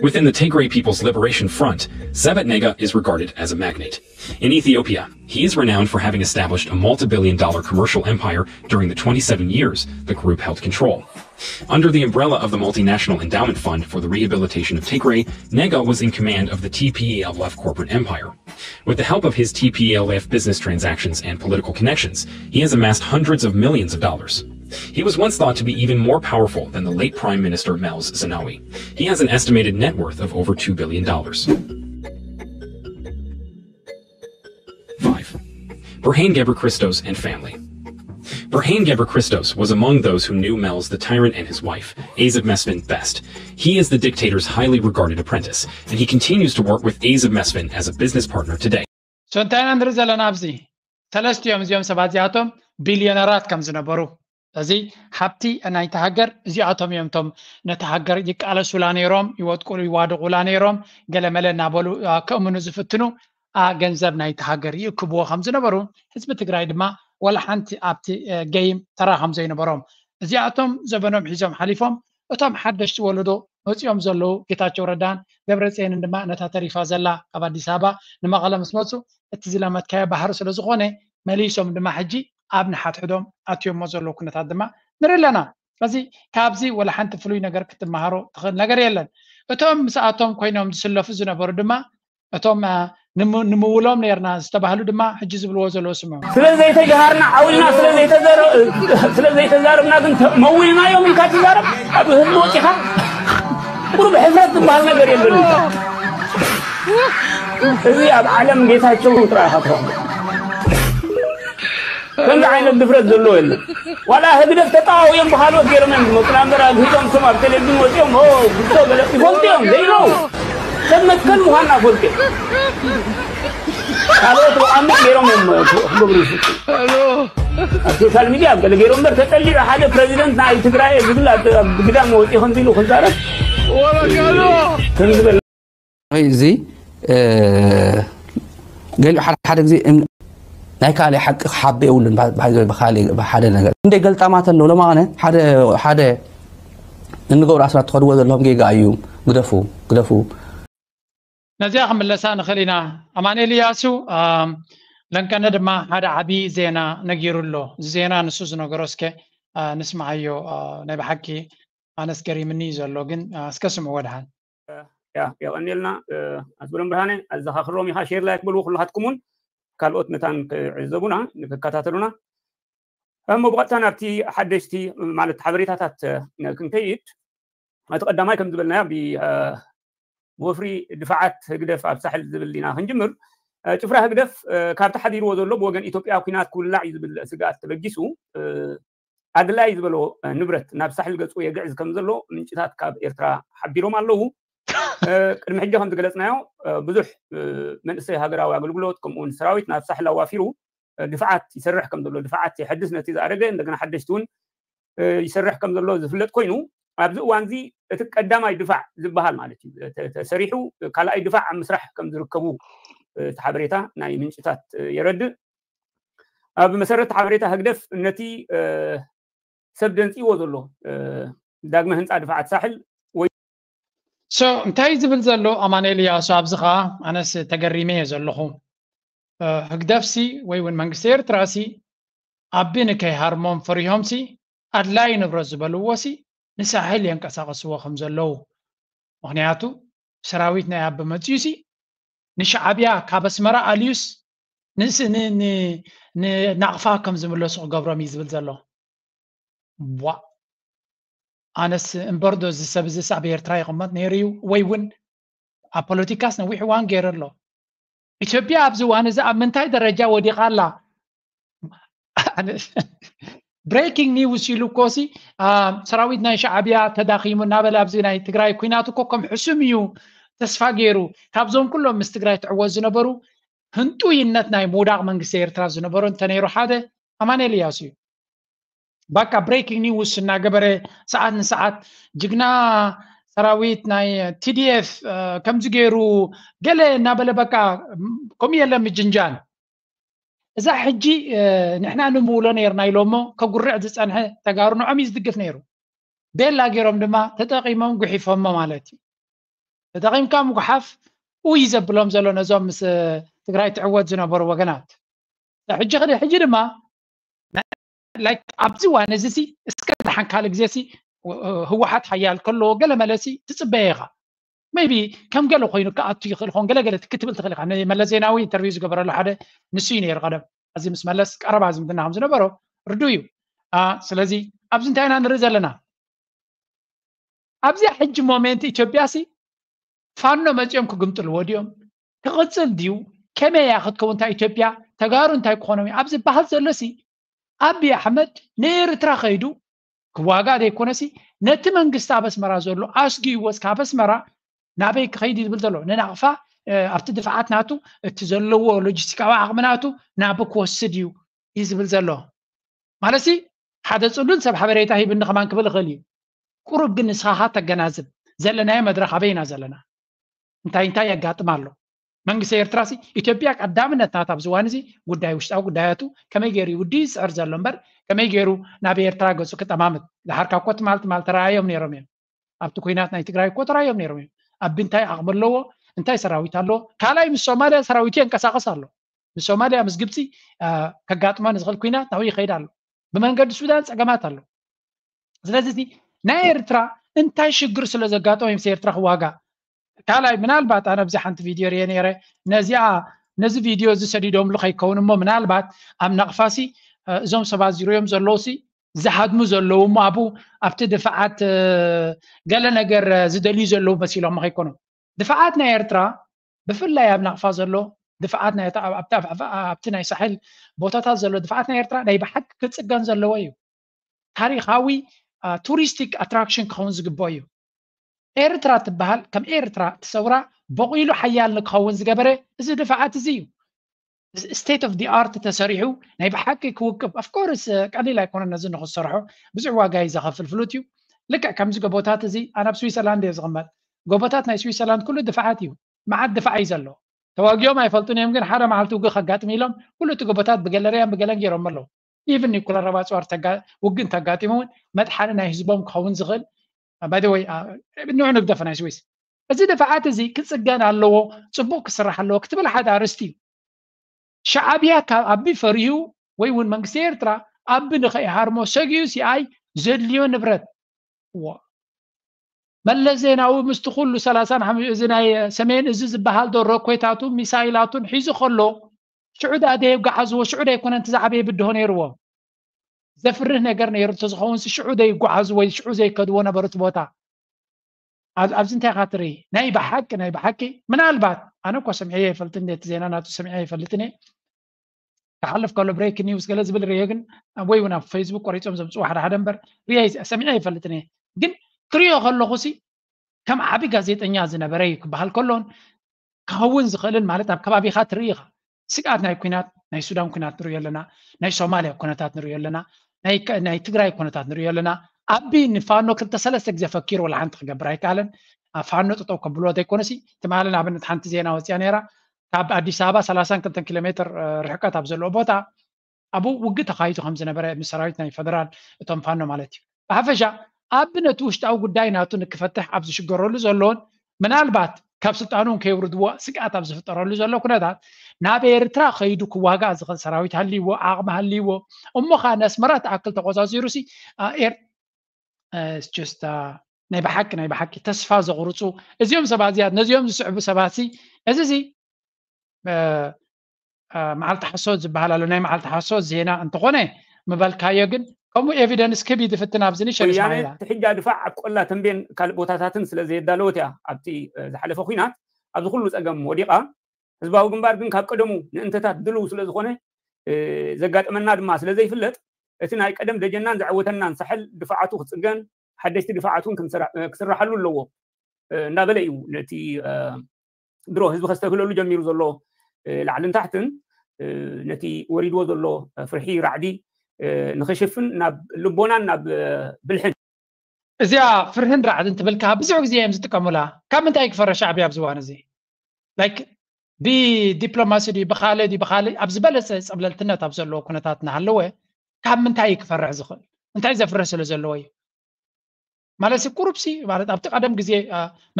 Within the Tigray People's Liberation Front, Sebet Nega is regarded as a magnate. In Ethiopia, he is renowned for having established a multi-billion dollar commercial empire during the twenty-seven years the group held control. Under the umbrella of the Multinational Endowment Fund for the Rehabilitation of Tigray, Nega was in command of the T P L F corporate empire. With the help of his T P L F business transactions and political connections, he has amassed hundreds of millions of dollars. He was once thought to be even more powerful than the late Prime Minister Meles Zenawi. He has an estimated net worth of over two billion dollars. Five, Berhane Gebrechristos and family. Berhane Gebrechristos was among those who knew Meles the tyrant and his wife, Azeb Mesfin, best. He is the dictator's highly regarded apprentice, and he continues to work with Azeb Mesfin as a business partner today. So እንታይ ኢና ንርኢ ዘለና ኣብዚ? ሰለስቲኦም እዚኦም ሰባት እዚኣቶም ቢልዮነራት ከም ዝነበሩ እዚ ሃብቲ ናይቲ ሃገር እዚኣቶም እዮም እቶም ነቲ ሃገር ይቃለሱላ ነይሮም፣ ይወድቁሉ ይዋድቑላ ነይሮም። ገለመለ እናበሉ ከእምኑ ዝፍትኑ ገንዘብ ናይቲ ሃገር ይእክብዎ ከም ዝነበሩ ህዝቢ ትግራይ ድማ ዋላ ሓንቲ ኣብቲ ገይም ተራ ከም ዘይነበሮም እዚኣቶም ዘበኖም ሒዞም ሓሊፎም እቶም ሓደሽቲ ወለዶ መፂኦም ዘለዉ ጌታቸው ረዳን ደብረፅየንን ድማ ነታ ተሪፋ ዘላ ካብ ኣዲስ ኣበባ ንመቐለ ምስ መፁ እቲ ዝለመትካዮ ባህሪ ስለ ዝኾነ መሊሶም ድማ ሕጂ ኣብ ንሓድሕዶም ኣትዮሞ ዘለዉ ኩነታት ድማ ንርኢ ኣለና። ስለዚ ካብዚ ወላ ሓንቲ ፍሉይ ነገር ክትመሃሮ ትኽእል ነገር የለን። እቶም ምስኣቶም ኮይኖም ዝስለፉ ዝነበሩ ድማ እቶም ንምውሎም ነርና ዝተባህሉ ድማ ሕጂ ዝብልዎ ዘለዉ ስምዑ። ስለ ዘይተጀሃርና ዓውልና ስለ ዘይተዘረብና ግን መዊልናዮም ኢልካ ትዛረብ ኣብ ህዝቢ ወፂኻ ቁሩብ ሕፍረት ዝበሃል ነገር የለን። እዚ ኣብ ዓለም ጌታቸው ጥራይ ኢኻ ትረኽቦ። ከምዚ ዓይነት ድፍረት ዘለዎ የለን። ዋላ ህግደፍ ተጣዋውዮም ብኻልኦት ገይሮም እዮም ዝመፁና እምበር ኣብ ህዝቦም እቶም ኣብ ቴሌቪዥን ወፂኦም ኦ ጉዶ ገለ ይፈልጡ እዮም ዘይነው ሰብ መትከል ምዃንና ፈልጡ እዮም። ካልኦት ብቐሚጥ ገይሮም እዮም ክገብሩ ይፍቱ። ኣብ ሶሻል ሚድያ ኣብ ገለ ገይሮም እምበር ተጠሊዑ ሓደ ፕሬዚደንት ንዓይ ትግራይ ዝብል ኣብ ግዳም ወፂ ከምዚ ኢሉ ክዛረብ ከምዝበል እዚ ገሊኡ ሓደ ሓደ ግዜ ናይ ካልእ ሓቂ ክሓቢ የብሉን ብሓደ ነገር እንደ ገልጣማት ኣለዉ ለማነ ሓደ እንገብሩ ኣስራት ትኸድዎ ዘለኹም ጌጋ እዩ ግደፉ ግደፉ ነዚኣ ክምለሳ ንኽእል ኢና ኣማኑኤል እያሱ ለንቀነ ድማ ሓደ ዓብዪ ዜና ነጊሩ ኣሎ እዚ ዜና ንሱ ዝነገሮ እስከ ንስምዓዮ ናይ ብሓቂ ኣነስ ገሪምኒ እዩ ዘሎ ግን እስከ ስምዕዎ ድሓን ያ የቐንየልና ኣስብሎም ብርሃነ ኣዘኻኽሮም ኢኻ ሼር ላይክ በልዎ ኩልኻትኩምን ካልኦት መታን ክዕዘቡና ንክከታተሉና እሞ ብቐጥታ ናብቲ ሓደሽቲ ማለት ሓበሬታታት ክንከይድ እቲ ቀዳማይ ከም ዝበልናዮ ብወፍሪ ድፋዓት ህግደፍ ኣብ ሳሕል ዝብል ኢና ክንጅምር ጭፍራ ህግደፍ ካብ ተሓዲርዎ ዘሎ ብወገን ኢትዮጵያ ኩናት ክውላዕ እዩ ዝብል ስግኣት ተበጊሱ ኣድላይ ዝበሎ ንብረት ናብ ሳሕል ገፁ የግዕዝ ከም ዘሎ ምንጭታት ካብ ኤርትራ ሓቢሮም ኣለዉ። ቅድሚ ሕጂ ከም ዝገለፅናዮ ብዙሕ መንእሰይ ሃገራዊ ኣገልግሎት ከምኡውን ሰራዊት ናብ ሳሕል ኣዋፊሩ ድፍዓት ይሰርሕ ከም ዘሎ ድፍዓት የሐድስ ነቲ ዝኣረገ እንደገና ሓደሽቲ እውን ይሰርሕ ከም ዘሎ ዝፍለጥ ኮይኑ ኣብዚ እዋን እዚ እቲ ቀዳማይ ድፋዕ ዝበሃል ማለት እዩ ተሰሪሑ ካልኣይ ድፋዕ ኣብ ምስራሕ ከም ዝርከቡ እቲ ሓበሬታ ናይ ምንጭታት የረድእ። ኣብ መሰረት ሓበሬታ ህግደፍ ነቲ ሰብ ደንፂዎ ዘሎ ዳግመ ህንፃ ድፋዓት ሳሕል ወይ እንታይ ዝብል ዘሎ ኣማኑኤል እያሱ ኣብዚ ከዓ ኣነስ ተገሪመ እየ ዘለኹ ህግደፍሲ ወይ እውን መንግስቲ ኤርትራሲ ኣቢ ንከይሃርሞም ፈሪሆምሲ ኣድላይ ንብረት ዝበልዎሲ ንሳሕል የንቀሳቐስዎ ከም ዘለዉ ምኽንያቱ ሰራዊት ናይ ኣቢ መፅዩሲ ንሻዕብያ ካብ ኣስመራ ኣልዩስ ንናቕፋ ከም ዝምለሱ ክገብሮም እዩ ዝብል ዘሎ ቧ ኣነስ እምበር ዶ እዚ ሰብ እዚስ ኣብ ኤርትራ ይቕመጥ ነይሩ እዩ ወይ እውን ኣብ ፖለቲካስ ነዊሕ እዋን ገይሩ ኣሎ። ኢትዮጵያ ኣብዚ እዋን እዚ ኣብ ምንታይ ደረጃ ወዲቓ ኣላ? ብሬኪንግ ኒውስ ኢሉ እኮ ሲ ሰራዊት ናይ ሻዕብያ ተዳኺሙ እናበለ ኣብዚ ናይ ትግራይ ኩናት እኮ ከም ሕሱም እዩ ተስፋ ገይሩ። ካብዞም ኩሎም ምስ ትግራይ ትዕወት ዝነበሩ ህንጡይነት ናይ ምውዳቕ መንግስቲ ኤርትራ ዝነበሩ እንተነይሩ ሓደ ኣማኑኤል እያሱ እዩ። ባካ ብሬኪንግ ኒውስ እናገበረ ሰዓት ንሰዓት ጅግና ሰራዊት ናይ ቲዲኤፍ ከምዚ ገይሩ ገለ እናበለ በቃ ከምኡ የለ ምጅንጃን። እዛ ሕጂ ንሕና ንምውሎ ነርና ኢሎሞ ከጉርዕ ዝፀንሐ ተጋሩ ንዖም እዩ ዝድግፍ ነይሩ። ቤላ ገይሮም ድማ ተጠቂሞም ጉሒፎሞ ማለት እዩ። ተጠቂምካ ምጉሓፍ ኡይ ዘብሎም ዘሎ ነዞም ምስ ትግራይ ትዕወት ዝነበሩ ወገናት። ሕጂ ሕጂ ድማ ላይክ ኣብዚ ዋን እዚ ሲ እስከ ደሓን ካልእ ግዜ ሲ ህወሓት ሓያል ከሎ ገለ መለሲ ትፅበየ ኢኻ። ሜቢ ከም ገለ ኮይኑ ክኣቱ ይኽእል ኾን ገለገለ ክትብል ትኽእል ኢኻ። ንመለስ ዜናዊ ኢንተርቪው ዝገበረሉ ሓደ ንሱ እዩ ነይሩ ቀደም። እዚ ምስ መለስ ቀረባ ዝምድና ከም ዝነበሮ ርዱ እዩ። ስለዚ ኣብዚ እንታይ ኢና ንርኢ ዘለና? ኣብዚኣ ሕጂ ሞሜንት ኢትዮጵያ ሲ ፋኖ መፂኦም ክግምጥልዎ ድዮም? ክቕፅል ድዩ? ከመይ እያ ክትከውን? እንታይ ኢትዮጵያ ተጋሩ እንታይ ክኾኖም እዩ ኣብ ዝበሃል ዘሎ ሲ ኣብይ ኣሕመድ ንኤርትራ ከይዱ ክዋጋእ ዘይኮነሲ ነቲ መንግስቲ ኣብ ኣስመራ ዘሎ ኣስጊእዎ እስካብ ኣስመራ ናበይ ክኸይድ እዩ ዝብል ዘሎ ንናቕፋ ኣብቲ ድፍዓት ናቱ እቲ ዘለዎ ሎጂስቲካዊ ዓቕሚ ናቱ ናብ ክወስድ እዩ እዩ ዝብል ዘሎ። ማለትሲ ሓደ ፅሉል ሰብ ሓበሬታ ሂብኒ ከማን ክብል ይኽእል እዩ። ቁሩብ ግን ንስኻ ተገናዝብ። ዘለናዮ መድረኽ ኣበይ ኢና ዘለና? እንታይ እንታይ የጋጥም ኣሎ? መንግስቲ ኤርትራ ሲ ኢትዮጵያ ቀዳምነት ናታ ኣብዚ እዋን እዚ ጉዳይ ውሽጣዊ ጉዳያቱ ከመይ ገይሩ ይውዲ ይፅዕር ዘሎ እምበር ከመይ ገይሩ ናብ ኤርትራ ገፁ ክጠማምት ዝሓርካ እኮ ትማል ትማል ተረኣዮም ነይሮም እዮም። ኣብቲ ኩናት ናይ ትግራይ እኮ ተረኣዮም ነይሮም እዮም። ኣብ እንታይ ዓቕሚ ኣለዎ? እንታይ ሰራዊት ኣለዎ? ካልኣይ ምስ ሶማልያ ሰራዊቱ የንቀሳቐስ ኣሎ። ምስ ሶማልያ ምስ ግብፂ ከጋጥሞ ንዝኽእል ኩናት ናብኡ ይኸይድ ኣሎ። ብመንገዲ ሱዳን ፀገማት ኣሎ። ስለዚ ናይ ኤርትራ እንታይ ሽግር ስለ ዘጋጠሞ ምስ ኤርትራ ክዋጋ ካልኣይ ምናልባት ኣነ ኣብዚ ሓንቲ ቪድዮ ርየ ነይረ ነዚኣ ነዚ ቪድዮ እዚ ሰዲዶምሉ ከይከውን እሞ ምናልባት ኣብ ናቕፋሲ እዞም ሰባት ዝርዮም ዘለውሲ ዝሃድሙ ዘለዉ እሞ ኣብኡ ኣብቲ ድፍዓት ገለ ነገር ዝደልዩ ዘለዉ መሲሎም ከይኮኑ ድፍዓት ናይ ኤርትራ ብፍላይ ኣብ ናቕፋ ዘሎ ድፍዓት ኣብቲ ናይ ሳሕል ቦታታት ዘሎ ድፍዓት ናይ ኤርትራ ናይ ብሓቂ ክፅገን ዘለዎ እዩ። ታሪኻዊ ቱሪስቲክ ኣትራክሽን ክኸውን ዝግብኦ እዩ። ኤርትራ ትበሃል ከም ኤርትራ ትሰውራ በቂሉ ሓያል ንክኸውን ዝገበረ እዚ ድፍዓት እዚ እዩ። ስቴት ኦፍ ዲ ኣርት ተሰሪሑ ናይ ብሓቂ ክውቅብ ኣፍኮርስ ቀሊል ኣይኮነን። ነዚ ንክሰርሖ ብዙሕ ዋጋ እዩ ዘኸፍል ፍሉጥ እዩ። ልክዕ ከምዚ ጎቦታት እዚ ኣነ ኣብ ስዊሰርላንድ እየ ዝቕመጥ። ጎቦታት ናይ ስዊሰርላንድ ኩሉ ድፍዓት እዩ። መዓት ድፋዕ እዩ ዘሎ። ተዋጊኦም ኣይፈልጡን እዮም ግን ሓደ መዓልቲ ውግእ ከጋጥም ኢሎም ኩሉ እቲ ጎቦታት ብገለርያን ብገለን ገይሮም ኣለዉ። ኢቭን ኒኩለር ረባፅዋር ውግእ እንተጋጢሙ እውን መጥሓኒ ናይ ህዝቦም ክኸውን ዝኽእል ባይ ወይ ንዑ ንግደፈ ናይ ስዊስ እዚ ድፍዓት እዚ ክፅገን ኣለዎ። ፅቡቅ ክስራሕ ኣለዎ ክትብል ሓደ ኣርስቲ እዩ። ሻዓብያ ካብ ኣቢ ፈሪሁ ወይ እውን መንግስቲ ኤርትራ ኣቢ ንኸይሃርሞ ሰጊኡ ሲኣይ ዘድልዮ ንብረት ዋ መለስ ዜናዊ ምስቲ ኩሉ ሰላሳን እዚ ናይ ሰሜን እዚ ዝበሃል ዶ ሮኬታቱ ሚሳይላቱን ሒዙ ከሎ ሽዑ ደኣ ደየጓዓዝዎ ሽዑ ደይኮነ ንቲ ዝዓበየ ብድሆ ነይርዎ። ዘፍርህ ነገር ነይሩ እንተዝኸውን ሽዑ ደይጓዓዙ ወይ ሽዑ ዘይከድዎ ነበሩ እቲ ቦታ። ኣብዚ እንታይ ኢኻ ትርኢ? ናይ ብሓቂ ናይ ብሓቂ ምናልባት ኣነ እኮ ሰሚዐ ይፈልጥን እቲ ዜና ናቱ ሰሚዐ ይፈልጥን እየ። ክሓልፍ ከሎ ብሬክ ኒውስ ገለ ዝብል ርየ ግን ወይ እውን ኣብ ፌስቡክ ቆሪፆም ዘምፅዎ ሓደ ሓደ እምበር ርየ ሰሚዐ ይፈልጥን እየ። ግን ክሪኦ ከለኹ ሲ ከም ዓቢ ጋዜጠኛ ዝነበረ እዩ ክበሃል ከሎን ክኸውን ዝኽእልን ማለት ኣብ ከባቢኻ ትርኢ ኢኻ። ስግኣት ናይ ኩናት ናይ ሱዳን ኩናት ንሪኦ ኣለና፣ ናይ ሶማልያ ኩነታት ንሪኦ ኣለና፣ ናይ ትግራይ ኩነታት ንሪኦ ኣለና። ኣቢ ንፋኖ ክልተ ሰለስተ ግዜ ፈኪሩ ወላ ሓንቲ ክገብር ኣይከኣለን። ፋኖ ጠጠው ከብልዎ ዘይኮነሲ ትማሊ ንኣብነት ሓንቲ ዜና ወፅያ ነይራ ካብ ኣዲስ ኣበባ ሰላሳን ክልተን ኪሎ ሜትር ርሕቀት ኣብ ዘለዎ ቦታ ኣብኡ ውግእ ተኻይዱ ከም ዝነበረ ምስ ሰራዊት ናይ ፈደራል እቶም ፋኖ ማለት እዩ። ብሓፈሻ ኣብ ነቲ ውሽጣዊ ጉዳይ ናቱ ንክፈትሕ ኣብ ዝሽገረሉ ዘሎን ምናልባት ካብ ስልጣኑ ከየውርድዎ ስግኣት ኣብ ዝፍጠረሉ ዘሎ ኩነታት ናብ ኤርትራ ከይዱ ክዋጋእ ዝኽእል ሰራዊት ሃልይዎ ዓቕሚ ሃልይዎ እሞ ከዓ ንኣስመራ ትኣክል ተቆፃፂሩ ሲ ናይ ብሓቂ ናይ ብሓቂ ተስፋ ዘቑርፁ እዚኦም ሰባት እዚኣ ነዚኦም ዝስዕቡ ሰባት ሲ እዚ ሲ መዓልቲ ሓሶት ዝበሃል ኣሎ ናይ መዓልቲ ሓሶት ዜና እንተኾነ ምበልካዮ ግን ከምኡ evidence ክብ ይድፍትን ኣብዚ ንሸን ወያነ እስማዒላ ትሕጃ ድፋዕ ኣብ ቆላ ተንቤን ካልእ ቦታታትን ስለ ዘየዳለወት እያ ኣብቲ ዝሓለፈ ኩናት ኣብዚ ኩሉ ፀገም ወዲቓ። ህዝባዊ ግንባር ግን ካብ ቀደሙ ንእንተታት ድልው ስለ ዝኾነ ዘጋጠመና ድማ ስለ ዘይፍለጥ እቲ ናይ ቀደም ደጀናን ዘዕወተናን ሳሕል ድፋዓቱ ክፅገን ሓደሽቲ ድፋዓት እውን ክስራሓሉ ኣለዎ እንዳበለ እዩ ነቲ ድሮ ህዝቢ ከስተብህለሉ ጀሚሩ ዘሎ ላዕልን ታሕትን ነቲ ወሪድዎ ዘሎ ፍርሒ ራዕዲ ንኽሽፍን ናብ ልቦናን ናብ ብልሕን እዚኣ ፍርህን ራዕድን ትብል ከዓ ብዙሕ ግዜ እዮም ዝጥቀሙላ። ካብ ምንታይ ክፈረ ሻዕብያ ኣብዚ እዋን እዚ? ላይክ ብዲፕሎማሲ ድዩ ብካልእ ድዩ ብካልእ ኣብ ዝበለፀ ፀብለልትነት ኣብ ዘለዎ ኩነታት እናሃለወ ካብ ምንታይ እዩ ክፈርሕ ዝኽእል? እንታይ ዘፍርህ ስለ ዘለዎ እዩ? ማለት ቁሩብሲ ማለት ኣብቲ ቀደም ግዜ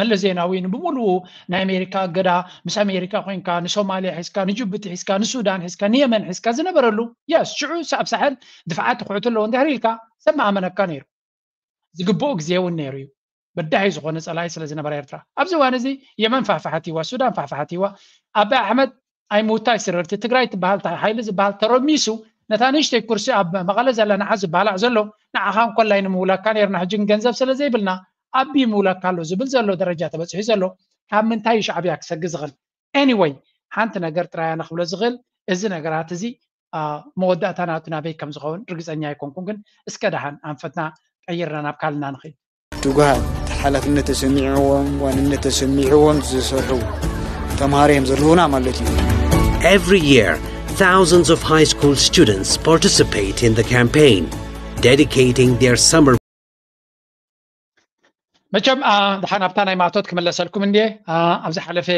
መለስ ዜናዊ ንብሙሉኡ ናይ ኣሜሪካ እገዳ ምስ ኣሜሪካ ኮይንካ ንሶማልያ ሒዝካ ንጅቡቲ ሒዝካ ንሱዳን ሒዝካ ንየመን ሒዝካ ዝነበረሉ የስ ሽዑ ኣብ ሳሕል ድፍዓት ክሕቱ ኣለዎ እንድሕር ኢልካ ሰብ ምኣመነካ ነይሩ። ዝግብኦ ግዜ እውን ነይሩ እዩ። በዳሂ ዝኾነ ፀላኢ ስለ ዝነበረ ኤርትራ ኣብዚ እዋን እዚ የመን ፋሕፋሕት ይዋ ሱዳን ፋሕፋሕት ይዋ ኣባይ ኣሕመድ ኣይምውታይ ስርርቲ ትግራይ ትበሃል ሓይሊ ዝበሃል ተረሚሱ ነታ ንእሽተይ ኩርሲ ኣብ መቐለ ዘላ ንዓ ዝበላዕ ዘሎ ንዓኻ እንኮላይ ንምውላካ ነርና ሕጂ ግን ገንዘብ ስለ ዘይብልና ኣቢ ምውላካ ኣሎ ዝብል ዘሎ ደረጃ ተበፅሒ ዘሎ ካብ ምንታይ ሻዕብያ ክሰግ ዝኽእል anyway ሓንቲ ነገር ጥራያ ንክብሎ ዝኽእል እዚ ነገራት እዚ መወዳእታ ናቱ ናበይ ከም ዝኸውን ርግፀኛ ኣይኮንኩን ግን እስከ ደሓን ኣንፈትና ቀይርና ናብ ካልእና ንኽእል ትጉሃት ሓላፍነት ተሰሚዕዎም ዋንነት ተሰሚዕዎም ዝሰርሑ ተምሃሮ እዮም ዘለዉና ማለት እዩ። Every year, thousands of high school students participate in the campaign, dedicating their summer መቸም ደሓን ኣብታ ናይ ማእቶት ክመለሰልኩም እንድየ። ኣብዚ ሓለፈ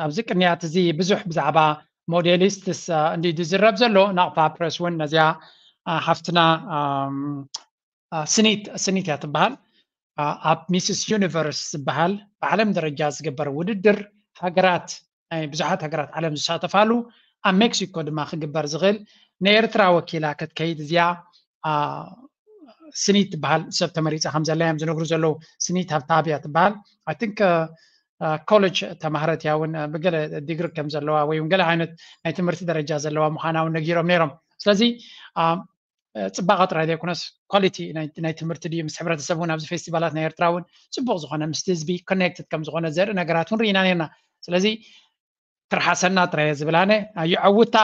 ኣብዚ ቅንያት እዚ ብዙሕ ብዛዕባ ሞዴሊስትስ እንዲ ዝዝረብ ዘሎ ናቕፋ ፕረስ እውን ነዚኣ ሓፍትና ስኒት ስኒት እያ ትበሃል ኣብ ሚስስ ዩኒቨርስ ዝበሃል ብዓለም ደረጃ ዝግበር ውድድር ሃገራት ናይ ብዙሓት ሃገራት ዓለም ዝሳተፋሉ ኣብ ሜክሲኮ ድማ ክግበር ዝኽእል ንኤርትራ ወኪላ ክትከይድ እዚኣ ስኒት ትበሃል ሰብ ተመሪፃ ከም ዘላ እዮም ዝነግሩ ዘለዉ። ስኒት ሃብተኣብ እያ ትበሃል። I think ኮሌጅ ተማህረት እያ እውን ብገለ ዲግሪ ከም ዘለዋ ወይ እውን ገለ ዓይነት ናይ ትምህርቲ ደረጃ ዘለዋ ምዃና እውን ነጊሮም ነይሮም። ስለዚ ፅባቐ ጥራይ ዘይኮነስ ኳሊቲ ናይ ትምህርቲ ድዩ ምስ ሕብረተሰብ እውን ኣብዚ ፌስቲቫላት ናይ ኤርትራ እውን ፅቡቕ ዝኾነ ምስቲ ህዝቢ ኮኔክትድ ከም ዝኾነ ዘርኢ ነገራት እውን ርኢና ነርና። ስለዚ ትርሓሰና ጥራየ ዝብላነ ኣዩ ዓውታ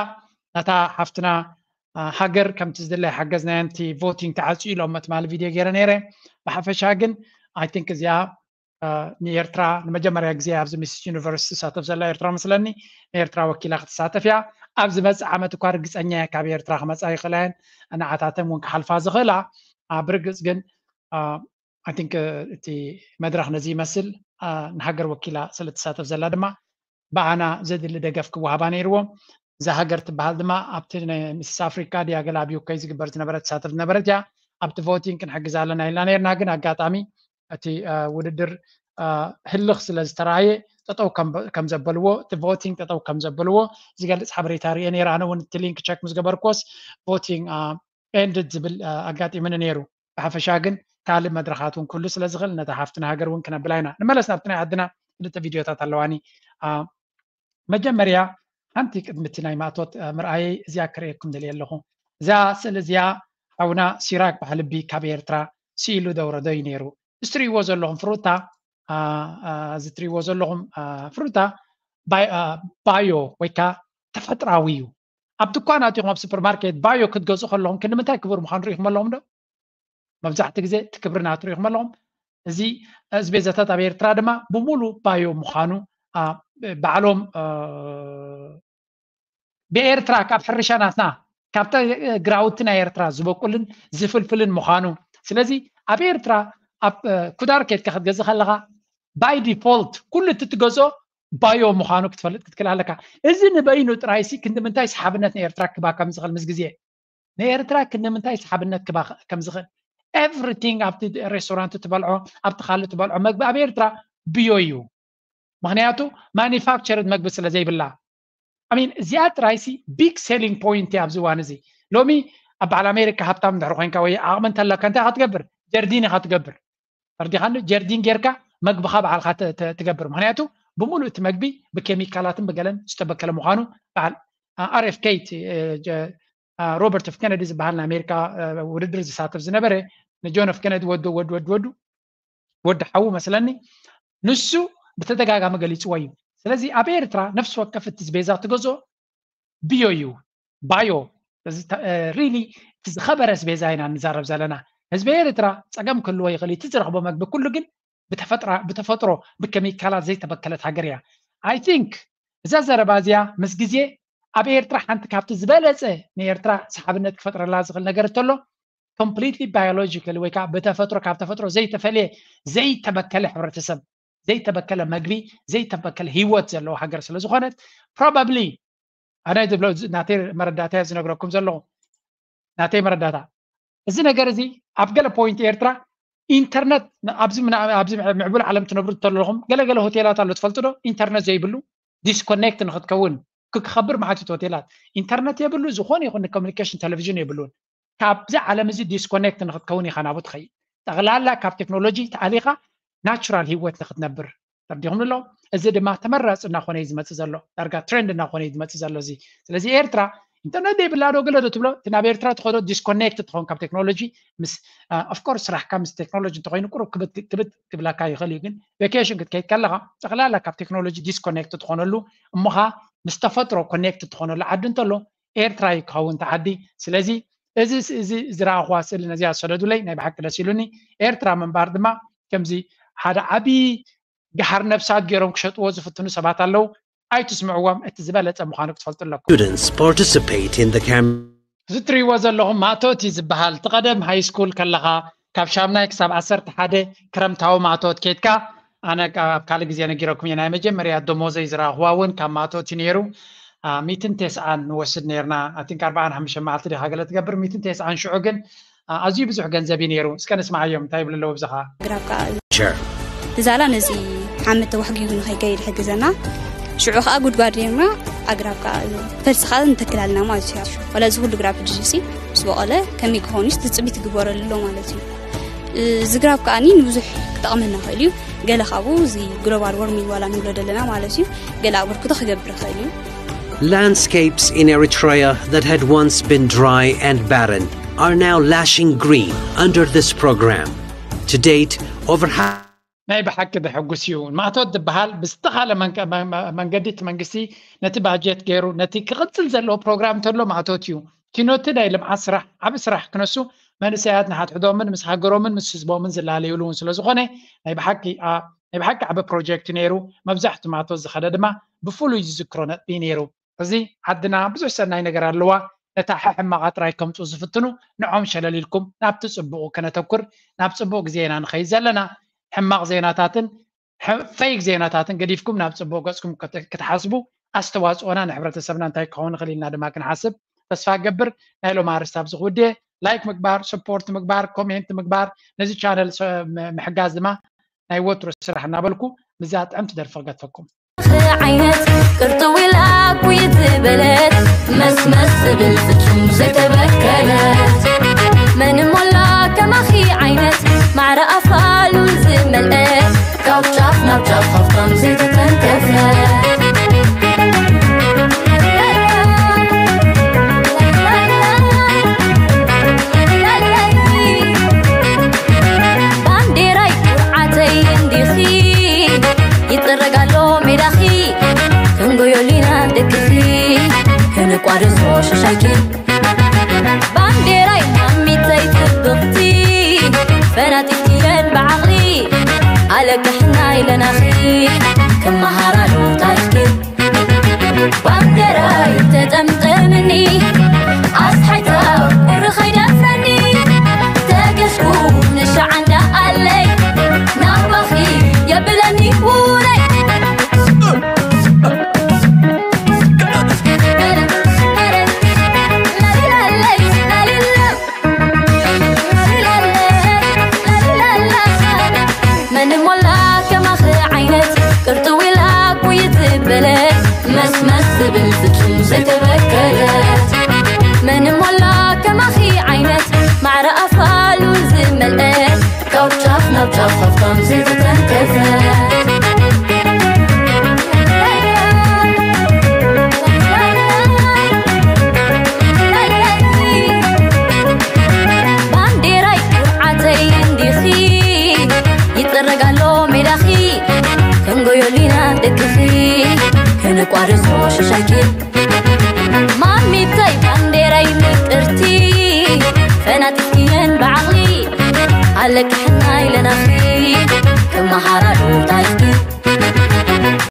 ናታ ሓፍትና ሃገር ከምቲ ዝድለ ሓገዝናያ ንቲ ቮቲንግ ተዓፅዩ ኢሎም መትማሊ ቪድዮ ገይረ ነይረ። ብሓፈሻ ግን I think እዚኣ ንኤርትራ ንመጀመርያ ግዜ ኣብዚ ሚስስ ዩኒቨርስ ትሳተፍ ዘላ ኤርትራ መስለኒ ንኤርትራ ወኪላ ክትሳተፍ እያ። ኣብ ዝመፅእ ዓመት እኳ ርግፀኛ እያ ካብ ኤርትራ ክመፃ ይኽእላ እየን። ንዓታተን እውን ክሓልፋ ዝኽእላ ብርግፅ ግን I think እቲ መድረኽ ነዚ ይመስል። ንሃገር ወኪላ ስለ ትሳተፍ ዘላ ድማ ብኣና ዘድሊ ደገፍ ክወሃባ ነይርዎ። እዛ ሃገር ትበሃል ድማ ኣብቲ ሚስስ ኣፍሪካ ድያ ገለ ኣብ ዩከይ ዝግበር ዝነበረ ትሳተፍ ዝነበረት እያ። ኣብቲ ቮቲንግ ክንሕግዛ ኣለና ኢልና ነርና ግን ኣጋጣሚ እቲ ውድድር ህልኽ ስለ ዝተረኣየ ጠጠው ከም ዘበልዎ እቲ ቮቲንግ ጠጠው ከም ዘበልዎ ዝገልፅ ሓበሬታ ርየ ነይረ። ኣነ እውን እቲ ሊንክ ቸክ ምስ ገበርክዎስ ቮቲንግ ኤንድድ ዝብል ኣጋጢሙኒ ነይሩ። ብሓፈሻ ግን ካልእ መድረኻት እውን ክህሉ ስለ ዝኽእል ነታ ሓፍትና ሃገር እውን ክነብላ ኢና። ንመለስ ናብቲ ናይ ዓድና ክልተ ቪድዮታት ኣለዋኒ። መጀመርያ ሓንቲ ቅድሚ እቲ ናይ ማእቶት ምርኣየይ እዚኣ ክርእየኩም ደልየ ኣለኹ። እዛ ስእሊ እዚኣ ሓውና ሲራክ በዓል ልቢ ካብ ኤርትራ ስኢሉ ደውረዶ እዩ ነይሩ። እዚ ትርእይዎ ዘለኹም ፍሩታ እዚ ትርእይዎ ዘለኹም ፍሩታ ባዮ ወይ ከዓ ተፈጥራዊ እዩ። ኣብ ድኳን ኣቲኹም ኣብ ሱፐርማርኬት ባዮ ክትገዝኡ ከለኹም ክንዲ ምንታይ ክቡር ምዃኑ ርኢኹም ኣለኹም ዶ? መብዛሕትኡ ግዜ እቲ ክብሪ ናቱ ርኢኹም ኣለኹም። እዚ ኣስቤዛታት ኣብ ኤርትራ ድማ ብሙሉ ባዮ ምዃኑ ባዕሎም ብኤርትራ ካብ ሕርሻ ናትና ካብታ ግራውቲ ናይ ኤርትራ ዝበቁልን ዝፍልፍልን ምዃኑ ስለዚ ኣብ ኤርትራ ኣብ ኩዳር ኬድካ ክትገዝእ ከለኻ ባይ ዲፎልት ኩሉ እቲ ትገዝኦ ባዮ ምዃኑ ክትፈልጥ ክትክእል ኣለካ። እዚ ንበይኑ ጥራይሲ ክንዲ ምንታይ ሰሓብነት ንኤርትራ ክባ ከም ዝኽእል ምስ ግዜ ንኤርትራ ክንዲ ምንታይ ሰሓብነት ክባ ከም ዝኽእል ኤቭሪቲንግ ኣብቲ ሬስቶራንት ትበልዖ ኣብቲ ካልእ ትበልዖ መግቢ ኣብ ኤርትራ ብዮ እዩ። ምክንያቱ ማኒፋክቸርድ መግቢ ስለ ዘይብላ ሚን እዚኣ ጥራይሲ ቢግ ሴሊንግ ፖይንት እያ ኣብዚ እዋን እዚ። ሎሚ ኣብ በዓል ኣሜሪካ ሃብታም እንድሕር ኮይንካ ወይ ዓቕሚ እንተለካ እንታይ ኢኻ ትገብር? ጀርዲን ኢኻ ትገብር። ተርዲኻኒ ጀርዲን ጌርካ መግብኻ በዓልካ ትገብር። ምክንያቱ ብምሉእ እቲ መግቢ ብኬሚካላትን ብገለን ዝተበከለ ምዃኑ በዓል ኣር ኤፍ ኬ ሮበርት ፍ ኬነዲ ዝበሃል ናይ ኣሜሪካ ውድድር ዝሳተፍ ዝነበረ ንጆን ፍ ኬነዲ ወዱ ወዱ ወዱ ወዱ ወዲ ሓዉ መስለኒ፣ ንሱ ብተደጋጋሚ ገሊፅዎ እዩ። ስለዚ ኣብ ኤርትራ ነፍሲ ወከፍ እቲ ቤዛ ትገዝኦ ብዮ እዩ፣ ባዮ። ሪሊ እቲ ዝኸበረ ቤዛ ኢና ንዛረብ ዘለና። ህዝቢ ኤርትራ ፀገም ክህልዎ ይኽእል እዩ፣ እቲ ዝረኽቦ መግቢ ኩሉ ግን ብተፈጥሮ ብከሚካላት ዘይተበከለት ሃገር እያ። ኣይ ቲንክ እዛ ዘረባ እዚኣ ምስ ግዜ ኣብ ኤርትራ ሓንቲ ካብቲ ዝበለፀ ንኤርትራ ሰሓብነት ክፈጥረላ ዝኽእል ነገር እንተሎ ኮምፕሊትሊ ባዮሎጂካሊ ወይ ከዓ ብተፈጥሮ ካብ ተፈጥሮ ዘይተፈልየ ዘይተበከለ ሕብረተሰብ ዘይተበከለ መግቢ ዘይተበከለ ህይወት ዘለዎ ሃገር ስለ ዝኾነት ፕሮባብሊ ኣነ ዝብሎ ናተይ መረዳእታ ዝነግረኩም ዘለኹ ናተይ መረዳእታ እዚ ነገር እዚ ኣብ ገለ ፖይንት ኤርትራ ኢንተርነት ኣብዚ ምዕቡል ዓለም ትነብሩ ተለኹም ገለገለ ሆቴላት ኣሎ ትፈልጡ ዶ ኢንተርነት ዘይብሉ ዲስኮኔክት ንክትከውን ክክኸብር መሓቲት ሆቴላት ኢንተርነት የብሉ ዝኾነ ይኹን ኮሚኒኬሽን ቴሌቪዥን የብሉን ካብዚ ዓለም እዚ ዲስኮኔክት ንክትከውን ኢኻ ናብኡ ትኸይድ ጠቕላላ ካብ ቴክኖሎጂ ተኣሊኻ ናቹራል ህይወት ንክትነብር ተርዲኹም ኣሎ እዚ ድማ ተመራፂ እናኾነ እዩ ዝመፅእ ዘሎ ዳርጋ ትሬንድ እናኾነ እዩ ዝመፅእ ዘሎ እዚ ስለዚ ኤርትራ ኢንተርነት ዘይብላ ዶ ገለ ዶ ትብሎ እቲ ናብ ኤርትራ ትኸዶ ዲስኮኔክት ትኸውን ካብ ቴክኖሎጂ ምስ ኦፍኮርስ ስራሕካ ምስ ቴክኖሎጂ እንተኮይኑ ቁሩብ ክብት ክብት ክብላካ ይኽእል እዩ ግን ቬኬሽን ክትከይድ ከለኻ ጠቕላላ ካብ ቴክኖሎጂ ዲስኮኔክት ትኾነሉ እሞኻ ምስ ተፈጥሮ ኮኔክት ትኾነሉ ዓዲ እንተሎ ኤርትራ እዩ ክኸውን እቲ ዓዲ ስለዚ እዚ እዚ ዝረኣኹዋ ስእሊ ነዚኣ ዝሰደዱለይ ናይ ብሓቂ ደስ ኢሉኒ ኤርትራ ምንባር ድማ ከምዚ ሓደ ዓብዪ ገሓር ነብሳት ገይሮም ክሸጥዎ ዝፍትኑ ሰባት ኣለዉ ኣይትስምዕዎም እቲ ዝበለፀ ምዃኑ ክትፈልጡ ኣለኩም Students participate in the camp. እዚ ትሪእዎ ዘለኹም ማእቶት እዩ ዝበሃል እቲ ቀደም ሃይ ስኩል ከለኻ ካብ ሻምናይ ክሳብ ዓሰርተ ሓደ ክረምታዊ ማእቶት ኬድካ ኣነ ኣብ ካልእ ግዜ ነጊረኩም እየ ናይ መጀመርያ ደሞዘይ ዝረኣኽዋ እውን ካብ ማእቶት እዩ ነይሩ ሚትን ቴስዓን ንወስድ ነርና ኣቲንክ ኣርባዓን ሓሙሽተ መዓልቲ ዲኻ ገለ ትገብር ሚትን ቴስዓን ሽዑ ግን ኣዝዩ ብዙሕ ገንዘብ እዩ ነይሩ እስከ ንስማዓዮም እንታይ ይብሉ ኣለዉ ብዝኻ ግራብ ከዓ እዩ ዛላ ነዚ ሓመድ ተዋሕጊጉ ንኸይከይድ ይሕግዘና ሽዑ ከዓ ጉድጓድ ጌርና ኣግራብ ከዓ ፈልሲ ከዓ ንተክል ኣለና ማለት እዩ ወላ እዚ ኩሉ ግራብ ሕጂ ሲ ምስ በቐለ ከመይ ክኾኑስ ትፅቢት ይግበረሉ ኣሎ ማለት እዩ እዚ ግራብ ከዓኒ ንብዙሕ ክጠቕመና ይኽእል እዩ ገለ ካብኡ እዚ ግሎባል ዎርሚንግ ዋላ ንብሎ ዘለና ማለት እዩ ገለ ኣበርክቶ ክገብር ይኽእል እዩ Landscapes in Eritrea that had once been dry and barren are now lashing green under this program. To date, over half ናይ ብሓቂ ዘሐጉስ እዩ። ማእቶት ዝበሃል ብዝተኻለ መንገዲ እቲ መንግስቲ ነቲ ባጀት ገይሩ ነቲ ክቕፅል ዘለዎ ፕሮግራም እንተሎ ማእቶት እዩ። እቲ ኖቲ ናይ ልምዓት ስራሕ ዓቢ ስራሕ ክነሱ መንእሰያት ንሓድሕዶምን ምስ ሃገሮምን ምስ ህዝቦምን ዝላለዩሉ እውን ስለዝኾነ ናይ ብሓቂ ናይ ብሓቂ ዓቢ ፕሮጀክት ነይሩ። መብዛሕቱ ማእቶት ዝኸደ ድማ ብፍሉይ ዝዝክሮ ነጥቢ ነይሩ። እዚ ዓድና ብዙሕ ሰናይ ነገር ኣለዋ። ነታ ሕሕማቓ ጥራይ ከምፅኡ ዝፍትኑ ንዖም ሸለል ኢልኩም ናብቲ ፅቡቑ ከነተኩር ናብ ፅቡቕ ግዜ ኢና ንኸይድ ዘለና። ሕማቕ ዜናታትን ፌክ ዜናታትን ገዲፍኩም ናብ ፅቡቕ ገፅኩም ክትሓስቡ ኣስተዋፅኦና ንሕብረተሰብና እንታይ ክኸውን ይኽእል ኢልና ድማ ክንሓስብ ተስፋ ገብር። ናይ ሎም ኣርስታ ኣብዚ ክውድየ ላይክ ምግባር፣ ሰፖርት ምግባር፣ ኮሜንት ምግባር፣ ነዚ ቻነል ምሕጋዝ ድማ ናይ ወትሩ ስራሕ እናበልኩ ምዛ ጥዕምቲ ደርፊ ክገድፈኩም። ዓይነት ቅርጥው ኢላ ኩይት ዝበለት መስመስ ዝብል ፍጹም ዘይተበከለት መን ሞላ ከማኺ ዓይነት ማዕረ ኣፋሉ ዝመልአ ካብ ጫፍ ናብ ጫፍ ሃፍታም ዘይተተንከፈ ባንዴራይ ኩርዓተይ እንዲኺ ይጥረጋሎ ሜዳኺ ክንጎዮሊና ደቅኺ ክንቋደሶ ሸሻይኪ ባንዴራይ ማሚተይ ጥብቕቲ ፈናጢትየን ብዓቕሊ ኣለቅሕና ኢለናኺ ክመሃራሉ ታሪኽኪ ባንዴራይ ተጠምጠምኒ ኣስሓይታ ቁሪ ኸይደፍረኒ ተገሽኩ ንሻዓንዳ ኣለይ ናባኺ የብለኒ ውነይ መን ሞላ ከማኺ ዓይነት ቅርጥው ኢላ ኩይት ዝበለት መስመስ ዝብል ፍጹም ዘይተበከለት መን ሞላ ከማኺ ዓይነት ማዕረ ኣፋሉ ዝመልአት ካብ ጫፍ ናብ ጫፍ ሃፍታም ዘይተተንከፈት ርዝሞ ሽሻይኪ ማሚተይ ባንዴራይ ምቅርቲ ፈናቲትክየን ብዓቕሊ ኣለክሕን